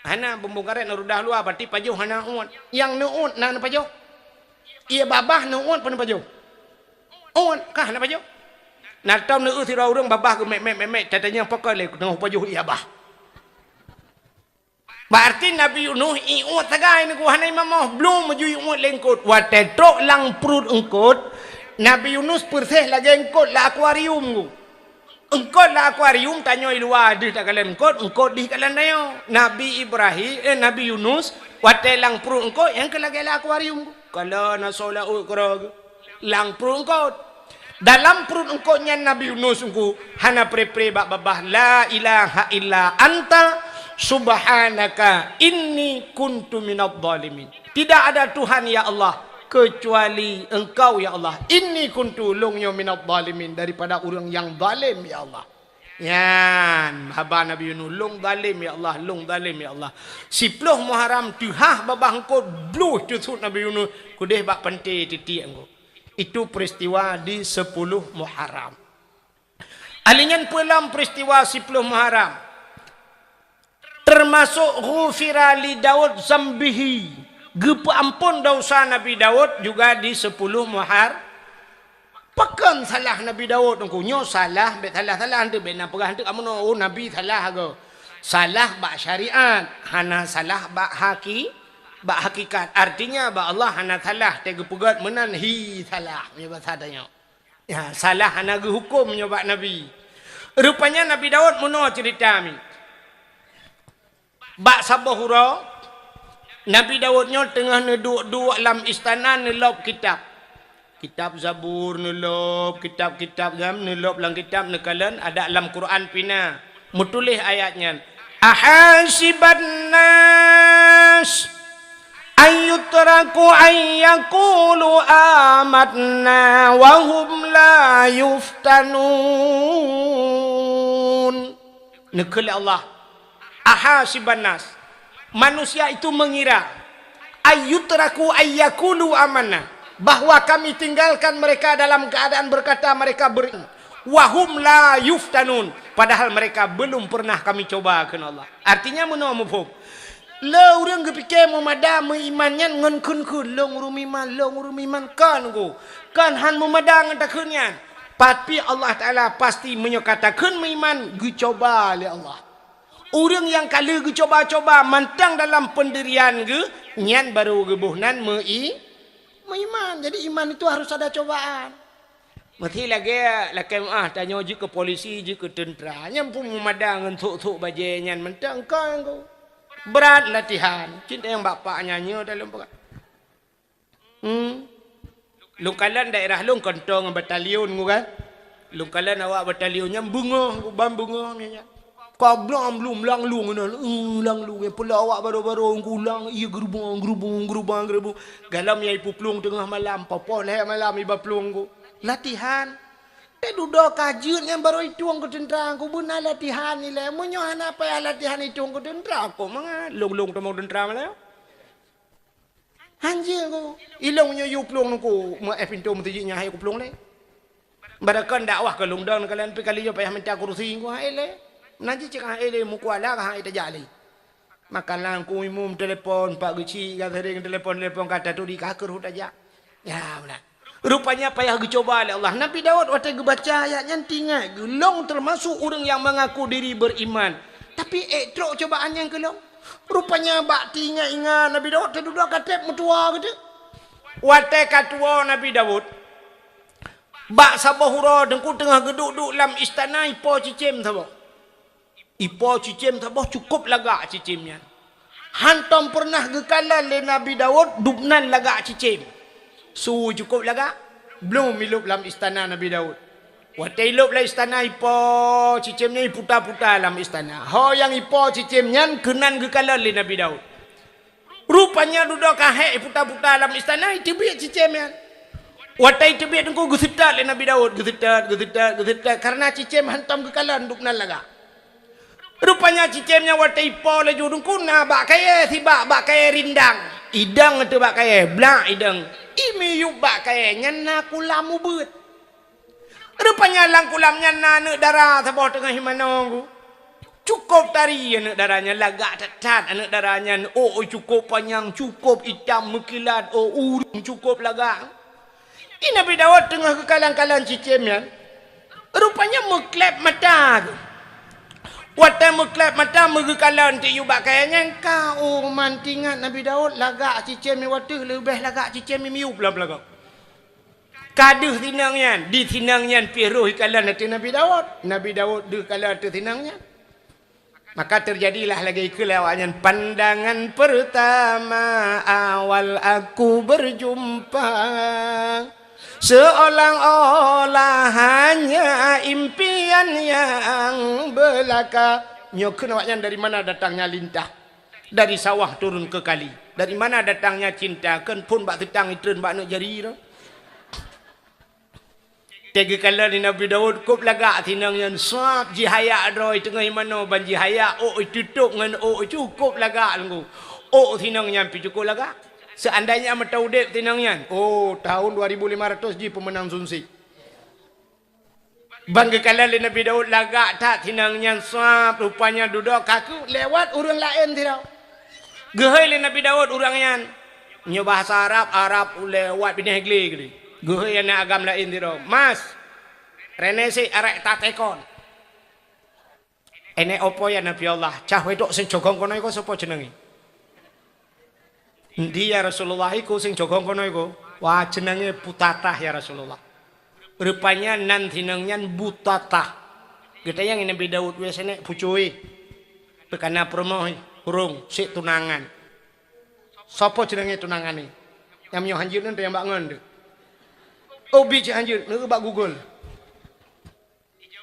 Hana, bonbon karét neurudah luwa, berarti pajoh hana uet. Nyang neuuet na neupajoh? Ié babah neuuet peue neupajoh? Uet, ka hana pajoh. Na tom neueu sidroe ureueng babah geumek-mek-mek-mek, tatanyong pakon lé teungoh pajoh ié babah. Berarti Nabi Yunus iuet sagai neugui hana imamoh, blom aju iuet lé eungkot. Watèe trok lam pruet eungkot, Nabi Yunus peureséh lagèe eungkot lam akuarium geuh. Eungkot lam akuarium, tanyoe i luwa deuh takalon eungkot, eungkot dih kalon tanyoe. Nabi Ibrahim, eh, Nabi Yunus, watèe lam pruet eungkot, nyang keu lagèe lam akuarium geuh. Kalon asoe laôt keudroe geuh. Lam pruet eungkot. Dalam pruet eungkot nyan Nabi Yunus teungku hana pre-pre bak babah, "La ilaha illa anta subhanaka inni kuntu minadh dhalimin." Tidak ada Tuhan, ya Allah, kecuali Engkau, ya Allah. Inni kuntu, lôn nyoe, minadh dhalimin, daripada ureueng nyang zalim, ya Allah. Nyan haba Nabi Yunus, "Lôn zalim, ya Allah, lôn zalim, ya Allah." Siploh Muharram teuhah babah eungkot, bloh teusut Nabi Yunus keudeh bak panté titiek eungkot. Itu peristiwa di sepuluh Muharram. Alèh nyan peue lam peristiwa siploh Muharram? Termasuk ghufira li Daud zambihi, geupeuamphon desya Nabi Daud juga di sepuluh Muhar-, Pakon salah Nabi Daud teungku? Nyoe salah, bèk salah-salah, eunteuk bèk na peugah eunteuk kamoe nyoe, oh, Nabi salah agoe. Salah bak syariat, hana salah bak haki-, bak hakikat. Artinya, bak Allah hana salah, teuh geupeugöt meunan hi salah, meunyoe basa tanyoe. Ya, salah hana geuhuköm nyoe bak Nabi. Rupanya Nabi Daud meunoe ceurita mi. Bak saboh uroe, Nabi Daud nyoe teungoh neuduek-duek lam istana neulôb kitab. Kitab Zabur neulôb, kitab-kitab gam neulôb lam kitab neukalon, adak lam Quran pih na. Meutuléh ayat nyan, "Ahasiban nas Ayyutraku an yaqulu amanna wa hum la yuftanun. Neukheun lé Allah, "Ahasiban nas," manusia itu mengira, "ayyutraku an yaqulu amanna," bahwa kami tinggalkan mereka dalam keadaan berkata mereka beriman, "wa hum la yuftanun," padahal mereka belum pernah kami coba, kheun Allah. Artinya, meunoe muphom. Le ureuëng geupike meumada meuiman nyan ngon kheun-kheun, "Lôn ureuëng meuiman, lôn ureuëng meuiman," kon, kon han meumada ngon takheun nyan. Tapi Allah Taala pasti meunyoe ka takheun meuiman, geucoba lé Allah. Ureuëng nyang ka lheueh geucoba-coba mantong dalam peundirian geuh, nyan barô geuboh nan meui-, meuiman. Jadi, iman itu harus ada cobaan. Meusti lagée lakée meuáh tanyoe jeuet keu polisi, jeuet keu teuntra. Nyan pun meumada ngon thok-thok bajée nyan mantong, kon, kon. Brat latihan. Cit nyang bapak nyan nyoe dalam peugah. Hmm. Lôn kalon daerah lôn konto ngon batalion nyoe kan. Lôn kalon awak batalion nyan beungoh, ban beungoh nyan. Ka blang blum lang lueng nyan, eh, lang lueng nyan. Pula awak baro-baro ngon kulang, iya geurubong, geurubong, geurubong, geurubong. Galom ya ipuplueng teungoh malam, popoh lhée malam iba plueng ngon. Latihan. Teududoe ka jeuet nyan barô itueng keu teuntra, ku beuna latihan ilée. Meunyoe hana payah latihan itueng keu teuntra, kok mangat lông-lông tamong teuntra malam. Hanjeuet ku. Ilông nyoe yue plueng ngon ku, meu éh pintoe meuseujid nyan hai ku plueng lé. Barokon dakwah keu lôn dong kalian pi kali nyoe payah minta kursi ku hai lé. Nan jih cit hai lé mukuala ka hai tajak lé. Makanan ku imum telepon, pak geuchik ka sering telepon-telepon ka taturi ka keuruh tajak. Ya, beuna. Rupanya payah geucoba lé Allah. Nabi Daud watée geubaca ayat nyan teuingat geuh, "Lôn teumasok ureuëng nyang mengaku diri beriman, tapi ék trok cobaan nyan keu lôn." Rupanya bak teuingat-ingat Nabi Daud teududoe ka treb meutuwa geuteuk. Watée ka tuwoe Nabi Daud, bak saboh uroe Teungku teungoh geuduek-duek lam istana ipo cicém saboh. Ipo cicém saboh cukôp lagak cicém nyan. Hantom peureunah geukalon lé Nabi Daud dubnan lagak cicém. Su cukôp lagak, blom ilôb lam istana Nabi Daud. Watée ilôb lam istana ipo cicém nyan iputa-puta lam istana. Ho nyang ipo cicém nyan keunan geukalon lé Nabi Daud. Rupanya dudoe ka hék iputa-puta lam istana, iteubiet cicém nyan. Watée iteubiet Teungku geuseutôt lé Nabi Daud, geuseutôt, geuseutôt, geuseutôt, kareuna cicém hantom geukalon dubnan lagak. Rupanya cicém nyan watée ipo laju Teungku na bak kayée sibak, bak kayée rindang. Idong ateueh bak kayée, blak idong. Imiyueb bak kayée nyan na kulam ubeuet. Rupanya lam kulam nyan na aneuëk dara saboh teungoh imanö ku. Cukôp tari aneuëk dara nyan, lagak that-that aneuëk dara nyan, ôk cukôp panyang, cukôp itam meukilat, ôk ureuëng cukôp lagak. Di Nabi Daud teungoh geukalon-kalon cicém nyan, rupanya meukleb mata geuh. Watée meukleb mata meugeukalon tiyueb bak kayée nyan ka, oh, mantingat Nabi Daud lagak cicém nyan watée leubeh lagak cicém nyan miyueb lam lagak. Ka deuh sinong nyan, di sinong nyan pih roh ikalon ateueh Nabi Daud. Nabi Daud deuh kalon ateueh sinong nyan. Maka teujadilah lagée ikheun lé awak nyan, "Pandangan pertama awal aku berjumpa, seolah-olah hanya impian yang belaka." Nyoe kheun awak nyan, dari mana datangnya lintah? Dari sawah turun ke kali. Dari mana datangnya cinta? Kheun phon bak teutang itreun bak aneuëk jari tu. Teugeukala lé Nabi Daud, kôp lagak sinong nyan, sab jihayak droe teungoh imanö ban jihayak, ôk itutôp ngon ôk cukôp lagak Teungku. Ôk sinong nyan pih cukôp lagak. Seandainya meuta udeb sinong nyan, oh, tahun dua ribu lima ratus jih peumeunang Sunsi. Ban geukala lé Nabi Daud lagak that sinong nyan sab, rupanya dudoe ka keuh lewat ureuëng laén sidroe. Geuhôi lé Nabi Daud ureuëng nyan. Nyoe bahasa Arab, Arab lewat binéh glé geuh. Geuhôi aneuëk agam laén sidroe, "Mas, rené sik arek tatekon." "Enek opo ya Nabi Allah?" "Cah wedok sing cogong kono iko sopo jenenge?" "Endi ya Rasulullah, iku sing cogong kono iku?" "Wah, jenenge Butatah ya Rasulullah." Rupanya nan sinong nyan Butatah. Geutanyong Nabi Daud, "Weh senek pucui, peukana peurumoh, ureuëng sik tunangan." "Sopo jenenge tunangan ni?" "Nyang meunyoe hanjeuet nyan teunyang bak ngon deuh." "Oh, bi cit hanjeuet, neu bak Google."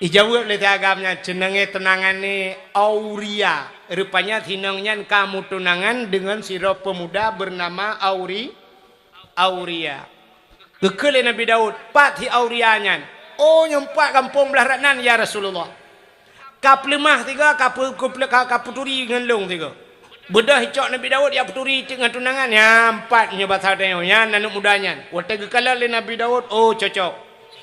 Ijaweueb lé si agam nyan, "Jenenge tunangan ni Auria." Rupanya sinong nyan ka meutunangan deungon sidroe peumuda beunama Auri-, Auria. Geukheun lé Nabi Daud, "Pat si Auria nyan?" "Oh, nyoe pat gampông blah rot nan, ya Rasulullah. Ka peuleumah sigoe, ka peu-, ka, ka peuturi ngon lôn sigoe." Beudôh icok Nabi Daud, jak peuturi cit ngon tunangan, nyan pat nyoe basa tanyoe, nyan aneuk muda nyan. Watèe geukalon lé Nabi Daud, "Oh, cocok.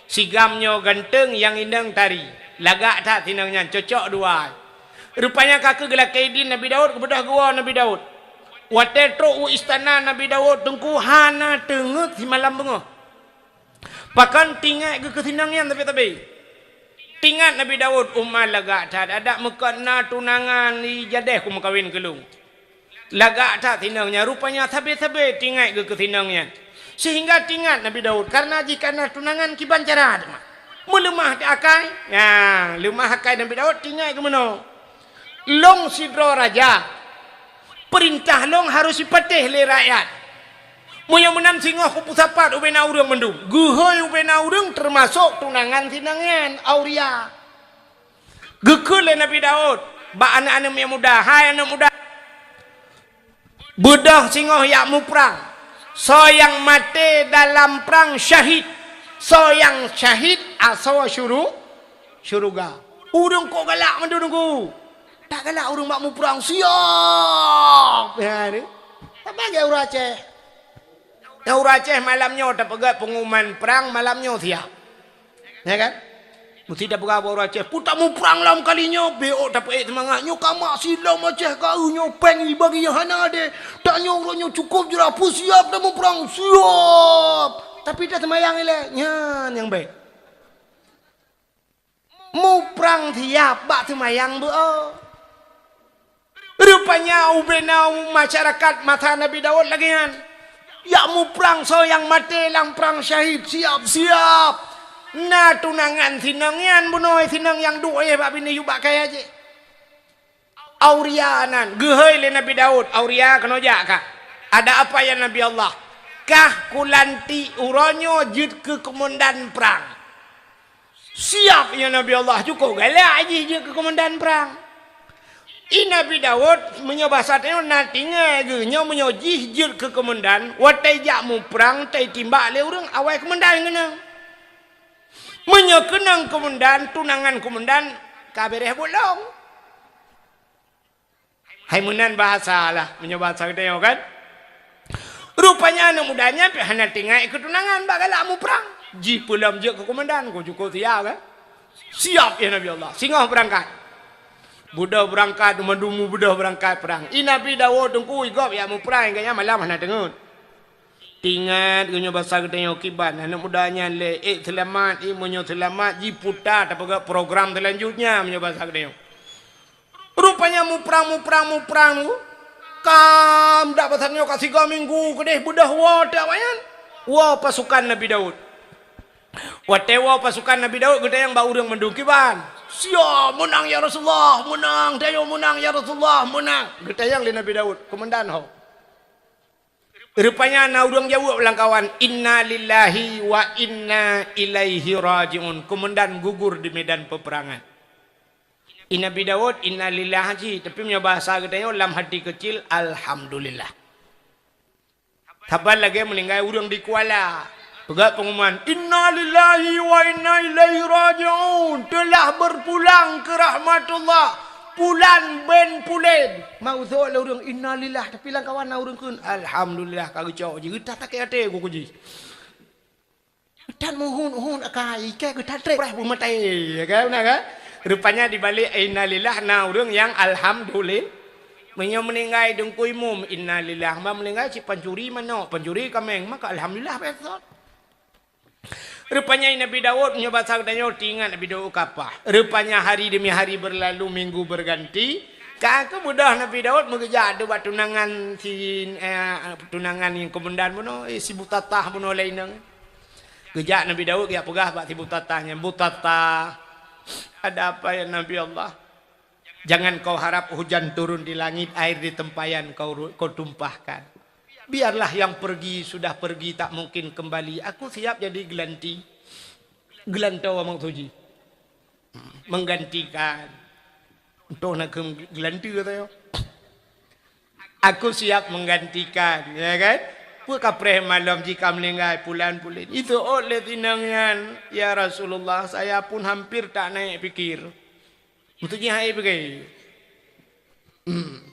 Sigam nyoe ganteng, nyang inong tari. Lagak that sinong nyan, cocok dua." Rupanya ka keuh geulakèe idin Nabi Daud, geubeudôh geuwoe Nabi Daud. Watèe trok u istana Nabi Daud, Teungku, hana teungeut simalam beungoh. Pakon, teuingat geuh keu sinong nyan sabé-sabé. Teuingat Nabi Daud, "Uma lagak that, adak meukot na tunangan di jadeh kumeukawen keu lôn. Lagak that sinong nyan, rupanya sabé-sabé teuingat geuh keu sinong nyan." Sehingga teuingat Nabi Daud, karena jih ka na tunangan kiban cara teuma. Meuleumah akai. Nyan, leumah akai Nabi Daud teuingat geuh meunoe. Lôn sidroe raja, peurintah lôn harôh jipatéh lé rakyat. Meunyoe meunan singoh kupeusapat ubena ureuëng mandum, geuhôi ubena ureuëng teumasok tunangan sinong nyan, Auria. Geukheun lé Nabi Daud bak aneuk-aneuk muda, "Hai aneuk muda, beudôh singoh jak muprang. Soe nyang maté dalam prang syahid. Soe nyang syahid asoe syuru-, syeuruga." Ureuëng kok galak mandum Teungku. Tak galak ureuëng bak muprang, siap. Ya, ni. Sama lagèe ureuëng Aceh. Nyang ureuëng Aceh malam nyoe tapeugah pengumuman prang malam nyoe siap. Ya kan? Mesti tapeugah bak ureuëng Aceh, "Pue tamuprang lam kali nyoe, bèk tapeuék seumangat. Nyoe ka mak silom Aceh ka eu nyoe péng ibagi nyang hana adé. Tanyoe uroe nyoe cukôp jurah pue siap tamuprang, siap." Tapi taseumayang ilèe, nyan nyang bèk. Muprang siap bak seumayang beu-o. Rupanya ubena masyarakat masa Nabi Daud lagèe nyan. Jak muprang soe nyang maté lam prang syahid, siap-siap. Na tunangan sinong nyan bunoe, sinong nyang duek bak binéh yub bak kayèe jih. Auria nan, geuhôi lé Nabi Daud, "Auria, keunoe jak kah." "Ada apa ya Nabi Allah?" "Kah kulantik uroe nyoe jeuet keu keumandan prang." "Siap ya Nabi Allah," cukôp galak jih jeuet keu keumandan prang. I Nabi Daud, meunyoe basa tanyoe na tinggai geuh nyoe, meunyoe jih jeuet keu keumandan, watèe jak muprang, tatimbak lé ureuëng awai keumandan keunong. Meunyoe keunong keumandan, tunangan keumandan, ka bèrèh buet lom. Hai meunan bahasa lah, meunyoe bahasa geutanyoe kan. Rupanya aneuk muda nyan pih hana tinggai keu tunangan bak galak muprang. Jipeulom jeuet keu keumandan, kok cukôp siap kan. "Siap ya Nabi Allah, singoh beurangkat." Beudôh beurangkat, mandum beudôh beurangkat prang. I Nabi Daud Teungku i gob jak muprang, gobnyan malam hana teungeut. Teuingat geuh nyoe basa geutanyoe kiban, aneuk muda nyan lé, ék seulamat, i meunyoe seulamat, jiputa tapeugah program seulanjutnya meunyoe basa geutanyoe. Rupanya muprang, muprang, muprang tu, kam dak basa nyoe ka sigoe minggu keudéh beudôh woe teuk awaknyan. Woe pasukan Nabi Daud. Watèe woe pasukan Nabi Daud, geutanyong bak ureuëng mandum kiban. "Siap, meunang ya Rasulullah, meunang, tanyoe meunang ya Rasulullah, meunang." Geutanyong lé Nabi Daud, keumandan ho. Rupanya na ureuëng jaweueb lam kawan, "Inna lillahi wa inna ilaihi raji'un." Keumandan gugur di medan peperangan. I Nabi Daud, "Inna lillahi," tapi meunyoe bahasa geutanyoe lam hati keucil, "Alhamdulillah." Saban lagèe meuninggai ureuëng di Kuala. Peugah pengumuman, "Inna lillahi wa inna ilaihi raji'un. Telah berpulang ke rahmatullah. Pulan bin Pulen." Meuseuk lé ureuëng, "Innalillah," tapi lam kawan na ureuëng kheun, "Alhamdulillah," ka geucok jih. Geutat sakét até geuh jih. Geutat meuhun-hun akai, iké geutat trép preh beumaté. Ya kan, beuna kan? Rupanya di balik innalillah na ureuëng nyang alhamdulillah. Meunyoe meuninggai Teungku Imum, innalillah. Ma meuninggai cit pancuri manok, pancuri kaméng, maka alhamdulillah, beutôi. Rupanya Nabi Daud, meunyoe basa geutanyoe, teuingat Nabi Daud kapah. Rupanya hari demi hari berlalu, minggu berganti. Ka keuh beudôh Nabi Daud meugeujak deuh bak tunangan si, eh, tunangan nyang keumandan bunoe, eh, si Butatah bunoe laén nyan. Geujak Nabi Daud geujak peugah bak si Butatah nyan, "Butatah, ada apa ya Nabi Allah? Jangan kau harap hujan turun di langit, air di tempayan kau ru-, kau tumpahkan. Biarlah yang pergi sudah pergi, tak mungkin kembali. Aku siap jadi gelanti." Geulantoe maksud jih. Menggantikan. Toh na keuh geulanteue tanyoe. Aku siap menggantikan, ya kan? Peue kapreh malom jih ka meuninggai pulan-pulan. Itu ôt lé sinong nyan, "Ya Rasulullah, saya pun hampir tak naik pikir." Untuk jih hai pikir. Hmm.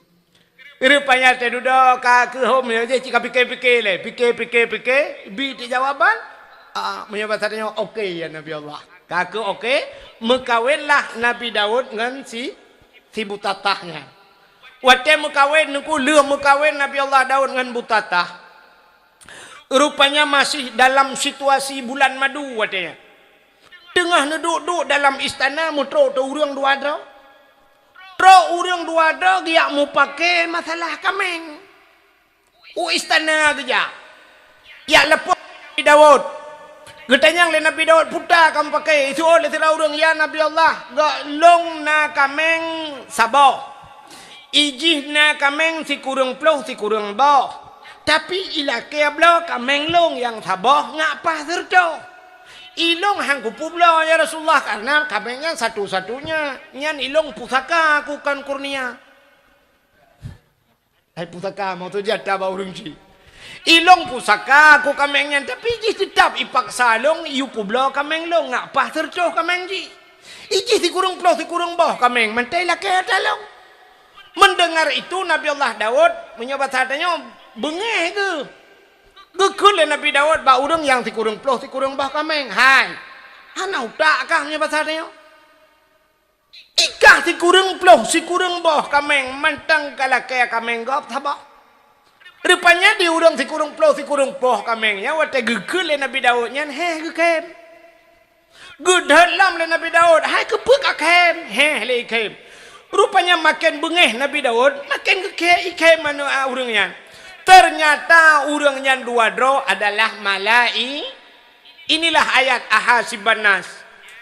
Rupanya teududoe ka keuhom ya, jadi cit ka pike-pike lé, pike-pike-pike, bi teujawaban. Ah, meunyoe basa tanyoe, "Oke ya Nabi Allah." Ka keuh oke, meukawenlah Nabi Daud ngon si, si Butatah nyan. Watée meukawen, Teungku, lheueh meukawen Nabi Allah Daud ngon Butatah, rupanya masih dalam situasi bulan madu watée nyan. Teungoh neuduek-duek dalam istana, meutrok teu ureuëng dua droe. Trok ureuëng dua droe geujak mupake masalah kaméng. U istana geujak. Jak lapor Nabi Daud. Geutanyong lé Nabi Daud, "Peue ka mupake?" Jiseuôt lé sidroe ureuëng, "Ya Nabi Allah, gohlom na kaméng saboh. Ijih na kaméng sikureueng ploh sikureueng boh. Tapi ilakée bloe kaméng lôn nyang saboh ngat paih sireutôh. Ilôn han kupeubloe, ya Rasulullah, karena kaméng nyan satu-satunya. Nyan ilôn pusaka, aku kon kurnia." Hai pusaka, maksud jih ata bak ureuëng cit. "Ilôn pusaka, aku kaméng nyan, tapi jih teutab ipaksa lôn, iyue peubloe kaméng lôn, ngat paih sireutôh kaméng jih. Ijih sikureueng ploh sikureueng boh kaméng, mantong ilakée ata lôn." Mendengar itu, Nabi Allah Daud, meunyoe basa tanyoe, beungéh geuh. Geukheun lé Nabi Daud bak ureuëng nyang sikureueng ploh sikureueng boh kaméng, "Hai, hana utak kah meunyoe basa tanyoe? Ikah sikureueng ploh sikureueng boh kaméng, mantong kalakée kaméng gob saboh." Rupanya di ureuëng sikureueng ploh sikureueng boh kaméng nyan, watée geukheun lé Nabi Daud nyan, héh geukhem. Geudhôt lom lé Nabi Daud, "Hai, keupeue kakhem?" "Héh lé ikhem." Rupanya maken beungéh Nabi Daud, maken geukhem ikhem anu, a, ureuëng nyan. Ternyata ureuëng nyan dua droe adalah malai-, Inilah ayat ahasiban nas.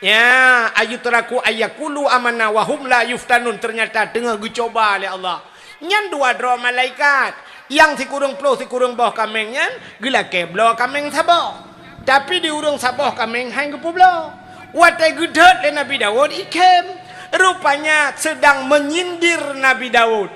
Ya, ayutraku ayyakulu amanna wa hum la yuftanun, ternyata teungoh geucoba lé Allah. Nyan dua droe malaikat, nyang sikureueng ploh sikureueng boh kaméng nyan geulakée bloe kaméng saboh. Tapi di ureuëng saboh kaméng han geupeubloe. Watée geudhôt lé Nabi Daud ikhem, rupanya sedang menyindir Nabi Daud.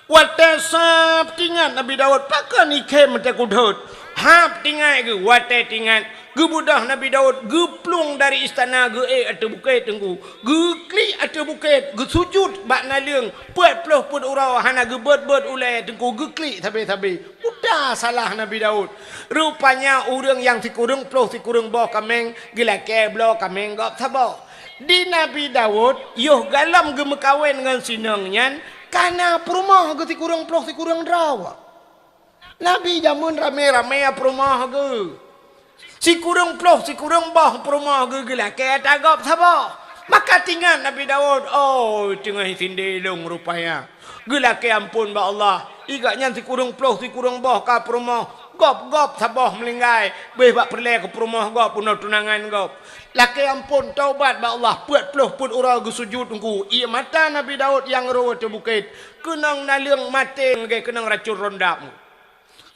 Watée sab teuingat Nabi Daud, pakon ikhem watée kudhôt. Hab teuingat geuh, watée teuingat, geubeudôh Nabi Daud geuplueng dari istana geuék ateueh bukét Teungku. Geuklik ateueh bukét, geusujut bak naleueng, peuet ploh peuet uroe hana geubeuet-beuet ulée Teungku, geuklik sabe-sabe. Peue salah Nabi Daud. Rupanya ureuëng nyang sikureueng ploh sikureueng boh kaméng geulakée bloe kaméng gob saboh. Di Nabi Daud, yoh galom geumeukawen ngon sinong nyan, ka na peurumoh geuh sikureueng ploh sikureueng droe. Nabi jameun ramé-ramé peurumoh geuh. Sikureueng ploh sikureueng boh peurumoh geuh geulakée ata gob saboh. Maka teuingat Nabi Daud, "Oh, teungoh isindé lôn rupanya." Geulakée amphon bak Allah. Igak nyan sikureueng ploh sikureueng boh ka peurumoh, gob-gob saboh meuninggai, beuh bak peureulée keu peurumoh gob, bunoe tunangan gob. Lakée amphon, taubat bak Allah, peuet ploh peuet uroe geusujut Teungku. Ie mata Nabi Daud nyang roe ateueh bukét, keunong naleueng maté lagée keunong racun rondap.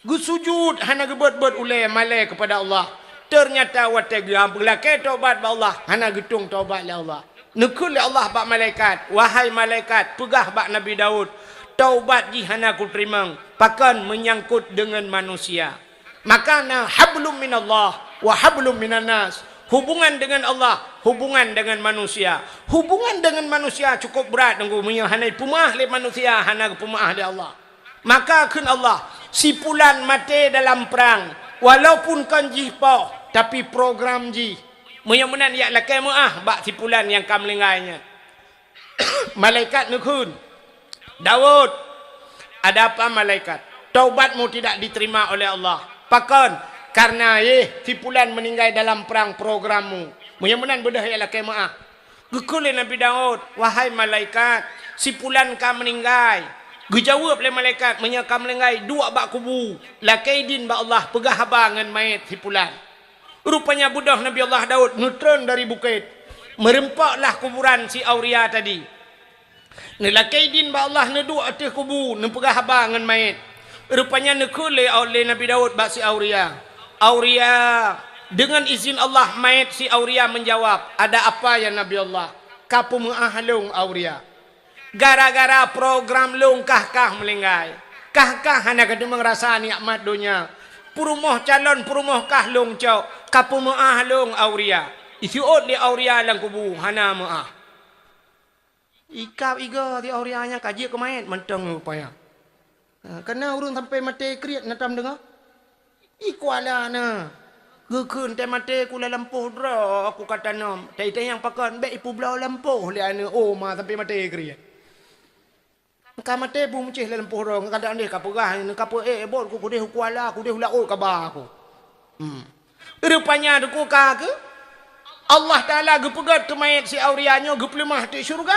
Geusujut hana geubeuet-beuet ulée malée keupada Allah. Ternyata watée geuam-, geulakée taubat bak Allah, hana geutueng taubat lé Allah. Neukheun lé Allah bak malaikat, "Wahai malaikat, peugah bak Nabi Daud, taubat jih hana kuteurimong, pakon meunyangkot deungon manusia." Maka na hablum minallah wa hablum minannas. Hubungan dengan Allah, hubungan dengan manusia. Hubungan dengan manusia cukup brat, Teungku, meunyoe hana jipeumeu'ah lé manusia, hana geupeumeu'ah lé Allah. Maka kheun Allah, "Si pulan maté dalam prang, walaupun kon jih poh, tapi program jih." Meunyoe meunan, jak lakée meu'ah bak si pulan nyang ka meuninggai nyan. Malaikat neukheun, "Daud, ada apa malaikat? Taubatmu tidak diterima oleh Allah. Pakon? Karena, yeh, si pulan meninggal dalam perang programmu." Meunyoe meunan beudôh jak lakée meu'ah. Geukheun lé Nabi Daud, "Wahai malaikat, si pulan ka meuninggai." Geujaweueb lé malaikat, "Meunyoe ka meuninggai, duek bak kubu, lakée idin bak Allah, peugah haba ngon manyét si pulan." Rupanya beudôh Nabi Allah Daud neutreun dari bukét, meureumpoklah kuburan si Auria tadi. Neulakée idin bak Allah neuduek ateueh kubu, neupeugah haba ngon manyét. Rupanya neukheun lé, lé Nabi Daud bak si Auria, "Auria." Deungon izin Allah, manyét si Auria meujawab, "Ada apa ya Nabi Allah?" "Ka peumeu'ah lôn, Auria." Gara-gara program lôn kah-kah meulinggai. Kah-kah hana kateumeung rasa nikmat donya. Peurumoh calon peurumoh kah lôn cok, ka peumeu'ah lôn auria. Isiôt lé auria lam kubu, hana meu'ah. Ikab iga di auria nyan ka jeuet keu manyét mantong rupanya. Ha, kana ureuëng sampai maté kriet na tam deungoe. I kuala na. Geukheun teuh maté ku lam lampôh droe ku ka tanom. Tai-tai nyang pakon bék ipubloe lampôh lé aneuk oma sampai maté kriet. Ka maté bu meucéh lam lampôh droe, ka dang deh ka peugah, ka peu ék bot ku kudeh u kuala, kudeh u laôt ka ba ku. Hmm. Rupanya duku ka keu Allah Taala geupeugét keu manyét si auria nyoe geupeuleumah teuk syeuruga.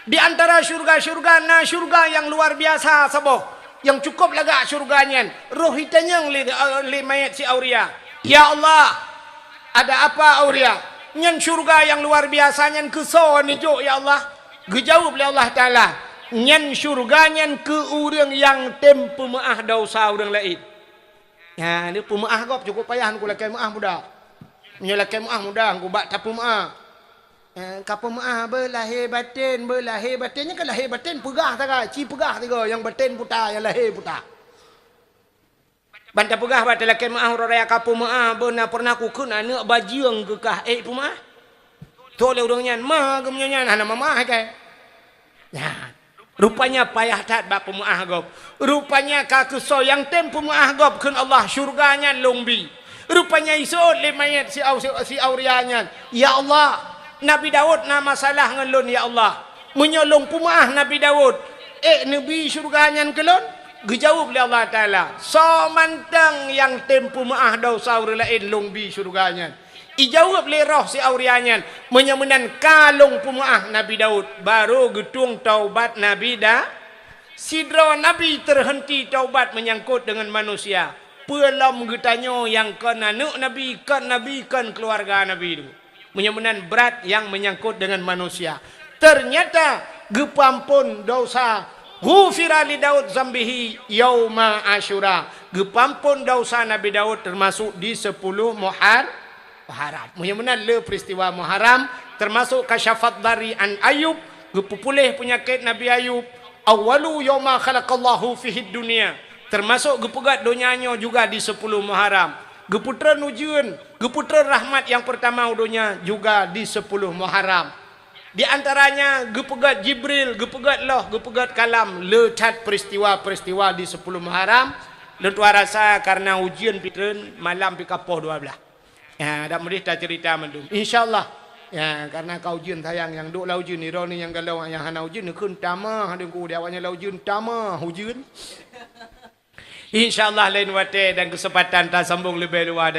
Di antara syeuruga-syeuruga na syeuruga nyang luar biasa saboh, nyang cukôp lagak syeuruga nyan. Roh itanyong lé, lé manyét si auria, "Ya Allah, ada apa auria? Nyan syeuruga nyang luar biasa nyan keusoe neujok ya Allah?" Geujaweueb lé Allah Taala, "Nyan syeuruga nyan keu ureuëng nyang tem peumeu'ah desya ureuëng laén." Nyan, peumeu'ah gob cukôp payah, nyan lakée meu'ah muda. Meunyoe lakée meu'ah muda, nyan bak tapeumeu'ah. Eh, ka peumeu'ah beulahé batén, beulahé batén, nyan ka lahé batén peugah sagai, ci peugah sigoe, nyang batén puta, nyang lahé puta. Ban tapeugah bak talakée meu'ah uroe raya ka peumeu'ah, beuna pernah kukheun aneuk bajeueng geukah ék peumeu'ah. Tho lé ureuëng nyan, ma geumeunyoe nyan hana mamah kai. Nyan. Rupanya payah that bak peumeu'ah gob. Rupanya ka keusoe nyang tem peumeu'ah gob kheun Allah, syeuruga nyan lôn bi. Rupanya iseuôt lé manyét si au-, si auria nyan, "Ya Allah, Nabi Daud na masalah ngon lôn, ya Allah. Meunyoe lôn peumeu'ah Nabi Daud, ék neubi syeuruga nyan keu lôn?" Geujaweueb lé Allah Taala, "Soe mantong nyang tem peumeu'ah desya ureuëng laén, lôn bi syeuruga nyan." Ijaweueb lé roh si auria nyan, "Meunyoe meunan ka lôn peumeu'ah Nabi Daud." Barô geutueng taubat Nabi Da-, sidroe nabi teuhenti taubat meunyangkot deungon manusia. Peue lom geutanyoe nyang kon aneuk nabi, kon nabi, kon keuluwarga nabi tu? Meunyoe meunan brat nyang meunyangkot deungon manusia. Teunyata geupeuamphon desya, "Ghufira li Daud zambihi yauma Asyura." Geupeuamphon desya Nabi Daud teumasok di sepuluh Muhar-, Muharram. Meunyoe meunan le peristiwa Muharram, teumasok kasyafat dhari an Ayub, geupeupuléh peunyakét Nabi Ayub, "Awwalu yauma khalaqallahu fihid dunya." Teumasok geupeugét donya nyoe juga di sepuluh Muharram. Geupeutreun ujeuen, geupeutreun rahmat nyang peurtama u donya juga di sepuluh Muharram. Di antaranya geupeugét Jibril, geupeugét loh, geupeugét kalam, le that peristiwa-peristiwa di sepuluh Muharram. Lôn tuan rasa karena ujeuen pih treun, malam pih ka poh dua belas. Ya, dak meudeh taceurita mandum. Insya Allah. Ya, karena ka ujeuen sayang nyang duek lam ujeuen, droeneuh nyang galong nyang hana ujeuen, neukheun tamah deungku di awaknyan lam ujeuen, tamah ujeuen. Insya Allah lain watée dan keuseumpatan tasambong leubeh luwa dan